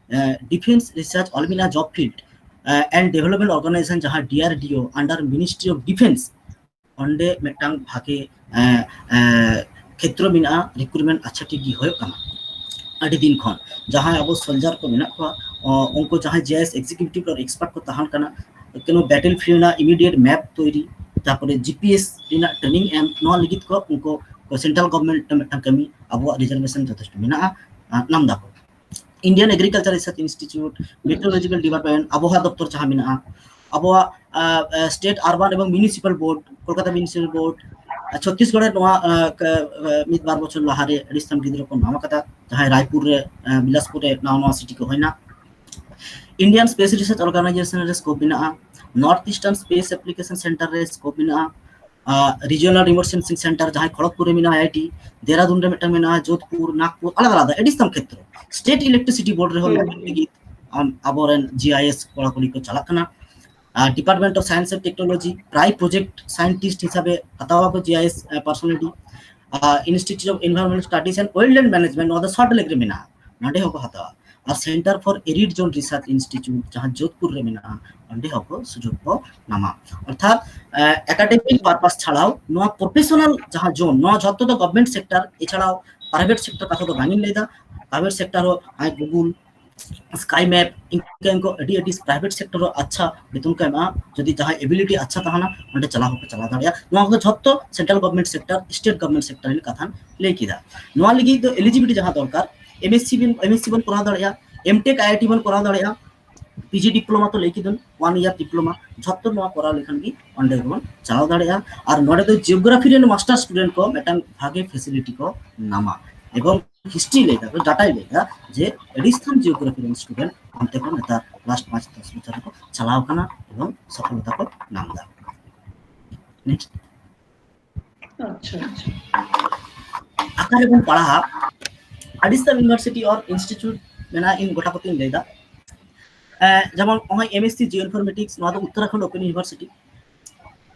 ᱰᱤᱯᱷᱮᱱᱥ ᱨᱤᱥᱟᱨᱪ ᱚᱞ ᱢᱮᱱᱟᱜᱼᱟ, ᱡᱚᱵ ᱯᱷᱤᱞᱰ ᱮᱱᱰ ᱰᱮᱵᱷᱞᱚᱯᱢᱮᱱᱴ ᱚᱨᱜᱟᱱᱟᱭᱡᱮᱥᱚᱱ, ᱡᱟᱦᱟᱸ ᱰᱤᱟᱨᱰᱤᱳ under Ministry of Defence, ᱚᱸᱰᱮ ᱢᱤᱫᱴᱟᱝ ᱵᱷᱟᱜᱮ ᱮ, ᱮ, ᱠᱷᱮᱛᱨᱚ ᱢᱮᱱᱟᱜᱼᱟ, ᱨᱤᱠᱨᱩᱴᱢᱮᱱᱴ ᱟᱪᱪᱷᱟ ᱴᱷᱤᱠ ᱜᱮ ᱦᱩᱭᱩᱜ ᱠᱟᱱᱟ ᱟᱹᱰᱤ ᱫᱤᱱ ᱠᱷᱚᱱ᱾ ᱡᱟᱦᱟᱸᱭ ᱟᱵᱚ ᱥᱳᱞᱡᱟᱨ ᱠᱚ ᱢᱮᱱᱟᱜ ᱠᱚᱣᱟ, ᱚ, ᱩᱱᱠᱩ ᱡᱟᱦᱟᱸᱭ ᱡᱤᱟᱭᱮᱥ ᱮᱠᱡᱤᱠᱤᱭᱩᱴᱤᱵᱷ ᱟᱨ ᱮᱠᱥᱯᱟᱨᱴ ᱠᱚ ᱛᱟᱦᱮᱱ ᱠᱟᱱᱟ, ᱠᱳᱱᱳ ᱵᱮᱴᱮᱞ ᱯᱷᱤᱞᱰ ᱨᱮᱱᱟᱜ ᱤᱢᱤᱰᱤᱭᱮᱴ ᱢᱮᱯ ᱛᱳᱭᱨᱤ, ᱛᱟᱨᱯᱚᱨᱮ ᱡᱤᱯᱤᱮᱥ ᱨᱮᱱᱟᱜ ᱴᱨᱮᱱᱤᱝ ᱮᱢ, ᱱᱚᱣᱟ ᱞᱟᱹᱜᱤᱫ ᱠᱚ ᱩᱱᱠᱩ ᱥᱮᱱᱴᱨᱟᱞ ᱜᱚᱵᱷᱚᱨᱱᱢᱮᱱᱴ ᱢᱤᱫᱴᱟᱝ ᱠᱟᱹᱢᱤ ᱟᱵᱚᱣᱟᱜ ᱨᱤᱡᱟᱨᱵᱷᱮᱥᱚᱱ ᱡᱚᱛᱷᱮᱥᱴᱚ ᱢᱮᱱᱟᱜᱼᱟ, ᱟᱸ, ᱱᱟᱢᱫᱟ ᱠᱚ᱾ Indian Agriculture Research Institute, Meteorological Department, ᱟᱵᱚᱦᱟᱣᱟ ᱫᱚᱯᱛᱚᱨ ᱡᱟᱦᱟᱸ ᱢᱮᱱᱟᱜᱼᱟ, ᱟᱵᱚᱣᱟᱜ ᱥᱴᱮᱴ ᱟᱨᱵᱟᱱ ᱮᱵᱚᱝ ᱢᱤᱭᱩᱱᱤᱥᱤᱯᱟᱞ ᱵᱳᱨᱰ, ᱠᱳᱞᱠᱟᱛᱟ ᱢᱤᱭᱩᱱᱤᱥᱤᱯᱟᱞ ᱵᱳᱨᱰ, ᱪᱷᱚᱛᱤᱥᱜᱚᱲ ᱨᱮ ᱱᱚᱣᱟ ᱢᱤᱫ ᱵᱟᱨ ᱵᱚᱪᱷᱚᱨ ᱞᱟᱦᱟᱨᱮ ᱟᱹᱰᱤ ᱥᱟᱱ ᱜᱤᱫᱽᱨᱟᱹ ᱠᱚ ᱱᱟᱢ ᱟᱠᱟᱫᱟ, ᱡᱟᱦᱟᱸᱭ ᱨᱟᱭᱯᱩᱨ ᱨᱮ ᱵᱤᱞᱟᱥᱯᱩᱨ ᱨᱮ ᱱᱟᱣᱟ ᱱᱟᱣᱟ ᱥᱤᱴᱤ ᱠᱚ ᱦᱩᱭᱱᱟ᱾ Indian Space Research Organization ᱨᱮ ᱥᱠᱳᱯ ᱢᱮᱱᱟᱜᱼᱟ, North Eastern Space Application Center ᱨᱮ ᱥᱠᱳᱯ ᱢᱮᱱᱟᱜᱼᱟ, ᱨᱤᱡᱤᱭᱚᱱᱟᱞ ᱨᱤᱢᱳᱴ ᱥᱮᱱᱥᱤᱝ ᱥᱮᱱᱴᱟᱨ ᱡᱟᱦᱟᱸᱭ ᱠᱷᱚᱲᱚᱜᱽᱯᱩᱨ ᱨᱮ ᱢᱮᱱᱟᱜᱼᱟ, ᱟᱭᱟᱭᱴᱤ ᱫᱮᱦᱨᱟᱫᱩᱱ ᱨᱮ ᱢᱤᱫᱴᱟᱝ ᱢᱮᱱᱟᱜᱼᱟ, ᱡᱳᱫᱷᱯᱩᱨ, ᱱᱟᱜᱽᱯᱩᱨ, ᱟᱞᱟᱫᱟ ᱟᱞᱟᱫᱟ ᱟᱹᱰᱤ ᱥᱟᱱ ᱠᱷᱮᱛᱨᱚ᱾ State Electricity Board ᱨᱮᱦᱚᱸ ᱞᱟᱹᱜᱤᱫ ᱟᱵᱚᱨᱮᱱ ᱡᱤ ᱟᱭ ᱮᱥ ᱠᱚᱲᱟ ᱠᱩᱲᱤ ᱠᱚ ᱪᱟᱞᱟᱜ ᱠᱟᱱᱟ᱾ Department of science and technology ᱯᱨᱟᱭ ᱯᱨᱚᱡᱮᱠᱴ ᱥᱟᱭᱮᱱᱴᱤᱥᱴ ᱦᱤᱥᱟᱵᱮ ᱦᱟᱛᱟᱣ ᱟᱠᱚ G I S personality. Institute of Environmental Studies and Wildland Management, ᱱᱚᱣᱟ ᱫᱚ ᱥᱚᱞᱴ ᱞᱮᱠ ᱨᱮ ᱢᱮᱱᱟᱜᱼᱟ, ᱱᱚᱸᱰᱮ ᱦᱚᱸᱠᱚ ᱦᱟᱛᱟᱣᱟ᱾ ᱟᱨ Center for Arid Zone Research Institute ᱡᱟᱦᱟᱸ ᱡᱳᱫᱷᱯᱩᱨ ᱨᱮ ᱢᱮᱱᱟᱜᱼᱟ, ᱚᱸᱰᱮ ᱦᱚᱸᱠᱚ ᱥᱩᱡᱳᱜᱽ ᱠᱚ ᱧᱟᱢᱟ᱾ ᱚᱨᱛᱷᱟᱛ ᱮᱠᱟᱰᱮᱢᱤᱠ ᱯᱟᱨᱯᱟᱥ ᱪᱷᱟᱲᱟᱣ ᱱᱚᱣᱟ ᱯᱨᱚᱯᱷᱮᱥᱚᱱᱟᱞ ᱡᱟᱦᱟᱸ ᱡᱳᱱ, ᱱᱚᱣᱟ ᱡᱷᱚᱛᱚ ᱫᱚ ᱜᱚᱵᱷᱢᱮᱱᱴ ᱥᱮᱠᱴᱚᱨ, ᱮᱪᱷᱟᱲᱟᱣ ᱯᱨᱟᱭᱵᱷᱮᱴ ᱥᱮᱠᱴᱚᱨ ᱠᱟᱛᱷᱟ ᱫᱚ ᱵᱟᱝ ᱤᱧ ᱞᱟᱹᱭᱫᱟ᱾ ᱯᱨᱟᱭᱵᱷᱮᱴ ᱥᱮᱠᱴᱚᱨ ᱦᱚᱸ ᱟᱭ ᱜᱩᱜᱩᱞ, ᱥᱠᱟᱭ ᱢᱮᱯ, ᱤᱱᱠᱟᱹ ᱤᱱᱠᱟᱹ ᱟᱹᱰᱤ ᱟᱹᱰᱤ ᱯᱨᱟᱭᱵᱷᱮᱴ ᱥᱮᱠᱴᱚᱨ ᱦᱚᱸ ᱟᱪᱪᱷᱟ ᱵᱮᱛᱚᱱ ᱠᱚ ᱮᱢᱟ᱾ ᱡᱩᱫᱤ ᱡᱟᱦᱟᱸᱭ ᱮᱵᱤᱞᱤᱴᱤ ᱟᱪᱪᱷᱟ ᱛᱟᱦᱮᱱᱟ, ᱚᱸᱰᱮ ᱪᱟᱞᱟᱣ ᱦᱚᱸᱠᱚ ᱪᱟᱞᱟᱣ ᱫᱟᱲᱮᱭᱟᱜᱼᱟ᱾ ᱱᱚᱣᱟ ᱠᱚᱫᱚ ᱡᱷᱚᱛᱚ central government sector, state government sector ᱨᱮᱱᱟᱜ ᱠᱟᱛᱷᱟᱧ ᱞᱟᱹᱭ ᱠᱮᱫᱟ᱾ ᱱᱚᱣᱟ ᱞᱟᱹᱜᱤᱫ ᱫᱚ ᱮᱞᱤᱡᱤᱵᱤᱞᱤᱴᱤ ᱡᱟᱦᱟᱸ ᱫᱚᱨᱠᱟᱨ, ᱮᱢᱮᱥᱥᱤ ᱵᱚᱱ, ᱮᱢᱮᱥᱥᱤ ᱵᱚᱱ ᱠᱚᱨᱟᱣ ᱫᱟᱲᱮᱭᱟᱜᱼᱟ, ᱮᱢᱴᱮᱠ ᱟᱭᱟᱭᱴᱤ ᱵᱚᱱ ᱠᱚᱨᱟᱣ ᱫᱟᱲᱮᱭᱟᱜᱼᱟ, ᱯᱤᱡᱤ ᱰᱤᱯᱞᱳᱢᱟ ᱛᱚ ᱞᱟᱹᱭ ᱠᱮᱫᱟᱹᱧ, ᱳᱣᱟᱱ ᱤᱭᱟᱨ ᱰᱤᱯᱞᱳᱢᱟ, ᱡᱷᱚᱛᱚ ᱱᱚᱣᱟ ᱠᱚᱨᱟᱣ ᱞᱮᱠᱷᱟᱱ ᱜᱮ ᱚᱸᱰᱮ ᱜᱮᱵᱚᱱ ᱪᱟᱞᱟᱣ ᱫᱟᱲᱮᱭᱟᱜᱼᱟ᱾ ᱟᱨ ᱱᱚᱰᱮ ᱫᱚ ᱡᱤᱭᱳᱜᱨᱟᱯᱷᱤ ᱨᱮᱱ ᱢᱟᱥᱴᱟᱨ ᱥᱴᱩᱰᱮᱱᱴ ᱠᱚ ᱢᱤᱫᱴᱟᱝ ᱵᱷᱟᱜᱮ ᱯᱷᱮᱥᱤᱞᱤᱴᱤ ᱠᱚ ᱧᱟᱢᱟ᱾ ᱮᱵᱚᱝ ᱦᱤᱥᱴᱨᱤ ᱞᱟᱹᱭ ᱫᱟ, ᱰᱟᱴᱟᱭ ᱞᱟᱹᱭ ᱫᱟ ᱡᱮ ᱟᱹᱰᱤ ᱥᱛᱷᱟᱱ ᱡᱤᱭᱳᱜᱨᱟᱯᱷᱤ ᱨᱮᱱ ᱥᱴᱩᱰᱮᱱᱴ ᱚᱱᱛᱮ ᱠᱷᱚᱱ ᱱᱮᱛᱟᱨ ᱞᱟᱥᱴ ᱯᱟᱸᱪ ᱫᱚᱥ ᱵᱚᱪᱷᱚᱨ ᱨᱮᱠᱚ ᱪᱟᱞᱟᱣ ᱠᱟᱱᱟ ᱮᱵᱚᱝ ᱥᱚᱯᱷᱚᱞᱚᱛᱟ ᱠᱚ ᱧᱟᱢ ᱫᱟ᱾ ᱱᱮᱠᱥᱴ᱾ ᱟᱪᱪᱷᱟ, ᱟᱪᱪᱷᱟ᱾ ᱚᱠᱟᱨᱮᱵᱚᱱ ᱯᱟᱲᱦᱟᱜᱼᱟ? Additional university or institute ᱢᱮᱱᱟᱜᱼᱟ, ᱤᱧ ᱜᱚᱴᱟ ᱠᱚᱛᱮᱧ ᱞᱟᱹᱭᱫᱟ᱾ ᱮ, ᱡᱮᱢᱚᱱ ᱱᱚᱜᱼᱚᱭ ᱮᱢᱮᱥᱥᱤ ᱡᱤᱭᱳ ᱤᱱᱯᱷᱚᱨᱢᱮᱴᱤᱠᱥ, ᱱᱚᱣᱟ ᱫᱚ Uttarakhand open university.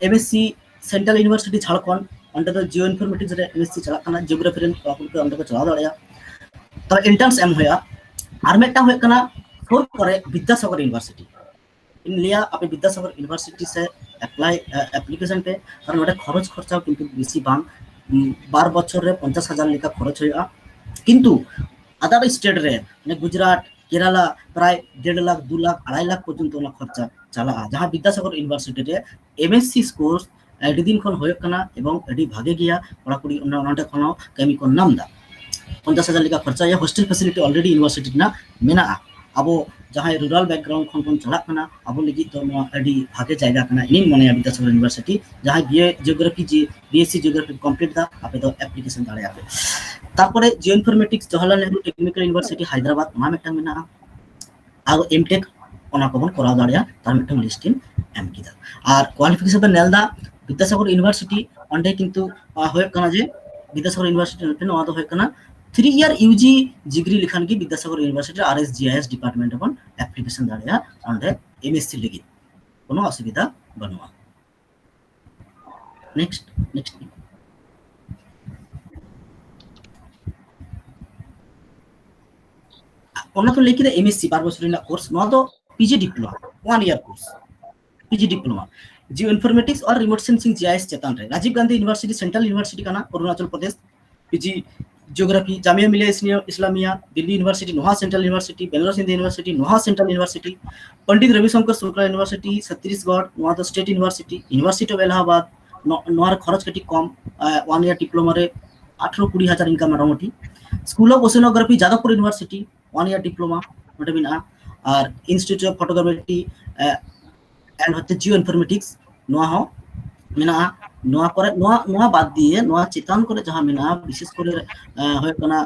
MSc central university Jharkhand, ᱚᱸᱰᱮ ᱫᱚ ᱡᱤᱭᱳ ᱤᱱᱯᱷᱚᱨᱢᱮᱴᱤᱠᱥ ᱨᱮ ᱮᱢᱮᱥᱥᱤ ᱪᱟᱞᱟᱜ ᱠᱟᱱᱟ, ᱡᱤᱭᱳᱜᱨᱟᱯᱷᱤ ᱨᱮᱱ ᱠᱚᱲᱟ ᱠᱩᱲᱤ ᱠᱚ ᱚᱸᱰᱮ ᱠᱚ ᱪᱟᱞᱟᱣ ᱫᱟᱲᱮᱭᱟᱜᱼᱟ᱾ ᱛᱚᱵᱮ ᱮᱱᱴᱨᱟᱱᱥ ᱮᱢ ᱦᱩᱭᱩᱜᱼᱟ᱾ ᱟᱨ ᱢᱤᱫᱴᱟᱝ ᱦᱩᱭᱩᱜ ᱠᱟᱱᱟ ᱥᱩᱨ ᱠᱚᱨᱮ ᱵᱤᱫᱽᱫᱟᱥᱟᱜᱚᱨ ᱤᱭᱩᱱᱤᱵᱷᱟᱨᱥᱤᱴᱤ᱾ ᱤᱧ ᱞᱟᱹᱭᱟ ᱟᱯᱮ ᱵᱤᱫᱽᱫᱟᱥᱟᱜᱚᱨ ᱤᱭᱩᱱᱤᱵᱷᱟᱨᱥᱤᱴᱤ ᱥᱮ ᱮᱯᱞᱟᱭ, ᱮᱯᱞᱤᱠᱮᱥᱚᱱ ᱯᱮ, ᱠᱟᱨᱚᱱ ᱱᱚᱰᱮ ᱠᱷᱚᱨᱚᱪ ᱠᱷᱚᱨᱪᱟ ᱠᱤᱱᱛᱩ ᱵᱮᱥᱤ ᱵᱟᱝ, ᱩᱢ, ᱵᱟᱨ ᱵᱚᱪᱷᱚᱨ ᱨᱮ ᱯᱚᱧᱪᱟᱥ ᱦᱟᱡᱟᱨ ᱞᱮᱠᱟ ᱠᱷᱚᱨᱚᱪ ᱦᱩᱭᱩᱜᱼᱟ᱾ ᱠᱤᱱᱛᱩ ᱟᱫᱟᱨ ᱥᱴᱮᱴ ᱨᱮ, ᱢᱟᱱᱮ ᱜᱩᱡᱽᱨᱟᱴ, ᱠᱮᱨᱟᱞᱟ, ᱯᱨᱟᱭ ᱰᱮᱲ ᱞᱟᱠᱷ, ᱫᱩ ᱞᱟᱠᱷ, ᱟᱲᱟᱭ ᱞᱟᱠᱷ ᱯᱚᱨᱡᱚᱱᱛᱚ ᱚᱱᱟ ᱠᱷᱚᱨᱪᱟ ᱪᱟᱞᱟᱜᱼᱟ, ᱡᱟᱦᱟᱸ ᱵᱤᱫᱽᱫᱟᱥᱟᱜᱚᱨ ᱤᱭᱩᱱᱤᱵᱷᱟᱨᱥᱤᱴᱤ ᱨᱮ ᱮᱢᱮᱥᱥᱤ ᱠᱳᱨᱥ ᱟᱹᱰᱤ ᱫᱤᱱ ᱠᱷᱚᱱ ᱦᱩᱭᱩᱜ ᱠᱟᱱᱟ ᱮᱵᱚᱝ ᱟᱹᱰᱤ ᱵᱷᱟᱜᱮ ᱜᱮᱭᱟ, ᱠᱚᱲᱟ ᱠᱩᱲᱤ ᱚᱱᱟ, ᱱᱚᱸᱰᱮ ᱠᱷᱚᱱ ᱦᱚᱸ ᱠᱟᱹᱢᱤ ᱠᱚ ᱧᱟᱢ ᱮᱫᱟ᱾ ᱯᱚᱧᱪᱟᱥ ᱦᱟᱡᱟᱨ ᱞᱮᱠᱟ ᱠᱷᱚᱨᱪᱟᱭᱟ, ᱦᱳᱥᱴᱮᱞ ᱯᱷᱮᱥᱤᱞᱤᱴᱤ ᱚᱞᱨᱮᱰᱤ ᱤᱭᱩᱱᱤᱵᱷᱟᱨᱥᱤᱴᱤ ᱨᱮᱱᱟᱜ ᱢᱮᱱᱟᱜᱼᱟ᱾ ᱟᱵᱚ ᱡᱟᱦᱟᱸᱭ ᱨᱩᱨᱟᱞ ᱵᱮᱠᱜᱨᱟᱣᱩᱱᱰ ᱠᱷᱚᱱ ᱵᱚᱱ ᱪᱟᱞᱟᱜ ᱠᱟᱱᱟ, ᱟᱵᱚ ᱞᱟᱹᱜᱤᱫ ᱫᱚ ᱱᱚᱣᱟ ᱟᱹᱰᱤ ᱵᱷᱟᱜᱮ ᱡᱟᱭᱜᱟ ᱠᱟᱱᱟ ᱤᱧᱤᱧ ᱢᱚᱱᱮᱭᱟ᱾ ᱵᱤᱫᱽᱫᱟᱥᱟᱜᱚᱨ ᱤᱭᱩᱱᱤᱵᱷᱟᱨᱥᱤᱴᱤ, ᱡᱟᱦᱟᱸᱭ ᱵᱤ ᱮ ᱡᱤᱭᱳᱜᱨᱟᱯᱷᱤ ᱡᱮ B S C geography complete ᱫᱟ, ᱟᱯᱮ ᱫᱚ ᱮᱯᱞᱤᱠᱮᱥᱚᱱ ᱫᱟᱲᱮᱭᱟᱜᱼᱟ ᱯᱮ᱾ ᱛᱟᱨᱯᱚᱨᱮ geo informatics, Jawaharlal Nehru technical university Hyderabad, ᱚᱱᱟ ᱢᱤᱫᱴᱟᱝ ᱢᱮᱱᱟᱜᱼᱟ᱾ ᱟᱨ ᱮᱢᱴᱮᱠ ᱚᱱᱟ ᱠᱚᱵᱚᱱ ᱠᱚᱨᱟᱣ ᱫᱟᱲᱮᱭᱟᱜᱼᱟ, ᱛᱟᱨ ᱢᱤᱫᱴᱟᱝ ᱞᱤᱥᱴ ᱤᱧ ᱮᱢ ᱠᱮᱫᱟ᱾ ᱟᱨ ᱠᱳᱣᱟᱞᱤᱯᱷᱤᱠᱮᱥᱚᱱ ᱵᱚᱱ ᱧᱮᱞ ᱮᱫᱟ, ᱵᱤᱫᱽᱫᱟᱥᱟᱜᱚᱨ ᱤᱭᱩᱱᱤᱵᱷᱟᱨᱥᱤᱴᱤ, ᱚᱸᱰᱮ ᱠᱤᱱᱛᱩ ᱟᱸ, ᱦᱩᱭᱩᱜ ᱠᱟᱱᱟ ᱡᱮ ᱵᱤᱫᱽᱫᱟᱥᱟᱜᱚᱨ ᱤᱭᱩᱱᱤᱵᱷᱟᱨᱥᱤᱴᱤ ᱱᱚᱣᱟ ᱫᱚ ᱦᱩᱭᱩᱜ ᱠᱟᱱᱟ three year U G degree ᱞᱮᱠᱷᱟᱱ ᱜᱮ Vidyasagar university R S G I S department ᱨᱮᱵᱚᱱ ᱮᱯᱞᱤᱠᱮᱥᱚᱱ ᱫᱟᱲᱮᱭᱟᱜᱼᱟ ᱚᱸᱰᱮ ᱮᱢ ᱮᱥ ᱥᱤ ᱞᱟᱹᱜᱤᱫ᱾ ᱠᱳᱱᱳ ᱚᱥᱩᱵᱤᱫᱷᱟ ᱵᱟᱹᱱᱩᱜᱼᱟ᱾ Next, next. ᱚᱱᱟ ᱛᱚ ᱞᱟᱹᱭ ᱠᱮᱫᱟ ᱮᱢ ᱮᱥ ᱥᱤ ᱵᱟᱨ ᱵᱚᱪᱷᱚᱨ ᱨᱮᱱᱟᱜ ᱠᱳᱨᱥ, ᱱᱚᱣᱟ ᱫᱚ P G diploma, one year course, P G diploma, geo informatics ᱟᱨ remote sensing G I S ᱪᱮᱛᱟᱱ ᱨᱮ᱾ Rajiv Gandhi university central university ᱠᱟᱱᱟ Arunachal Pradesh, P G geography, Jamia Millia Islamia Delhi university, ᱱᱚᱣᱟ central university, Banaras Hindu university, ᱱᱚᱣᱟ central university, Pandit Ravi Shankar Shukla university Chhattisgarh, ᱱᱚᱣᱟ ᱫᱚ state university, university of Allahabad, ᱱᱚ-, ᱱᱚᱣᱟ ᱨᱮ ᱠᱷᱚᱨᱚᱪ ᱠᱟᱹᱴᱤᱡ ᱠᱚᱢ, ᱟᱸ, ᱳᱣᱟᱱ ᱤᱭᱟᱨ ᱰᱤᱯᱞᱳᱢᱟ ᱨᱮ ᱟᱴᱷᱨᱚ ᱠᱩᱲᱤ ᱦᱟᱡᱟᱨ ᱤᱱᱠᱟᱢ ᱢᱚᱴᱟᱢᱩᱴᱤ᱾ School of oceanography Jadavpur university, one year diploma ᱱᱚᱰᱮ ᱢᱮᱱᱟᱜᱼᱟ᱾ ᱟᱨ ᱤᱱᱥᱴᱤᱴᱤᱭᱩᱴ ᱚᱯᱷ ᱯᱷᱳᱴᱳᱜᱨᱟᱯᱷᱤ, ᱮ, ᱮᱱᱰ ᱦᱚᱪᱪᱷᱮ ᱡᱤᱭᱳ ᱤᱱᱯᱷᱚᱨᱢᱮᱴᱤᱠᱥ, ᱱᱚᱣᱟ ᱦᱚᱸ ᱢᱮᱱᱟᱜᱼᱟ᱾ ᱱᱚᱣᱟ ᱠᱚᱨᱮ, ᱱᱚᱣᱟ, ᱱᱚᱣᱟ ᱵᱟᱫ ᱫᱤᱭᱮ ᱱᱚᱣᱟ ᱪᱮᱛᱟᱱ ᱠᱚᱨᱮ ᱡᱟᱦᱟᱸ ᱢᱮᱱᱟᱜᱼᱟ, ᱵᱤᱥᱮᱥ ᱠᱚᱨᱮ, ᱮ, ᱦᱩᱭᱩᱜ ᱠᱟᱱᱟ,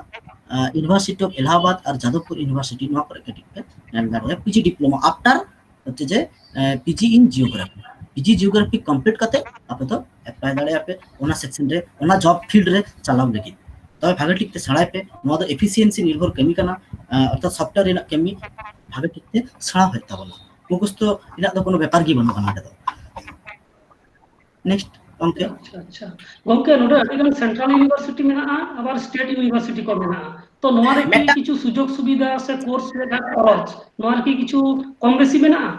ᱮ, ᱤᱭᱩᱱᱤᱵᱷᱟᱨᱥᱤᱴᱤ ᱚᱯᱷ ᱮᱞᱟᱦᱟᱵᱟᱫ ᱟᱨ ᱡᱟᱫᱚᱵᱽᱯᱩᱨ ᱤᱭᱩᱱᱤᱵᱷᱟᱨᱥᱤᱴᱤ, ᱱᱚᱣᱟ ᱠᱚᱨᱮ ᱠᱟᱹᱴᱤᱡ ᱯᱮ ᱧᱮᱞ ᱫᱟᱲᱮᱭᱟᱜᱼᱟ᱾ ᱯᱤ ᱡᱤ ᱰᱤᱯᱞᱳᱢᱟ ᱟᱯᱴᱟᱨ ᱦᱚᱪᱪᱷᱮ ᱡᱮ, ᱮ, P G in geography, P G geography complete ᱠᱟᱛᱮ ᱟᱯᱮ ᱫᱚ ᱮᱯᱞᱟᱭ ᱫᱟᱲᱮᱭᱟᱜᱼᱟ ᱯᱮ ᱚᱱᱟ ᱥᱮᱠᱥᱚᱱ ᱨᱮ, ᱚᱱᱟ ᱡᱚᱵ ᱯᱷᱤᱞᱰ ᱨᱮ ᱪᱟᱞᱟᱣ ᱞᱟᱹᱜᱤᱫ᱾ ᱛᱚᱵᱮ ᱵᱷᱟᱜᱮ ᱴᱷᱤᱠ ᱛᱮ ᱥᱮᱬᱟᱭ ᱯᱮ, ᱱᱚᱣᱟ ᱫᱚ ᱮᱯᱷᱤᱥᱤᱭᱮᱱᱥᱤ ᱱᱤᱨᱵᱷᱚᱨ ᱠᱟᱹᱢᱤ ᱠᱟᱱᱟ, ᱮ, ᱚᱨᱛᱷᱟᱛ ᱥᱚᱯᱷᱴᱣᱮᱭᱟᱨ ᱨᱮᱱᱟᱜ ᱠᱟᱹᱢᱤ ᱵᱷᱟᱜᱮ ᱴᱷᱤᱠ ᱛᱮ ᱥᱮᱬᱟ ᱦᱩᱭᱩᱜ ᱛᱟᱵᱚᱱᱟ᱾ ᱢᱩᱠᱷᱚᱥᱛᱚ ᱨᱮᱱᱟᱜ ᱫᱚ ᱠᱳᱱᱳ ᱵᱮᱯᱟᱨ ᱜᱮ ᱵᱟᱹᱱᱩᱜᱼᱟ ᱱᱚᱰᱮ ᱫᱚ᱾ ᱱᱮᱠᱥᱴ, ᱜᱚᱢᱠᱮ᱾ ᱟᱪᱪᱷᱟ, ᱟᱪᱪᱷᱟ᱾ ᱜᱚᱢᱠᱮ, ᱱᱚᱰᱮ ᱟᱹᱰᱤ ᱜᱟᱱ ᱥᱮᱱᱴᱨᱟᱞ ᱤᱭᱩᱱᱤᱵᱷᱟᱨᱥᱤᱴᱤ ᱢᱮᱱᱟᱜᱼᱟ, ᱟᱵᱟᱨ ᱥᱴᱮᱴ ᱤᱭᱩᱱᱤᱵᱷᱟᱨᱥᱤᱴᱤ ᱠᱚ ᱢᱮᱱᱟᱜᱼᱟ᱾ ᱛᱚ, ᱱᱚᱣᱟ ᱨᱮ ᱦᱮᱸ, ᱠᱤ ᱢᱤᱫᱴᱟᱝ ᱠᱤᱪᱷᱩ ᱥᱩᱡᱳᱜᱽ ᱥᱩᱵᱤᱫᱷᱟ ᱥᱮ ᱠᱳᱨᱥ ᱨᱮ ᱡᱟᱦᱟᱸ ᱠᱷᱚᱨᱚᱪ, ᱱᱚᱣᱟ ᱨᱮ ᱠᱤ ᱠᱤᱪᱷᱩ ᱠᱚᱢ ᱵᱮᱥᱤ ᱢᱮᱱᱟᱜᱼᱟ?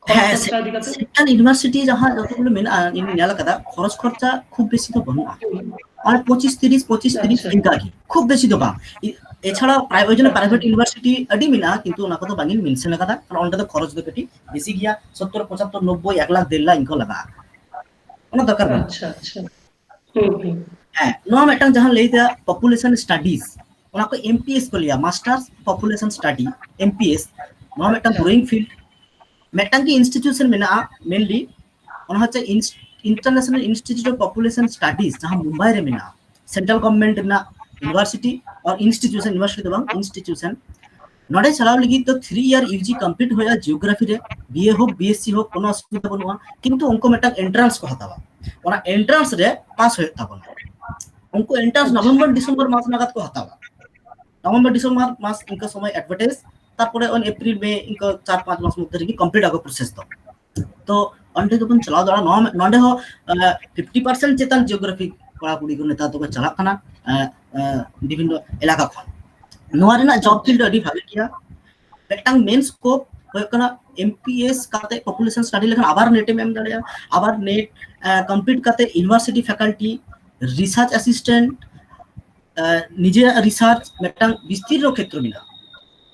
ᱠᱷᱚᱨᱚᱪ ᱦᱮᱸ, ᱠᱷᱚᱨᱪᱟ ᱤᱫᱤ ᱠᱟᱛᱮ? ᱥᱮᱱᱴᱨᱟᱞ ᱤᱭᱩᱱᱤᱵᱷᱟᱨᱥᱤᱴᱤ ᱡᱟᱦᱟᱸ ᱡᱚᱛᱚᱜᱩᱞᱳ ᱢᱮᱱᱟᱜᱼᱟ, ᱤᱧ ᱧᱮᱞ ᱟᱠᱟᱫᱟ, ᱠᱷᱚᱨᱚᱪ ᱠᱷᱚᱨᱪᱟ ᱠᱷᱩᱵ ᱵᱮᱥᱤ ᱫᱚ ᱵᱟᱹᱱᱩᱜᱼᱟ᱾ ᱦᱩᱸ᱾ ᱟᱨ ᱯᱚᱸᱪᱤᱥ ᱛᱤᱨᱤᱥ, ᱯᱚᱸᱪᱤᱥ ᱛᱤᱨᱤᱥ ᱟᱪᱪᱷᱟ᱾ ᱤᱱᱠᱟ ᱜᱮ, ᱠᱷᱩᱵ ᱵᱮᱥᱤ ᱫᱚ ᱵᱟᱝ᱾ ᱮ-, ᱮᱪᱷᱟᱲᱟ ᱯᱨᱟᱭ-, ওই জন্য ᱟᱪᱪᱷᱟ᱾ ᱯᱨᱟᱭᱵᱷᱮᱴ ᱤᱭᱩᱱᱤᱵᱷᱟᱨᱥᱤᱴᱤ ᱟᱹᱰᱤ ᱢᱮᱱᱟᱜᱼᱟ, ᱠᱤᱱᱛᱩ ᱚᱱᱟ ᱠᱚᱫᱚ ᱵᱟᱝ ᱤᱧ ᱢᱮᱱᱥᱚᱱ ᱟᱠᱟᱫᱟ, ᱠᱟᱨᱚᱱ ᱚᱸᱰᱮ ᱫᱚ ᱠᱷᱚᱨᱚᱪ ᱫᱚ ᱠᱟᱹᱴᱤᱡ ᱵᱮᱥᱤ ᱜᱮᱭᱟ, ᱥᱚᱛᱛᱚᱨ, ᱯᱚᱸᱪᱟᱛᱛᱚᱨ, ᱱᱚᱵᱵᱳᱭ, ᱮᱠ ᱞᱟᱠᱷ, ᱰᱮᱲ ᱞᱟᱠᱷ ᱤᱱᱠᱟ ᱞᱟᱜᱟᱜᱼᱟ᱾ ᱚᱱᱟ ᱫᱚᱨᱠᱟᱨ ᱵᱟᱹᱱᱩᱜᱼᱟ᱾ ᱟᱪᱪᱷᱟ, ᱟᱪᱪᱷᱟ᱾ ᱦᱩᱸ, ᱦᱩᱸ᱾ ᱦᱮᱸ, ᱱᱚᱣᱟ ᱢᱤᱫᱴᱟᱝ ᱡᱟᱦᱟᱸ ᱞᱟᱹᱭ ᱠᱮᱫᱟ population studies, ᱚᱱᱟ ᱠᱚ ᱮᱢ ᱯᱤ ᱮᱥ ᱠᱚ ᱞᱟᱹᱭᱟ, Masters Population Study, M P S. ᱱᱚᱣᱟ ᱢᱤᱫᱴᱟᱝ growing field, ᱢᱤᱫᱴᱟᱝ ᱜᱮ institution ᱢᱮᱱᱟᱜᱼᱟ mainly, ᱚᱱᱟ ᱦᱚᱪᱪᱷᱮ International Institute of Population Studies, ᱡᱟᱦᱟᱸ ᱢᱩᱢᱵᱟᱭ ᱨᱮ ᱢᱮᱱᱟᱜᱼᱟ, central government ᱨᱮᱱᱟᱜ university ᱟᱨ institution, university ᱫᱚ ᱵᱟᱝ, institution᱾ ᱱᱚᱰᱮ ᱪᱟᱞᱟᱣ ᱞᱟᱹᱜᱤᱫ ᱫᱚ three year U G complete ᱦᱩᱭᱩᱜᱼᱟ geography ᱨᱮ, B A ᱦᱳᱠ B S C ᱦᱳᱠ, ᱠᱳᱱᱳ ᱚᱥᱩᱵᱤᱫᱷᱟ ᱵᱟᱹᱱᱩᱜᱼᱟ, ᱠᱤᱱᱛᱩ ᱩᱱᱠᱩ ᱢᱤᱫᱴᱟᱝ entrance ᱠᱚ ᱦᱟᱛᱟᱣᱟ, ᱚᱱᱟ entrance ᱨᱮ ᱯᱟᱥ ᱦᱩᱭᱩᱜ ᱛᱟᱵᱚᱱᱟ᱾ ᱩᱱᱠᱩ entrance November December ᱢᱟᱥ ᱱᱟᱜᱟᱫ ᱠᱚ ᱦᱟᱛᱟᱣᱟ, November December ᱢᱟᱥ ᱤᱱᱠᱟᱹ ᱥᱚᱢᱚᱭ advertise, ᱛᱟᱨᱯᱚᱨᱮ ᱚᱱ April May ᱤᱱᱠᱟᱹ ᱪᱟᱨ ᱯᱟᱸᱪ ᱢᱟᱥ ᱢᱚᱫᱽᱫᱷᱮ ᱨᱮᱜᱮ complete ᱟᱠᱚ process ᱫᱚ᱾ ᱛᱚ ᱚᱸᱰᱮ ᱫᱚᱵᱚᱱ ᱪᱟᱞᱟᱣ ᱫᱟᱲᱮᱭᱟᱜᱼᱟ᱾ ᱱᱚᱣᱟ ᱱᱚᱰᱮ ᱦᱚᱸ fifty percent ᱪᱮᱛᱟᱱ geography ᱠᱚᱲᱟ ᱠᱩᱲᱤ ᱠᱚ ᱱᱮᱛᱟᱨ ᱫᱚᱠᱚ ᱪᱟᱞᱟᱜ ᱠᱟᱱᱟ ᱵᱤᱵᱷᱤᱱᱱᱚ ᱮᱞᱟᱠᱟ ᱠᱷᱚᱱ᱾ ᱱᱚᱣᱟ ᱨᱮᱱᱟᱜ job field ᱟᱹᱰᱤ ᱵᱷᱟᱜᱮ ᱜᱮᱭᱟ᱾ ᱢᱤᱫᱴᱟᱝ main scope ᱦᱩᱭᱩᱜ ᱠᱟᱱᱟ M P S ᱠᱟᱛᱮ population study ᱞᱮᱠᱷᱟᱱ ᱟᱵᱟᱨ NET ᱮᱢ ᱮᱢ ᱫᱟᱲᱮᱭᱟᱜᱼᱟ, ᱟᱵᱟᱨ NET complete ᱠᱟᱛᱮ university faculty, research assistant, ᱱᱤᱡᱮᱨᱟᱜ research ᱢᱤᱫᱴᱟᱝ ᱵᱤᱥᱛᱤᱨᱱᱚ ᱠᱷᱮᱛᱨᱚ ᱢᱮᱱᱟᱜᱼᱟ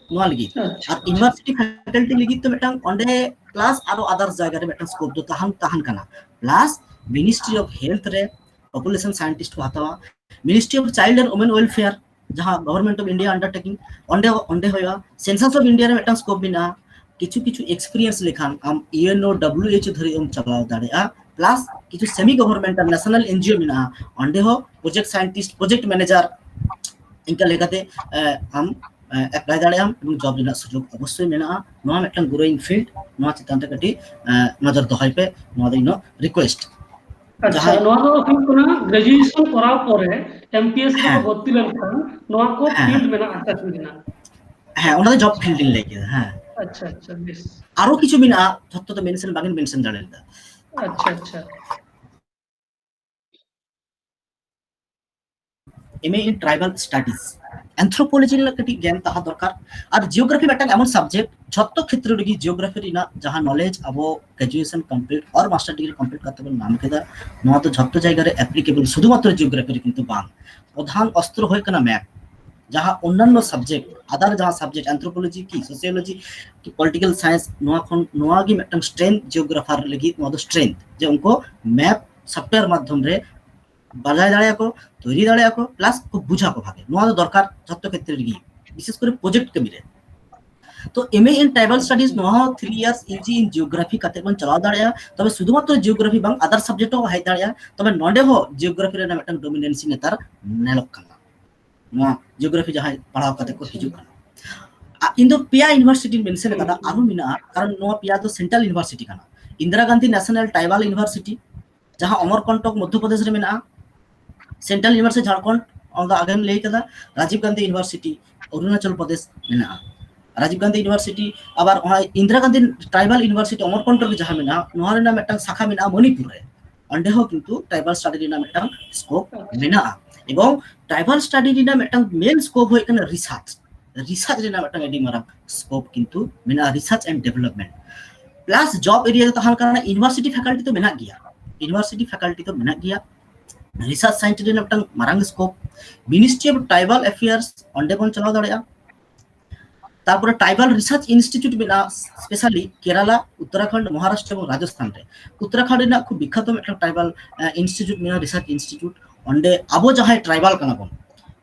ᱱᱚᱣᱟ ᱞᱟᱹᱜᱤᱫ᱾ ᱟᱨ university faculty ᱞᱟᱹᱜᱤᱫ ᱛᱮ ᱢᱤᱫᱴᱟᱝ ᱚᱸᱰᱮ plus ᱟᱨᱚ others ᱡᱟᱭᱜᱟ ᱨᱮ ᱢᱤᱫᱴᱟᱝ scope ᱫᱚ ᱛᱟᱦᱮᱱ ᱛᱟᱦᱮᱱ ᱠᱟᱱᱟ᱾ Plus Ministry of Health ᱨᱮ population scientist ᱠᱚ ᱦᱟᱛᱟᱣᱟ, Ministry of Child and Women Welfare, ᱡᱟᱦᱟᱸ Government of India undertaking, ᱚᱸᱰᱮ ᱚᱸᱰᱮ ᱦᱩᱭᱩᱜᱼᱟ᱾ Census of India ᱨᱮ ᱢᱤᱫᱴᱟᱝ scope ᱢᱮᱱᱟᱜᱼᱟ᱾ ᱠᱤᱪᱷᱩ ᱠᱤᱪᱷᱩ experience ᱞᱮᱠᱷᱟᱱ ᱟᱢ U N O W H O ᱫᱷᱟᱹᱨᱤᱡ ᱮᱢ ᱪᱟᱞᱟᱣ ᱫᱟᱲᱮᱭᱟᱜᱼᱟ᱾ Plus ᱠᱤᱪᱷᱩ semi government ᱟᱨ national N G O ᱢᱮᱱᱟᱜᱼᱟ, ᱚᱸᱰᱮ ᱦᱚᱸ project scientist, project manager, ᱤᱱᱠᱟ ᱞᱮᱠᱟᱛᱮ ᱟᱢ apply ᱫᱟᱲᱮᱭᱟᱜ ᱟᱢ ᱮᱵᱚᱝ job ᱨᱮᱱᱟᱜ ᱥᱩᱡᱳᱜᱽ ᱚᱵᱚᱥᱥᱳᱭ ᱢᱮᱱᱟᱜᱼᱟ᱾ ᱱᱚᱣᱟ ᱢᱤᱫᱴᱟᱝ growing field, ᱱᱚᱣᱟ ᱪᱮᱛᱟᱱ ᱨᱮ ᱠᱟᱹᱴᱤᱡ ᱱᱚᱡᱚᱨ ᱫᱚᱦᱚᱭ ᱯᱮ, ᱱᱚᱣᱟ ᱫᱚ ᱤᱧᱟᱹᱜ request᱾ ᱟᱪᱪᱷᱟ, ᱡᱟᱦᱟᱸᱭ ᱱᱚᱣᱟ ᱫᱚ ᱦᱩᱭᱩᱜ ᱠᱟᱱᱟ graduation ᱠᱚᱨᱟᱣ ᱯᱚᱨᱮ M P S ᱨᱮᱠᱚ ᱦᱮᱸ᱾ ᱵᱷᱚᱨᱛᱤ ᱞᱮᱱᱠᱷᱟᱱ ᱱᱚᱣᱟ ᱠᱚ ᱦᱮᱸ, field ᱦᱮᱸ᱾ ᱢᱮᱱᱟᱜᱼᱟ, ᱪᱟᱹᱠᱨᱤ ᱨᱮᱱᱟᱜ᱾ ᱦᱮᱸ, ᱚᱱᱟ ᱫᱚ job field ᱤᱧ ᱞᱟᱹᱭ ᱠᱮᱫᱟ᱾ ᱦᱮᱸ, ᱟᱪᱪᱷᱟ, ᱟᱪᱪᱷᱟ, ᱵᱮᱥ᱾ ᱟᱨᱚ ᱠᱤᱪᱷᱩ ᱢᱮᱱᱟᱜᱼᱟ, ᱡᱷᱚᱛᱚ ᱫᱚ mention ᱵᱟᱝᱤᱧ mention ᱫᱟᱲᱮ ᱞᱮᱫᱟ᱾ ᱟᱪᱪᱷᱟ, ᱟᱪᱪᱷᱟ᱾ M A in Tribal Studies, anthropology ᱨᱮᱱᱟᱜ ᱠᱟᱹᱴᱤᱡ ᱜᱮᱭᱟᱱ ᱛᱟᱦᱮᱸ ᱫᱚᱨᱠᱟᱨ᱾ ᱟᱨ geography ᱢᱤᱫᱴᱟᱝ ᱮᱢᱚᱱ subject, ᱡᱷᱚᱛᱚ ᱠᱷᱮᱛᱨᱮ ᱨᱮᱜᱮ geography ᱨᱮᱱᱟᱜ ᱡᱟᱦᱟᱸ knowledge ᱟᱵᱚ graduation complete ᱟᱨ master degree complete ᱠᱟᱛᱮ ᱵᱚᱱ ᱧᱟᱢ ᱠᱮᱫᱟ, ᱱᱚᱣᱟ ᱫᱚ ᱡᱷᱚᱛᱚ ᱡᱟᱭᱜᱟ ᱨᱮ applicable, ᱥᱩᱫᱷᱩᱢᱟᱛᱨᱚ geography ᱨᱮ ᱠᱤᱱᱛᱩ ᱵᱟᱝ᱾ ᱯᱨᱚᱫᱷᱟᱱ ᱚᱥᱛᱨᱚ ᱦᱩᱭᱩᱜ ᱠᱟᱱᱟ map, ᱡᱟᱦᱟᱸ ᱚᱱᱱᱟᱱᱚ subject, other ᱡᱟᱦᱟᱸ subject, anthropology ᱠᱤ, sociology ᱠᱤ, political science, ᱱᱚᱣᱟ ᱠᱷᱚᱱ, ᱱᱚᱣᱟ ᱜᱮ ᱢᱤᱫᱴᱟᱝ strength geographer ᱞᱟᱹᱜᱤᱫ, ᱱᱚᱣᱟ ᱫᱚ strength, ᱡᱮ ᱩᱱᱠᱩ map software ᱢᱟᱫᱽᱫᱷᱚᱢ ᱨᱮ ᱵᱟᱲᱟᱭ ᱫᱟᱲᱮᱭᱟᱜᱼᱟ ᱠᱚ, ᱛᱚᱭᱨᱤ ᱫᱟᱲᱮᱭᱟᱜᱼᱟ ᱠᱚ, plus ᱠᱚ ᱵᱩᱡᱷᱟᱹᱣ ᱠᱚ ᱵᱷᱟᱜᱮ᱾ ᱱᱚᱣᱟ ᱫᱚ ᱫᱚᱨᱠᱟᱨ ᱡᱷᱚᱛᱚ ᱠᱷᱮᱛᱨᱮ ᱨᱮᱜᱮ, ᱵᱤᱥᱮᱥ ᱠᱚᱨᱮ project ᱠᱟᱹᱢᱤ ᱨᱮ᱾ ᱛᱚ M A in tribal studies ᱱᱚᱣᱟ ᱦᱚᱸ three years U G in geography ᱠᱟᱛᱮ ᱵᱚᱱ ᱪᱟᱞᱟᱣ ᱫᱟᱲᱮᱭᱟᱜᱼᱟ᱾ ᱛᱚᱵᱮ ᱥᱩᱫᱷᱩᱢᱟᱛᱨᱚ geography ᱵᱟᱝ, other subject ᱦᱚᱸ ᱦᱮᱡ ᱫᱟᱲᱮᱭᱟᱜᱼᱟ᱾ ᱛᱚᱵᱮ ᱱᱚᱰᱮ ᱦᱚᱸ geography ᱨᱮᱱᱟᱜ ᱢᱤᱫᱴᱟᱝ dominancy ᱱᱮᱛᱟᱨ ᱧᱮᱞᱚᱜ ᱠᱟᱱᱟ᱾ ᱱᱚᱣᱟ geography ᱡᱟᱦᱟᱸᱭ ᱯᱟᱲᱦᱟᱣ ᱠᱟᱛᱮ ᱠᱚ ᱦᱤᱡᱩᱜ ᱠᱟᱱᱟ᱾ ᱤᱧ ᱫᱚ ᱯᱮᱭᱟ university mention ᱟᱠᱟᱫᱟ, ᱟᱨᱦᱚᱸ ᱢᱮᱱᱟᱜᱼᱟ, ᱠᱟᱨᱚᱱ ᱱᱚᱣᱟ ᱯᱮᱭᱟ ᱫᱚ central university ᱠᱟᱱᱟ᱾ Indira Gandhi National Tribal University, ᱡᱟᱦᱟᱸ ᱚᱢᱚᱨᱠᱚᱱᱴᱚᱠ ᱢᱚᱫᱽᱫᱷᱚ ᱯᱨᱚᱫᱮᱥ ᱨᱮ ᱢᱮᱱᱟᱜᱼᱟ᱾ Central University ᱡᱷᱟᱲᱠᱷᱚᱸᱰ, ᱚᱱᱟ ᱫᱚ ᱟᱜᱮᱢ ᱞᱟᱹᱭ ᱠᱟᱫᱟ᱾ Rajiv Gandhi University Arunachal Pradesh ᱢᱮᱱᱟᱜᱼᱟ᱾ Rajiv Gandhi University, ᱟᱵᱟᱨ ᱚᱱᱟ Indira Gandhi Tribal University Amarkantak ᱨᱮ ᱡᱟᱦᱟᱸ ᱢᱮᱱᱟᱜᱼᱟ, ᱱᱚᱣᱟ ᱨᱮᱱᱟᱜ ᱢᱤᱫᱴᱟᱝ ᱥᱟᱠᱷᱟ ᱢᱮᱱᱟᱜᱼᱟ ᱢᱚᱱᱤᱯᱩᱨ ᱨᱮ᱾ ᱚᱸᱰᱮ ᱦᱚᱸ ᱠᱤᱱᱛᱩ tribal study ᱨᱮᱱᱟᱜ ᱢᱤᱫᱴᱟᱝ scope ᱢᱮᱱᱟᱜᱼᱟ᱾ ᱮᱵᱚᱝ tribal study ᱨᱮᱱᱟᱜ ᱢᱤᱫᱴᱟᱝ main scope ᱦᱩᱭᱩᱜ ᱠᱟᱱᱟ research᱾ Research ᱨᱮᱱᱟᱜ ᱢᱤᱫᱴᱟᱝ ᱟᱹᱰᱤ ᱢᱟᱨᱟᱝ scope ᱠᱤᱱᱛᱩ ᱢᱮᱱᱟᱜᱼᱟ, research and development᱾ Plus job area ᱫᱚ ᱛᱟᱦᱮᱱ ᱠᱟᱱᱟ, university faculty ᱫᱚ ᱢᱮᱱᱟᱜ ᱜᱮᱭᱟ, university faculty ᱫᱚ ᱢᱮᱱᱟᱜ ᱜᱮᱭᱟ᱾ Research science ᱨᱮᱱᱟᱜ ᱢᱤᱫᱴᱟᱝ ᱢᱟᱨᱟᱝ scope᱾ Ministry of Tribal Affairs, ᱚᱸᱰᱮ ᱵᱚᱱ ᱪᱟᱞᱟᱣ ᱫᱟᱲᱮᱭᱟᱜᱼᱟ᱾ ᱛᱟᱨᱯᱚᱨᱮ tribal research institute ᱢᱮᱱᱟᱜᱼᱟ, specially ᱠᱮᱨᱟᱞᱟ, ᱩᱛᱛᱚᱨᱟᱠᱷᱚᱸᱰ, ᱢᱚᱦᱟᱨᱟᱥᱴᱨᱚ ᱮᱵᱚᱝ ᱨᱟᱡᱚᱥᱛᱷᱟᱱ ᱨᱮ᱾ ᱩᱛᱛᱚᱨᱟᱠᱷᱚᱸᱰ ᱨᱮᱱᱟᱜ ᱠᱷᱩᱵ ᱵᱤᱠᱠᱷᱟᱛᱚ ᱢᱤᱫᱴᱟᱝ tribal, ᱮ, institute ᱢᱮᱱᱟᱜᱼᱟ, research institute᱾ ᱚᱸᱰᱮ ᱟᱵᱚ ᱡᱟᱦᱟᱸᱭ tribal ᱠᱟᱱᱟ ᱵᱚᱱ,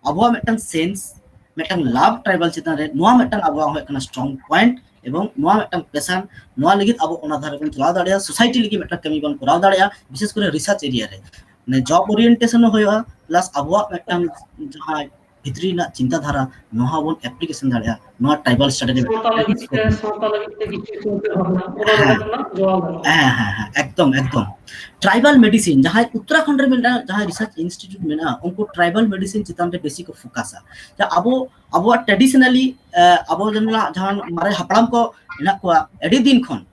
ᱟᱵᱚᱣᱟᱜ ᱢᱤᱫᱴᱟᱝ sense, ᱢᱤᱫᱴᱟᱝ love tribal ᱪᱮᱛᱟᱱ ᱨᱮ, ᱱᱚᱣᱟ ᱢᱤᱫᱴᱟᱝ ᱟᱵᱚᱣᱟᱜ ᱦᱩᱭᱩᱜ ᱠᱟᱱᱟ strong point, ᱮᱵᱚᱝ ᱱᱚᱣᱟ ᱢᱤᱫᱴᱟᱝ passion, ᱱᱚᱣᱟ ᱞᱟᱹᱜᱤᱫ ᱟᱵᱚ ᱚᱱᱟ ᱫᱷᱟᱨᱮ ᱵᱚᱱ ᱪᱟᱞᱟᱣ ᱫᱟᱲᱮᱭᱟᱜᱼᱟ, society ᱞᱟᱹᱜᱤᱫ ᱢᱤᱫᱴᱟᱝ ᱠᱟᱹᱢᱤ ᱵᱚᱱ ᱠᱚᱨᱟᱣ ᱫᱟᱲᱮᱭᱟᱜᱼᱟ, ᱵᱤᱥᱮᱥ ᱠᱚᱨᱮ research area ᱨᱮ᱾ ᱢᱟᱱᱮ job orientation ᱦᱚᱸ ᱦᱩᱭᱩᱜᱼᱟ, plus ᱟᱵᱚᱣᱟᱜ ᱢᱤᱫᱴᱟᱝ ᱡᱟᱦᱟᱸ ᱵᱷᱤᱛᱨᱤ ᱨᱮᱱᱟᱜ ᱪᱤᱱᱛᱟᱹ ᱫᱷᱟᱨᱟ, ᱱᱚᱣᱟ ᱦᱚᱸᱵᱚᱱ application ᱫᱟᱲᱮᱭᱟᱜᱼᱟ ᱱᱚᱣᱟ tribal study ᱨᱮ᱾ ᱥᱟᱶᱛᱟ ᱞᱟᱹᱜᱤᱫ ᱛᱮ, ᱥᱟᱶᱛᱟ ᱞᱟᱹᱜᱤᱫ ᱛᱮ ᱠᱤᱪᱷᱩ ᱪᱤᱱᱛᱟᱹ ᱵᱷᱟᱵᱽᱱᱟ, ᱚᱱᱟ ᱦᱮᱸ᱾ ᱨᱮᱱᱟᱜ ᱡᱚᱵᱟᱵ ᱮᱢ᱾ ᱦᱮᱸ, ᱦᱮᱸ, ᱦᱮᱸ, ᱮᱠᱫᱚᱢ, ᱮᱠᱫᱚᱢ᱾ Tribal medicine, ᱡᱟᱦᱟᱸᱭ ᱩᱛᱛᱚᱨᱟᱠᱷᱚᱸᱰ ᱨᱮ ᱢᱮᱱᱟᱜᱼᱟ, ᱡᱟᱦᱟᱸᱭ research institute ᱢᱮᱱᱟᱜᱼᱟ, ᱩᱱᱠᱩ tribal medicine ᱪᱮᱛᱟᱱ ᱨᱮ ᱵᱮᱥᱤ ᱠᱚ ᱯᱷᱳᱠᱟᱥᱟ᱾ ᱡᱟ ᱟᱵᱚ, ᱟᱵᱚᱣᱟᱜ traditionally, ᱮ, ᱟᱵᱚ ᱡᱮᱢᱚᱱ ᱡᱟᱦᱟᱸ ᱢᱟᱨᱮ ᱦᱟᱯᱲᱟᱢ ᱠᱚ ᱢᱮᱱᱟᱜ ᱠᱚᱣᱟ, ᱟᱹᱰᱤ ᱫᱤᱱ ᱠᱷᱚᱱ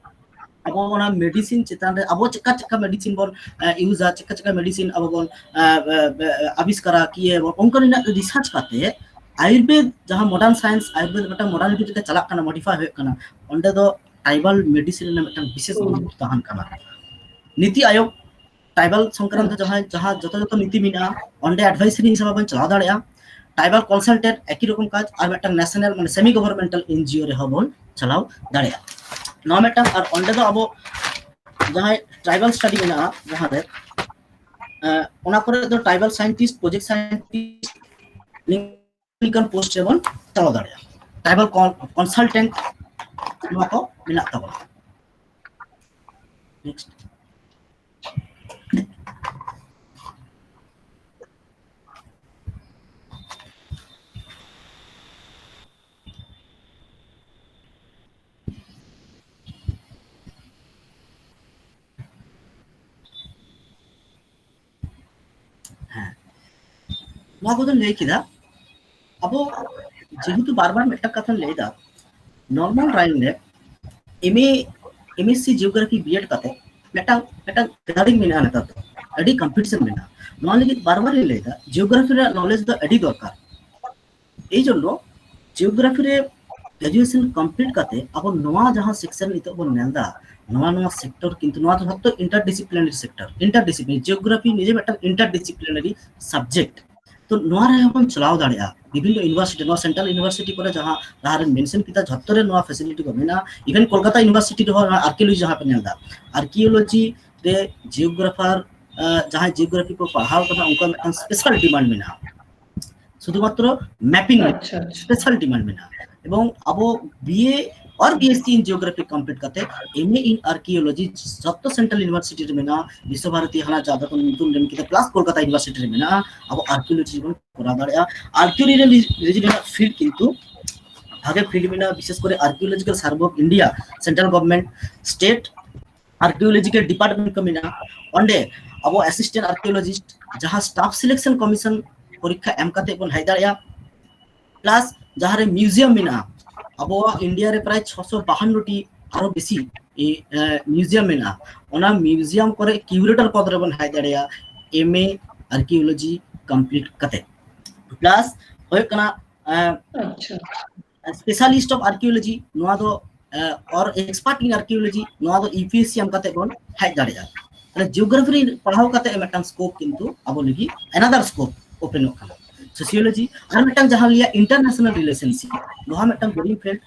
ᱟᱵᱚ ᱚᱱᱟ medicine ᱪᱮᱛᱟᱱ ᱨᱮ ᱟᱵᱚ ᱪᱮᱠᱟ ᱪᱮᱠᱟ medicine ᱵᱚᱱ, ᱮ, use ᱟ, ᱪᱮᱠᱟ ᱪᱮᱠᱟ medicine ᱟᱵᱚ ᱵᱚᱱ, ᱮ, ᱮ, ᱮ, ᱟᱵᱤᱥᱠᱟᱨᱟ, ᱠᱤᱭᱟᱹ ᱵᱚᱱ, ᱚᱱᱠᱟ ᱨᱮᱱᱟᱜ research ᱠᱟᱛᱮ ᱟᱭᱩᱨᱵᱮᱫ ᱡᱟᱦᱟᱸ modern science, ᱟᱭᱩᱨᱵᱮᱫ ᱢᱤᱫᱴᱟᱝ modernity ᱞᱮᱠᱟ ᱪᱟᱞᱟᱜ ᱠᱟᱱᱟ, modify ᱦᱩᱭᱩᱜ ᱠᱟᱱᱟ, ᱚᱸᱰᱮ ᱫᱚ tribal medicine ᱨᱮᱱᱟᱜ ᱢᱤᱫᱴᱟᱝ ᱵᱤᱥᱮᱥ ᱜᱩᱨᱩᱛᱛᱚ ᱛᱟᱦᱮᱱ ᱠᱟᱱᱟ᱾ ᱱᱤᱛᱤ ᱟᱭᱳᱜᱽ tribal ᱥᱚᱝᱠᱨᱟᱱᱛᱚ ᱡᱟᱦᱟᱸ, ᱡᱟᱦᱟᱸ ᱡᱚᱛᱚ ᱡᱚᱛᱚ ᱱᱤᱛᱤ ᱢᱮᱱᱟᱜᱼᱟ, ᱚᱸᱰᱮ advisory ᱦᱤᱥᱟᱹᱵ ᱵᱚᱱ ᱪᱟᱞᱟᱣ ᱫᱟᱲᱮᱭᱟᱜᱼᱟ᱾ Tribal consultant ᱮᱠᱤ ᱨᱚᱠᱚᱢ ᱠᱟᱡᱽ, ᱟᱨ ᱢᱤᱫᱴᱟᱝ national ᱢᱟᱱᱮ semi governmental N G O ᱨᱮᱦᱚᱸ ᱵᱚᱱ ᱪᱟᱞᱟᱣ ᱫᱟᱲᱮᱭᱟᱜᱼᱟ᱾ ᱱᱚᱣᱟ ᱢᱤᱫᱴᱟᱝ, ᱟᱨ ᱚᱸᱰᱮ ᱫᱚ ᱟᱵᱚ ᱡᱟᱦᱟᱸᱭ tribal study ᱢᱮᱱᱟᱜᱼᱟ ᱡᱟᱦᱟᱸ ᱨᱮ, ᱮ, ᱚᱱᱟ ᱠᱚᱨᱮ ᱫᱚ tribal scientist, project scientist, ᱞᱮᱠᱟᱱ post ᱨᱮᱵᱚᱱ ᱪᱟᱞᱟᱣ ᱫᱟᱲᱮᱭᱟᱜᱼᱟ᱾ tribal consultant, ᱱᱚᱣᱟ ᱠᱚ ᱢᱮᱱᱟᱜ ᱛᱟᱵᱚᱱᱟ᱾ Next. ᱦᱮᱸ, ᱱᱚᱣᱟ ᱠᱚᱫᱚᱧ ᱞᱟᱹᱭ ᱠᱮᱫᱟ᱾ ᱟᱵᱚ ᱡᱮᱦᱮᱛᱩ ᱵᱟᱨ ᱵᱟᱨ ᱢᱤᱫᱴᱟᱝ ᱠᱟᱛᱷᱟᱧ ᱞᱟᱹᱭ ᱮᱫᱟ, normal line ᱨᱮ M A, M S C Geography B Ed ᱠᱟᱛᱮ ᱢᱤᱫᱴᱟᱝ, ᱢᱤᱫᱴᱟᱝ gathering ᱢᱮᱱᱟᱜᱼᱟ ᱱᱮᱛᱟᱨ ᱫᱚ, ᱟᱹᱰᱤ competition ᱢᱮᱱᱟᱜᱼᱟ᱾ ᱱᱚᱣᱟ ᱞᱟᱹᱜᱤᱫ ᱵᱟᱨ ᱵᱟᱨ ᱤᱧ ᱞᱟᱹᱭ ᱮᱫᱟ, geography ᱨᱮᱱᱟᱜ knowledge ᱫᱚ ᱟᱹᱰᱤ ᱫᱚᱨᱠᱟᱨ᱾ ᱮᱭ ᱡᱚᱱᱱᱚ geography ᱨᱮ graduation complete ᱠᱟᱛᱮ ᱟᱵᱚ ᱱᱚᱣᱟ ᱡᱟᱦᱟᱸ section ᱱᱤᱛᱚᱜ ᱵᱚᱱ ᱧᱮᱞ ᱮᱫᱟ, ᱱᱚᱣᱟ, ᱱᱚᱣᱟ sector ᱠᱤᱱᱛᱩ ᱱᱚᱣᱟ ᱫᱚ ᱡᱷᱚᱛᱚ interdisciplinary sector, interdisciplinary, geography ᱱᱤᱡᱮ ᱢᱤᱫᱴᱟᱝ interdisciplinary subject᱾ ᱛᱚ ᱱᱚᱣᱟ ᱨᱮᱦᱚᱸ ᱵᱚᱱ ᱪᱟᱞᱟᱣ ᱫᱟᱲᱮᱭᱟᱜᱼᱟ, ᱵᱤᱵᱷᱤᱱᱱᱚ university, ᱱᱚᱣᱟ central university ᱠᱚᱨᱮ ᱡᱟᱦᱟᱸ ᱞᱟᱦᱟ ᱨᱮ mention ᱠᱮᱫᱟ, ᱡᱷᱚᱛᱚ ᱨᱮ ᱱᱚᱣᱟ facility ᱠᱚ ᱢᱮᱱᱟᱜᱼᱟ᱾ Even ᱠᱳᱞᱠᱟᱛᱟ university ᱨᱮᱦᱚᱸ archaeology ᱡᱟᱦᱟᱸ ᱯᱮ ᱧᱮᱞ ᱮᱫᱟ, archaeology ᱨᱮ geographer, ᱟᱸ, ᱡᱟᱦᱟᱸᱭ geography ᱠᱚ ᱯᱟᱲᱦᱟᱣ ᱠᱟᱱᱟ, ᱩᱱᱠᱩᱣᱟᱜ ᱢᱤᱫᱴᱟᱝ special demand ᱢᱮᱱᱟᱜᱼᱟ, ᱥᱩᱫᱷᱩᱢᱟᱛᱨᱚ mapping ᱟᱪᱪᱷᱟ, ᱟᱪᱪᱷᱟ᱾ Special demand ᱢᱮᱱᱟᱜᱼᱟ᱾ ᱮᱵᱚᱝ ᱟᱵᱚ B A or B S C in geography complete ᱠᱟᱛᱮ M A in archaeology ᱡᱚᱛᱚ central university ᱨᱮ ᱢᱮᱱᱟᱜᱼᱟ, ᱵᱤᱥᱥᱚ ᱵᱷᱟᱨᱚᱛᱤ ᱦᱟᱱᱟ ᱡᱟᱦᱟᱸ ᱫᱚ ᱧᱩᱛᱩᱢ ᱞᱮᱱ ᱠᱮᱫᱟ, plus ᱠᱳᱞᱠᱟᱛᱟ university ᱨᱮ ᱢᱮᱱᱟᱜᱼᱟ᱾ ᱟᱵᱚ archaeology ᱵᱚᱱ ᱠᱚᱨᱟᱣ ᱫᱟᱲᱮᱭᱟᱜᱼᱟ᱾ Archaeology ᱨᱮᱱᱟᱜ field ᱠᱤᱱᱛᱩ ᱵᱷᱟᱜᱮ field ᱢᱮᱱᱟᱜᱼᱟ, ᱵᱤᱥᱮᱥ ᱠᱚᱨᱮ Archaeological Survey of India, central government, state archaeological department ᱠᱚ ᱢᱮᱱᱟᱜᱼᱟ᱾ ᱚᱸᱰᱮ ᱟᱵᱚ assistant archaeologist ᱡᱟᱦᱟᱸ staff selection commission ᱯᱚᱨᱤᱠᱠᱷᱟ ᱮᱢ ᱠᱟᱛᱮ ᱵᱚᱱ ᱦᱮᱡ ᱫᱟᱲᱮᱭᱟᱜᱼᱟ, plus ᱡᱟᱦᱟᱸ ᱨᱮ museum ᱢᱮᱱᱟᱜᱼᱟ, ᱟᱵᱚᱣᱟᱜ India ᱨᱮ ᱯᱨᱟᱭ ᱪᱷᱚᱥᱚ ᱵᱟᱦᱟᱱᱱᱚ ᱴᱤ ᱟᱨᱚ ᱵᱮᱥᱤ, ᱮ, ᱮ, museum ᱢᱮᱱᱟᱜᱼᱟ᱾ ᱚᱱᱟ museum ᱠᱚᱨᱮ curator ᱯᱚᱫ ᱨᱮᱵᱚᱱ ᱦᱮᱡ ᱫᱟᱲᱮᱭᱟᱜᱼᱟ, M A archaeology complete ᱠᱟᱛᱮ᱾ Plus ᱦᱩᱭᱩᱜ ᱠᱟᱱᱟ, ᱮ, ᱟᱪᱪᱷᱟ᱾ Specialist of archaeology, ᱱᱚᱣᱟ ᱫᱚ, ᱮ, or expert in archaeology, ᱱᱚᱣᱟ ᱫᱚ U P S C ᱮᱢ ᱠᱟᱛᱮ ᱵᱚᱱ ᱦᱮᱡ ᱫᱟᱲᱮᱭᱟᱜᱼᱟ᱾ ᱛᱟᱦᱞᱮ geography ᱨᱮ ᱯᱟᱲᱦᱟᱣ ᱠᱟᱛᱮ ᱢᱤᱫᱴᱟᱝ scope ᱠᱤᱱᱛᱩ ᱟᱵᱚ ᱞᱟᱹᱜᱤᱫ another scope open ᱚᱜ ᱠᱟᱱᱟ᱾ Sociology ᱟᱨ ᱢᱤᱫᱴᱟᱝ ᱡᱟᱦᱟᱸ ᱞᱟᱹᱭᱟ international relationship, ᱱᱚᱣᱟ ᱢᱤᱫᱴᱟᱝ boring field,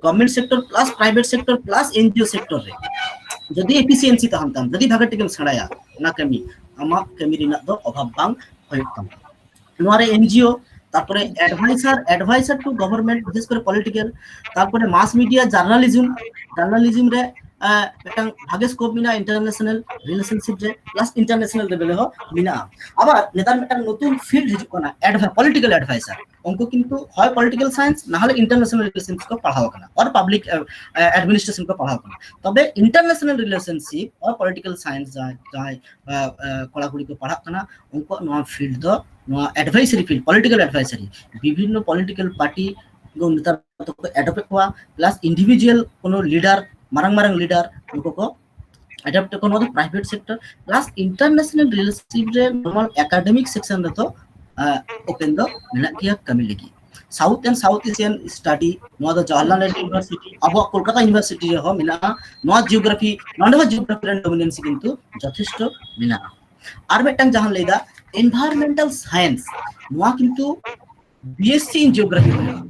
government sector plus private sector plus N G O sector ᱨᱮ ᱡᱩᱫᱤ efficiency ᱛᱟᱦᱮᱱ ᱛᱟᱢ, ᱡᱩᱫᱤ ᱵᱷᱟᱜᱮ ᱴᱷᱤᱠᱮᱢ ᱥᱮᱬᱟᱭᱟ ᱚᱱᱟ ᱠᱟᱹᱢᱤ, ᱟᱢᱟᱜ ᱠᱟᱹᱢᱤ ᱨᱮᱱᱟᱜ ᱫᱚ ᱚᱵᱷᱟᱵ ᱵᱟᱝ ᱦᱩᱭᱩᱜ ᱛᱟᱢᱟ᱾ ᱱᱚᱣᱟ ᱨᱮ N G O ᱛᱟᱨᱯᱚᱨᱮ advisor, advisor to government, ᱵᱤᱥᱮᱥ ᱠᱚᱨᱮ ᱯᱚᱞᱤᱴᱤᱠᱟᱞ, ᱛᱟᱨᱯᱚᱨᱮ ᱢᱟᱥ ᱢᱤᱰᱤᱭᱟ, ᱡᱟᱨᱱᱟᱞᱤᱡᱢ, ᱡᱟᱨᱱᱟᱞᱤᱡᱢ ᱨᱮ ᱟᱸ, ᱢᱤᱫᱴᱟᱝ ᱵᱷᱟᱜᱮ ᱥᱠᱳᱯ ᱢᱮᱱᱟᱜᱼᱟ ᱤᱱᱴᱟᱨᱱᱮᱥᱱᱟᱞ ᱨᱤᱞᱮᱥᱚᱱᱥᱤᱯ ᱨᱮ, ᱯᱞᱟᱥ ᱤᱱᱴᱟᱨᱱᱮᱥᱱᱟᱞ ᱞᱮᱵᱮᱞ ᱨᱮᱦᱚᱸ ᱢᱮᱱᱟᱜᱼᱟ᱾ ᱟᱵᱟᱨ ᱱᱮᱛᱟᱨ ᱢᱤᱫᱴᱟᱝ ᱱᱚᱛᱩᱱ ᱯᱷᱤᱞᱰ ᱦᱤᱡᱩᱜ ᱠᱟᱱᱟ, ᱯᱚᱞᱤᱴᱤᱠᱟᱞ ᱮᱰᱵᱷᱟᱭᱥᱟᱨ᱾ ᱩᱱᱠᱩ ᱠᱤᱱᱛᱩ ᱦᱚᱭ ᱯᱚᱞᱤᱴᱤᱠᱟᱞ ᱥᱟᱭᱮᱱᱥ, ᱱᱟᱦᱚᱞᱮ ᱤᱱᱴᱟᱨᱱᱮᱥᱱᱟᱞ ᱨᱤᱞᱮᱥᱚᱱᱥ ᱠᱚ ᱯᱟᱲᱦᱟᱣ ᱠᱟᱱᱟ, ᱚᱨ ᱯᱟᱵᱽᱞᱤᱠ ᱮᱰᱢᱤᱱᱤᱥᱴᱨᱮᱥᱚᱱ ᱠᱚ ᱯᱟᱲᱦᱟᱣ ᱠᱟᱱᱟ᱾ ᱛᱚᱵᱮ ᱤᱱᱴᱟᱨᱱᱮᱥᱱᱟᱞ ᱨᱤᱞᱮᱥᱚᱱᱥᱤᱯ ᱚᱨ ᱯᱚᱞᱤᱴᱤᱠᱟᱞ ᱥᱟᱭᱮᱱᱥ ᱡᱟᱦᱟᱸᱭ, ᱡᱟᱦᱟᱸᱭ ᱟᱸ, ᱟᱸ, ᱠᱚᱲᱟ ᱠᱩᱲᱤ ᱠᱚ ᱯᱟᱲᱦᱟᱜ ᱠᱟᱱᱟ, ᱩᱱᱠᱩᱣᱟᱜ ᱱᱚᱣᱟ ᱯᱷᱤᱞᱰ ᱫᱚ ᱱᱚᱣᱟ ᱮᱰᱵᱷᱟᱭᱥᱟᱨᱤ ᱯᱷᱤᱞᱰ, ᱯᱚᱞᱤᱴᱤᱠᱟᱞ ᱮᱰᱵᱷᱟᱭᱥᱟᱨᱤ, ᱵᱤᱵᱷᱤᱱᱱᱚ ᱯᱚᱞᱤᱴᱤᱠᱟᱞ ᱯᱟᱨᱴᱤ ᱠᱚ ᱱᱮᱛᱟᱨ ᱫᱚᱠᱚ ᱮᱰᱚᱯᱴ ᱮᱫ ᱠᱚᱣᱟ, ᱯᱞᱟᱥ ᱤᱱᱰᱤᱵᱷᱤᱡᱩᱣᱟᱞ ᱠᱳᱱᱳ ᱞᱤᱰᱟᱨ, ᱢᱟᱨᱟᱝ ᱢᱟᱨᱟᱝ ᱞᱤᱰᱟᱨ, ᱱᱩᱠᱩ ᱠᱚ ᱮᱰᱚᱯᱴ ᱮᱫ ᱠᱚᱣᱟ᱾ ᱱᱚᱣᱟ ᱫᱚ private sector, plus international relationship ᱨᱮ ᱱᱚᱨᱢᱟᱞ ᱮᱠᱟᱰᱮᱢᱤᱠ ᱥᱮᱠᱥᱚᱱ ᱨᱮᱫᱚ ᱳᱯᱮᱱ ᱫᱚ ᱢᱮᱱᱟᱜ ᱜᱮᱭᱟ ᱠᱟᱹᱢᱤ ᱞᱟᱹᱜᱤᱫ᱾ South and South Asian study, ᱱᱚᱣᱟ ᱫᱚ ᱡᱟᱣᱟᱦᱚᱨᱞᱟᱞ ᱱᱮᱦᱨᱩ ᱤᱭᱩᱱᱤᱵᱷᱟᱨᱥᱤᱴᱤ, ᱟᱵᱚᱣᱟᱜ ᱠᱳᱞᱠᱟᱛᱟ ᱤᱭᱩᱱᱤᱵᱷᱟᱨᱥᱤᱴᱤ ᱨᱮᱦᱚᱸ ᱢᱮᱱᱟᱜᱼᱟ ᱱᱚᱣᱟ ᱡᱤᱭᱳᱜᱨᱟᱯᱷᱤ᱾ ᱱᱚᱰᱮ ᱦᱚᱸ ᱡᱤᱭᱳᱜᱨᱟᱯᱷᱤ ᱨᱮᱱ ᱰᱚᱢᱤᱱᱮᱱᱥᱤ ᱠᱤᱱᱛᱩ ᱡᱚᱛᱷᱮᱥᱴᱚ ᱢᱮᱱᱟᱜᱼᱟ᱾ ᱟᱨ ᱢᱤᱫᱴᱟᱝ ᱡᱟᱦᱟᱸ ᱞᱟᱹᱭᱫᱟ ᱮᱱᱵᱷᱟᱭᱨᱱᱢᱮᱱᱴᱟᱞ ᱥᱟᱭᱮᱱᱥ, ᱱᱚᱣᱟ ᱠᱤᱱᱛᱩ ᱵᱤᱮᱥᱥᱤ ᱤᱱ ᱡᱤᱭᱳᱜᱨᱟᱯᱷᱤ ᱦᱩᱭᱩᱜᱼᱟ᱾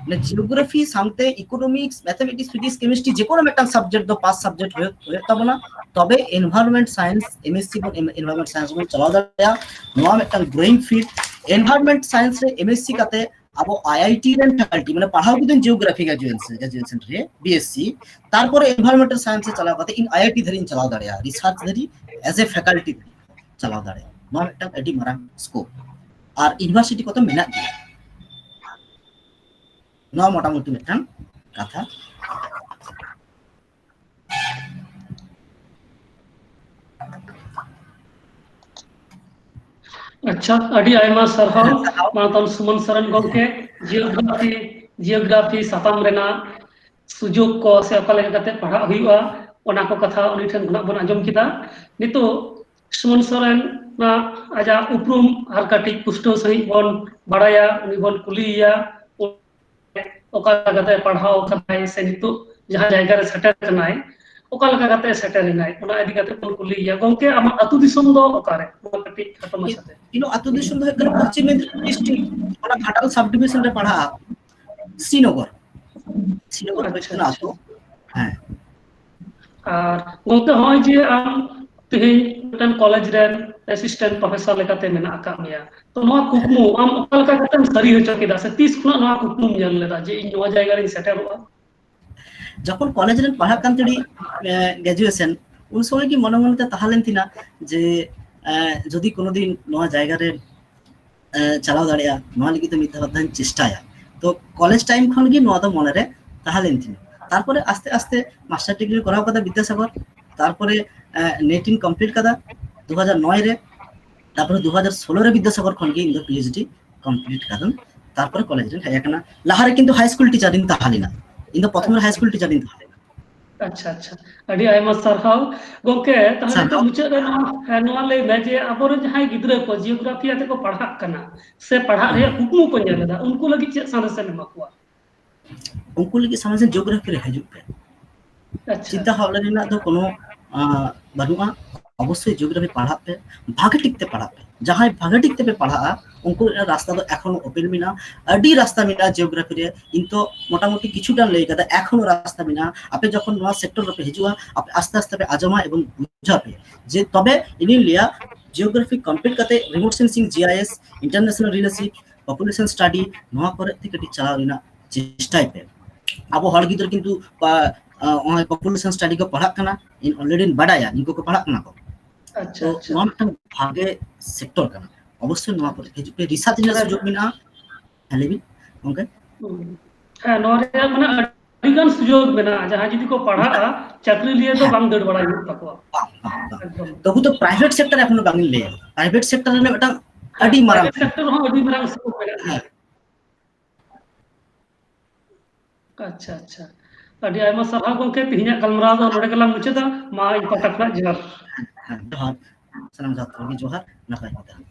ᱢᱟᱱᱮ ᱡᱤᱭᱳᱜᱨᱟᱯᱷᱤ ᱥᱟᱶᱛᱮ ᱤᱠᱳᱱᱚᱢᱤᱠᱥ, ᱢᱮᱛᱷᱟᱢᱮᱴᱤᱠᱥ, ᱯᱷᱤᱡᱤᱠᱥ, ᱠᱮᱢᱤᱥᱴᱨᱤ, ᱡᱮ ᱠᱳᱱᱳ ᱢᱤᱫᱴᱟᱝ ᱥᱟᱵᱡᱮᱠᱴ ᱫᱚ ᱯᱟᱥ ᱥᱟᱵᱡᱮᱠᱴ ᱦᱩᱭᱩᱜ, ᱦᱩᱭᱩᱜ ᱛᱟᱵᱚᱱᱟ᱾ ᱛᱚᱵᱮ ᱮᱱᱵᱷᱟᱭᱨᱱᱢᱮᱱᱴ ᱥᱟᱭᱮᱱᱥ, ᱮᱢᱮᱥᱥᱤ ᱵᱚᱱ, ᱮᱱᱵᱷᱟᱭᱨᱱᱢᱮᱱᱴ ᱥᱟᱭᱮᱱᱥ ᱵᱚᱱ ᱪᱟᱞᱟᱣ ᱫᱟᱲᱮᱭᱟᱜᱼᱟ᱾ ᱱᱚᱣᱟ ᱢᱤᱫᱴᱟᱝ ᱜᱨᱳᱭᱤᱝ ᱯᱷᱤᱞᱰ᱾ ᱮᱱᱵᱷᱟᱭᱨᱱᱢᱮᱱᱴ ᱥᱟᱭᱮᱱᱥ ᱨᱮ ᱮᱢᱮᱥᱥᱤ ᱠᱟᱛᱮ ᱟᱵᱚ ᱟᱭᱟᱭᱴᱤ ᱨᱮᱱ ᱯᱷᱮᱠᱟᱞᱴᱤ, ᱢᱟᱱᱮ ᱯᱟᱲᱦᱟᱣ ᱠᱤᱫᱟᱹᱧ ᱡᱤᱭᱳᱜᱨᱟᱯᱷᱤ ᱜᱨᱟᱡᱩᱭᱮᱥᱚᱱ, ᱜᱨᱟᱡᱩᱭᱮᱥᱚᱱ ᱨᱮ ᱵᱤᱮᱥᱥᱤ, ᱛᱟᱨᱯᱚᱨᱮ ᱮᱱᱵᱷᱟᱭᱨᱱᱢᱮᱱᱴᱟᱞ ᱥᱟᱭᱮᱱᱥ ᱮ ᱪᱟᱞᱟᱣ ᱠᱟᱛᱮ ᱤᱧ ᱟᱭᱟᱭᱴᱤ ᱫᱷᱟᱹᱨᱤᱡ ᱤᱧ ᱪᱟᱞᱟᱣ ᱫᱟᱲᱮᱭᱟᱜᱼᱟ, ᱨᱤᱥᱟᱨᱪ ᱫᱷᱟᱹᱨᱤᱡ ᱮᱡ ᱮ ᱯᱷᱮᱠᱟᱞᱴᱤ ᱪᱟᱞᱟᱣ ᱫᱟᱲᱮᱭᱟᱜᱼᱟ᱾ ᱱᱚᱣᱟ ᱢᱤᱫᱴᱟᱝ ᱟᱹᱰᱤ ᱢᱟᱨᱟᱝ ᱥᱠᱳᱯ᱾ ᱟᱨ ᱤᱭᱩᱱᱤᱵᱷᱟᱨᱥᱤᱴᱤ ᱠᱚᱫᱚ ᱢᱮᱱᱟᱜ ᱜᱮᱭᱟ᱾ ᱱᱚᱣᱟ ᱢᱚᱴᱟᱢᱩᱴᱤ ᱢᱤᱫᱴᱟᱝ ᱠᱟᱛᱷᱟ᱾ ᱟᱪᱪᱷᱟ, ᱟᱹᱰᱤ ᱟᱭᱢᱟ ᱥᱟᱨᱦᱟᱣ ᱢᱟᱱᱚᱛᱟᱱ ᱥᱩᱢᱚᱱ ᱥᱚᱨᱮᱱ ᱜᱚᱢᱠᱮ, ᱡᱤᱭᱳᱜᱨᱟᱯᱷᱤ, ᱡᱤᱭᱳᱜᱨᱟᱯᱷᱤ ᱥᱟᱛᱟᱢ ᱨᱮᱱᱟᱜ ᱥᱩᱡᱳᱜᱽ ᱠᱚ ᱥᱮ ᱚᱠᱟ ᱞᱮᱠᱟ ᱠᱟᱛᱮ ᱯᱟᱲᱦᱟᱜ ᱦᱩᱭᱩᱜᱼᱟ, ᱚᱱᱟ ᱠᱚ ᱠᱟᱛᱷᱟ ᱩᱱᱤ ᱴᱷᱮᱱ ᱠᱷᱚᱱᱟᱜ ᱵᱚᱱ ᱟᱸᱡᱚᱢ ᱠᱮᱫᱟ᱾ ᱱᱤᱛᱚᱜ ᱥᱩᱢᱚᱱ ᱥᱚᱨᱮᱱ ᱟᱡᱟᱜ ᱩᱯᱨᱩᱢ ᱟᱨ ᱠᱟᱹᱴᱤᱡ ᱯᱩᱥᱴᱟᱹᱣ ᱥᱟᱺᱦᱤᱡ ᱵᱚᱱ ᱵᱟᱲᱟᱭᱟ, ᱩᱱᱤ ᱵᱚᱱ ᱠᱩᱞᱤᱭᱮᱭᱟ, ᱚᱠᱟ ᱞᱮᱠᱟᱛᱮ ᱯᱟᱲᱦᱟᱣ ᱠᱟᱱᱟᱭ ᱥᱮ ᱱᱤᱛᱚᱜ ᱡᱟᱦᱟᱸ ᱡᱟᱭᱜᱟ ᱨᱮ ᱥᱮᱴᱮᱨ ᱠᱟᱱᱟᱭ, ᱚᱠᱟ ᱞᱮᱠᱟ ᱠᱟᱛᱮ ᱥᱮᱴᱮᱨ ᱮᱱᱟᱭ, ᱚᱱᱟ ᱤᱫᱤ ᱠᱟᱛᱮ ᱵᱚᱱ ᱠᱩᱞᱤᱭᱮᱭᱟ᱾ ᱜᱚᱢᱠᱮ, ᱟᱢᱟᱜ ᱟᱹᱛᱩ ᱫᱤᱥᱚᱢ ᱫᱚ ᱚᱠᱟᱨᱮ? ᱱᱚᱣᱟ ᱠᱟᱹᱴᱤᱡ ᱠᱷᱟᱴᱚ ᱢᱟᱪᱷᱟᱛᱮ᱾ ᱤᱧᱟᱹᱜ ᱟᱹᱛᱩ ᱫᱤᱥᱚᱢ ᱫᱚ ᱦᱩᱭᱩᱜ ᱠᱟᱱᱟ ᱯᱚᱥᱪᱤᱢ ᱢᱮᱫᱽᱱᱤᱯᱩᱨ ᱰᱤᱥᱴᱨᱤᱠᱴ, ᱚᱱᱟ ᱜᱷᱟᱴᱟᱞ ᱥᱟᱵ ᱰᱤᱵᱤᱡᱚᱱ ᱨᱮ ᱯᱟᱲᱟᱜᱼᱟ, ᱥᱨᱤᱱᱚᱜᱚᱨ᱾ ᱥᱨᱤᱱᱚᱜᱚᱨ ᱦᱩᱭᱩᱜ ᱠᱟᱱᱟ ᱟᱹᱛᱩ᱾ ᱦᱮᱸ᱾ ᱟᱨ ᱜᱚᱢᱠᱮ, ᱱᱚᱜᱼᱚᱭ ᱡᱮ ᱟᱢ ᱛᱮᱦᱮᱧ ᱢᱤᱫᱴᱟᱝ ᱠᱚᱞᱮᱡᱽ ᱨᱮᱱ ᱮᱥᱤᱥᱴᱮᱱᱴ ᱯᱨᱚᱯᱷᱮᱥᱚᱨ ᱞᱮᱠᱟᱛᱮ ᱢᱮᱱᱟᱜ ᱟᱠᱟᱫ ᱢᱮᱭᱟ, ᱛᱚ ᱱᱚᱣᱟ ᱠᱩᱠᱢᱩ ᱟᱢ ᱚᱠᱟ ᱞᱮᱠᱟ ᱠᱟᱛᱮᱢ ᱥᱟᱹᱨᱤ ᱦᱚᱪᱚ ᱠᱮᱫᱟ, ᱥᱮ ᱛᱤᱥ ᱠᱷᱚᱱᱟᱜ ᱱᱚᱣᱟ ᱠᱩᱠᱢᱩᱢ ᱧᱮᱞ ᱞᱮᱫᱟ ᱡᱮ ᱤᱧ ᱱᱚᱣᱟ ᱡᱟᱭᱜᱟ ᱨᱤᱧ ᱥᱮᱴᱮᱨᱚᱜᱼᱟ? ᱡᱚᱠᱷᱚᱱ ᱠᱚᱞᱮᱡᱽ ᱨᱮ ᱯᱟᱲᱦᱟᱜ ᱠᱟᱱ ᱛᱟᱦᱮᱸ, ᱜᱨᱮᱡᱩᱭᱮᱥᱚᱱ, ᱩᱱ ᱥᱚᱢᱚᱭ ᱜᱮ ᱢᱚᱱᱮ ᱢᱚᱱᱮᱛᱮ ᱛᱟᱦᱮᱸ ᱞᱮᱱ ᱛᱤᱧᱟ ᱡᱮ ᱡᱩᱫᱤ ᱠᱳᱱᱳ ᱫᱤᱱ ᱱᱚᱣᱟ ᱡᱟᱭᱜᱟ ᱨᱮ ᱪᱟᱞᱟᱣ ᱫᱟᱲᱮᱭᱟᱜᱼᱟ, ᱱᱚᱣᱟ ᱞᱟᱹᱜᱤᱫ ᱛᱮ ᱢᱤᱫ ᱫᱷᱟᱣ ᱫᱷᱟᱣ ᱪᱮᱥᱴᱟᱭᱟ᱾ ᱛᱚ ᱠᱚᱞᱮᱡᱽ ᱴᱟᱭᱤᱢ ᱠᱷᱚᱱ ᱜᱮ ᱱᱚᱣᱟ ᱫᱚ ᱢᱚᱱᱮᱨᱮ ᱛᱟᱦᱮᱸ ᱞᱮᱱ ᱛᱤᱧᱟ᱾ ᱛᱟᱨᱯᱚᱨᱮ ᱟᱥᱛᱮ ᱟᱥᱛᱮ ᱢᱟᱥᱴᱟᱨ ᱰᱤᱜᱽᱨᱤ ᱠᱚᱨᱟᱣ ᱠᱟᱫᱟ ᱵᱤᱫᱽᱫᱟᱥᱟᱜᱚᱨ, ᱛᱟᱨᱯᱚᱨᱮ ᱱᱮᱴ ᱤᱧ ᱠᱚᱢᱯᱞᱤᱴ ᱠᱟᱫᱟ ᱫᱩ ᱦᱟᱡᱟᱨ ᱱᱚᱭ ᱨᱮ, ᱛᱟᱨᱯᱚᱨᱮ ᱫᱩ ᱦᱟᱡᱟᱨ ᱥᱳᱞᱳ ᱨᱮ ᱵᱤᱫᱽᱫᱟᱥᱟᱜᱚᱨ ᱠᱷᱚᱱ ᱜᱮ ᱤᱧ ᱫᱚ ᱯᱤ ᱮᱭᱤᱪ ᱰᱤ ᱠᱚᱢᱯᱞᱤᱴ ᱠᱟᱫᱟᱹᱧ᱾ ᱛᱟᱨᱯᱚᱨᱮ ᱠᱚᱞᱮᱡᱽ ᱨᱤᱧ ᱦᱮᱡ ᱟᱠᱟᱱᱟ᱾ ᱞᱟᱦᱟᱨᱮ ᱠᱤᱱᱛᱩ ᱦᱟᱭ ᱥᱠᱩᱞ ᱴᱤᱪᱟᱨ ᱤᱧ ᱛᱟᱦᱮᱸ ᱞᱮᱱᱟ, ᱤᱧ ᱫᱚ ᱯᱨᱚᱛᱷᱚᱢ ᱨᱮ ᱦᱟᱭ ᱥᱠᱩᱞ ᱴᱤᱪᱟᱨ ᱤᱧ ᱛᱟᱦᱮᱸ ᱞᱮᱱᱟ᱾ ᱟᱪᱪᱷᱟ, ᱟᱪᱪᱷᱟ, ᱟᱹᱰᱤ ᱟᱭᱢᱟ ᱥᱟᱨᱦᱟᱣ ᱜᱚᱝᱠᱮ᱾ ᱛᱟᱦᱚᱞᱮ ᱱᱤᱛᱚᱜ ᱢᱩᱪᱟᱹᱫ ᱨᱮ ᱱᱚᱣᱟ, ᱦᱮᱸ, ᱱᱚᱣᱟ ᱞᱟᱹᱭ ᱢᱮ ᱡᱮ ᱟᱵᱚᱨᱮᱱ ᱡᱟᱦᱟᱸᱭ ᱜᱤᱫᱽᱨᱟᱹ ᱠᱚ ᱡᱤᱭᱳᱜᱨᱟᱯᱷᱤ ᱟᱛᱮ ᱠᱚ ᱯᱟᱲᱦᱟᱜ ᱠᱟᱱᱟ ᱥᱮ ᱯᱟᱲᱦᱟᱜ ᱨᱮᱭᱟᱜ ᱠᱩᱠᱢᱩ ᱠᱚ ᱧᱮᱞ ᱮᱫᱟ, ᱩᱱᱠᱩ ᱞᱟᱹᱜᱤᱫ ᱪᱮᱫ ᱥᱟᱸᱫᱮᱥ ᱮᱢ ᱮᱢᱟ ᱠᱚᱣᱟ? ᱩᱱᱠᱩ ᱞᱟᱹᱜᱤᱫ ᱥᱟᱸᱫᱮᱥ, ᱡᱤᱭᱳᱜᱨᱟᱯᱷᱤ ᱨᱮ ᱦᱤᱡᱩᱜ ᱯᱮ᱾ ᱟᱪᱪᱷᱟ᱾ ᱪᱤᱱᱛᱟᱹ ᱵᱷᱟᱵᱽᱱᱟ ᱨᱮᱱᱟᱜ ᱫᱚ ᱠᱳᱱᱳ, ᱟᱸ, ᱵᱟᱹᱱᱩᱜᱼᱟ᱾ ᱚᱵᱚᱥᱥᱳᱭ ᱡᱤᱭᱳᱜᱨᱟᱯᱷᱤ ᱯᱟᱲᱦᱟᱜ ᱯᱮ, ᱵᱷᱟᱜᱮ ᱴᱷᱤᱠ ᱛᱮ ᱯᱟᱲᱦᱟᱜ ᱯᱮ᱾ ᱡᱟᱦᱟᱸᱭ ᱵᱷᱟᱜᱮ ᱴᱷᱤᱠ ᱛᱮᱯᱮ ᱯᱟᱲᱦᱟᱜᱼᱟ, ᱩᱱᱠᱩ ᱨᱮᱱᱟᱜ ᱨᱟᱥᱛᱟ ᱫᱚ ᱮᱠᱷᱚᱱᱳ ᱳᱯᱮᱱ ᱢᱮᱱᱟᱜᱼᱟ᱾ ᱟᱹᱰᱤ ᱨᱟᱥᱛᱟ ᱢᱮᱱᱟᱜᱼᱟ ᱡᱤᱭᱳᱜᱨᱟᱯᱷᱤ ᱨᱮ᱾ ᱤᱧ ᱛᱚ ᱢᱚᱴᱟᱢᱩᱴᱤ ᱠᱤᱪᱷᱩ ᱜᱟᱱ ᱞᱟᱹᱭ ᱠᱟᱫᱟ, ᱮᱠᱷᱚᱱᱳ ᱨᱟᱥᱛᱟ ᱢᱮᱱᱟᱜᱼᱟ᱾ ᱟᱯᱮ ᱡᱚᱠᱷᱚᱱ ᱱᱚᱣᱟ ᱥᱮᱠᱴᱚᱨ ᱨᱮᱯᱮ ᱦᱤᱡᱩᱜᱼᱟ, ᱟᱯᱮ ᱟᱥᱛᱮ ᱟᱥᱛᱮ ᱯᱮ ᱟᱸᱡᱚᱢᱟ ᱮᱵᱚᱝ ᱵᱩᱡᱷᱟᱹᱣ ᱯᱮ᱾ ᱡᱮ ᱛᱚᱵᱮ ᱤᱧᱤᱧ ᱞᱟᱹᱭᱟ, ᱡᱤᱭᱳᱜᱨᱟᱯᱷᱤ ᱠᱚᱢᱯᱞᱤᱴ ᱠᱟᱛᱮ remote sensing, G I S, international relationship, population study, ᱱᱚᱣᱟ ᱠᱚᱨᱮ ᱛᱮ ᱠᱟᱹᱴᱤᱡ ᱪᱟᱞᱟᱣ ᱨᱮᱱᱟᱜ ᱪᱮᱥᱴᱟᱭ ᱯᱮ᱾ ᱟᱵᱚ ᱦᱚᱲ ᱜᱤᱫᱽᱨᱟᱹ ᱠᱤᱱᱛᱩ ᱯᱟ-, ᱟ, ᱱᱚᱜᱼᱚᱭ ᱯᱚᱯᱩᱞᱮᱥᱚᱱ ᱥᱴᱟᱰᱤ ᱠᱚ ᱯᱟᱲᱦᱟᱜ ᱠᱟᱱᱟ, ᱤᱧ ᱚᱞᱨᱮᱰᱤᱧ ᱵᱟᱰᱟᱭᱟ ᱩᱱᱠᱩ ᱠᱚ ᱯᱟᱲᱦᱟᱜ ᱠᱟᱱᱟ ᱠᱚ᱾ ᱟᱪᱪᱷᱟ, ᱛᱚ ᱟᱪᱪᱷᱟ᱾ ᱱᱚᱣᱟ ᱢᱤᱫᱴᱟᱝ ᱵᱷᱟᱜᱮ ᱥᱮᱠᱴᱚᱨ ᱠᱟᱱᱟ, ᱚᱵᱚᱥᱥᱳᱭ ᱱᱚᱣᱟ ᱠᱚᱨᱮ ᱦᱤᱡᱩᱜ ᱯᱮ, ᱨᱤᱥᱟᱨᱪ ᱨᱮᱱᱟᱜ ᱦᱮᱸ᱾ ᱥᱩᱡᱳᱜᱽ ᱢᱮᱱᱟᱜᱼᱟ᱾ ᱦᱮᱸ, ᱞᱟᱹᱭ ᱵᱤᱱ ᱜᱚᱝᱠᱮ᱾ ᱦᱩᱸ᱾ ᱦᱮᱸ, ᱱᱚᱣᱟ ᱨᱮᱭᱟᱜ ᱢᱟᱱᱮ ᱟᱹᱰᱤ ᱜᱟᱱ ᱥᱩᱡᱳᱜᱽ ᱢᱮᱱᱟᱜᱼᱟ, ᱡᱟᱦᱟᱸᱭ ᱡᱩᱫᱤ ᱠᱚ ᱯᱟᱲᱦᱟᱜᱼᱟ, ᱪᱟᱹᱠᱨᱤ ᱞᱤᱭᱟᱹ ᱫᱚ ᱦᱮᱸ᱾ ᱵᱟᱝ ᱫᱟᱹᱲ ᱵᱟᱲᱟᱭ ᱦᱩᱭᱩᱜ ᱛᱟᱠᱚᱣᱟ᱾ ᱵᱟᱝ, ᱵᱟᱝ, ᱵᱟᱝ᱾ ᱮᱠᱫᱚᱢ᱾ ᱛᱚᱵᱩ ᱛᱚ ᱯᱨᱟᱭᱵᱷᱮᱴ ᱥᱮᱠᱴᱚᱨ ᱮᱠᱷᱚᱱᱳ ᱵᱟᱝ ᱤᱧ ᱞᱟᱹᱭᱟ, ᱯᱨᱟᱭᱵᱷᱮᱴ ᱥᱮᱠᱴᱚᱨ ᱨᱮᱱᱟᱜ ᱢᱤᱫᱴᱟᱝ ᱟᱹᱰᱤ ᱢᱟᱨᱟᱝ ᱯᱨᱟᱭᱵᱷᱮᱴ ᱥᱮᱠᱴᱚᱨ ᱦᱚᱸ ᱟᱹᱰᱤ ᱢᱟᱨᱟᱝ ᱥᱠᱳᱯ ᱢᱮᱱᱟᱜᱼᱟ᱾ ᱦᱮᱸ᱾ ᱟᱪᱪᱷᱟ, ᱟᱪᱪᱷᱟ, ᱟᱹᱰᱤ ᱟᱭᱢᱟ ᱥᱟᱨᱦᱟᱣ ᱜᱚᱝᱠᱮ, ᱛᱮᱦᱮᱧᱟᱜ ᱜᱟᱞᱢᱟᱨᱟᱣ ᱫᱚ ᱱᱚᱰᱮ ᱜᱮᱞᱟᱝ ᱢᱩᱪᱟᱹᱫᱟ᱾ ᱢᱟ ᱤᱧ ᱯᱟᱦᱴᱟ ᱠᱷᱚᱱᱟᱜ ᱡᱚᱦᱟᱨ᱾ ᱦᱮᱸ, ᱡᱚᱦᱟᱨ, ᱥᱟᱱᱟᱢ ᱡᱚᱛᱚ ᱜᱮ ᱡᱚᱦᱟᱨ, ᱱᱟᱯᱟᱭ ᱜᱮ ᱛᱟᱦᱮᱱ᱾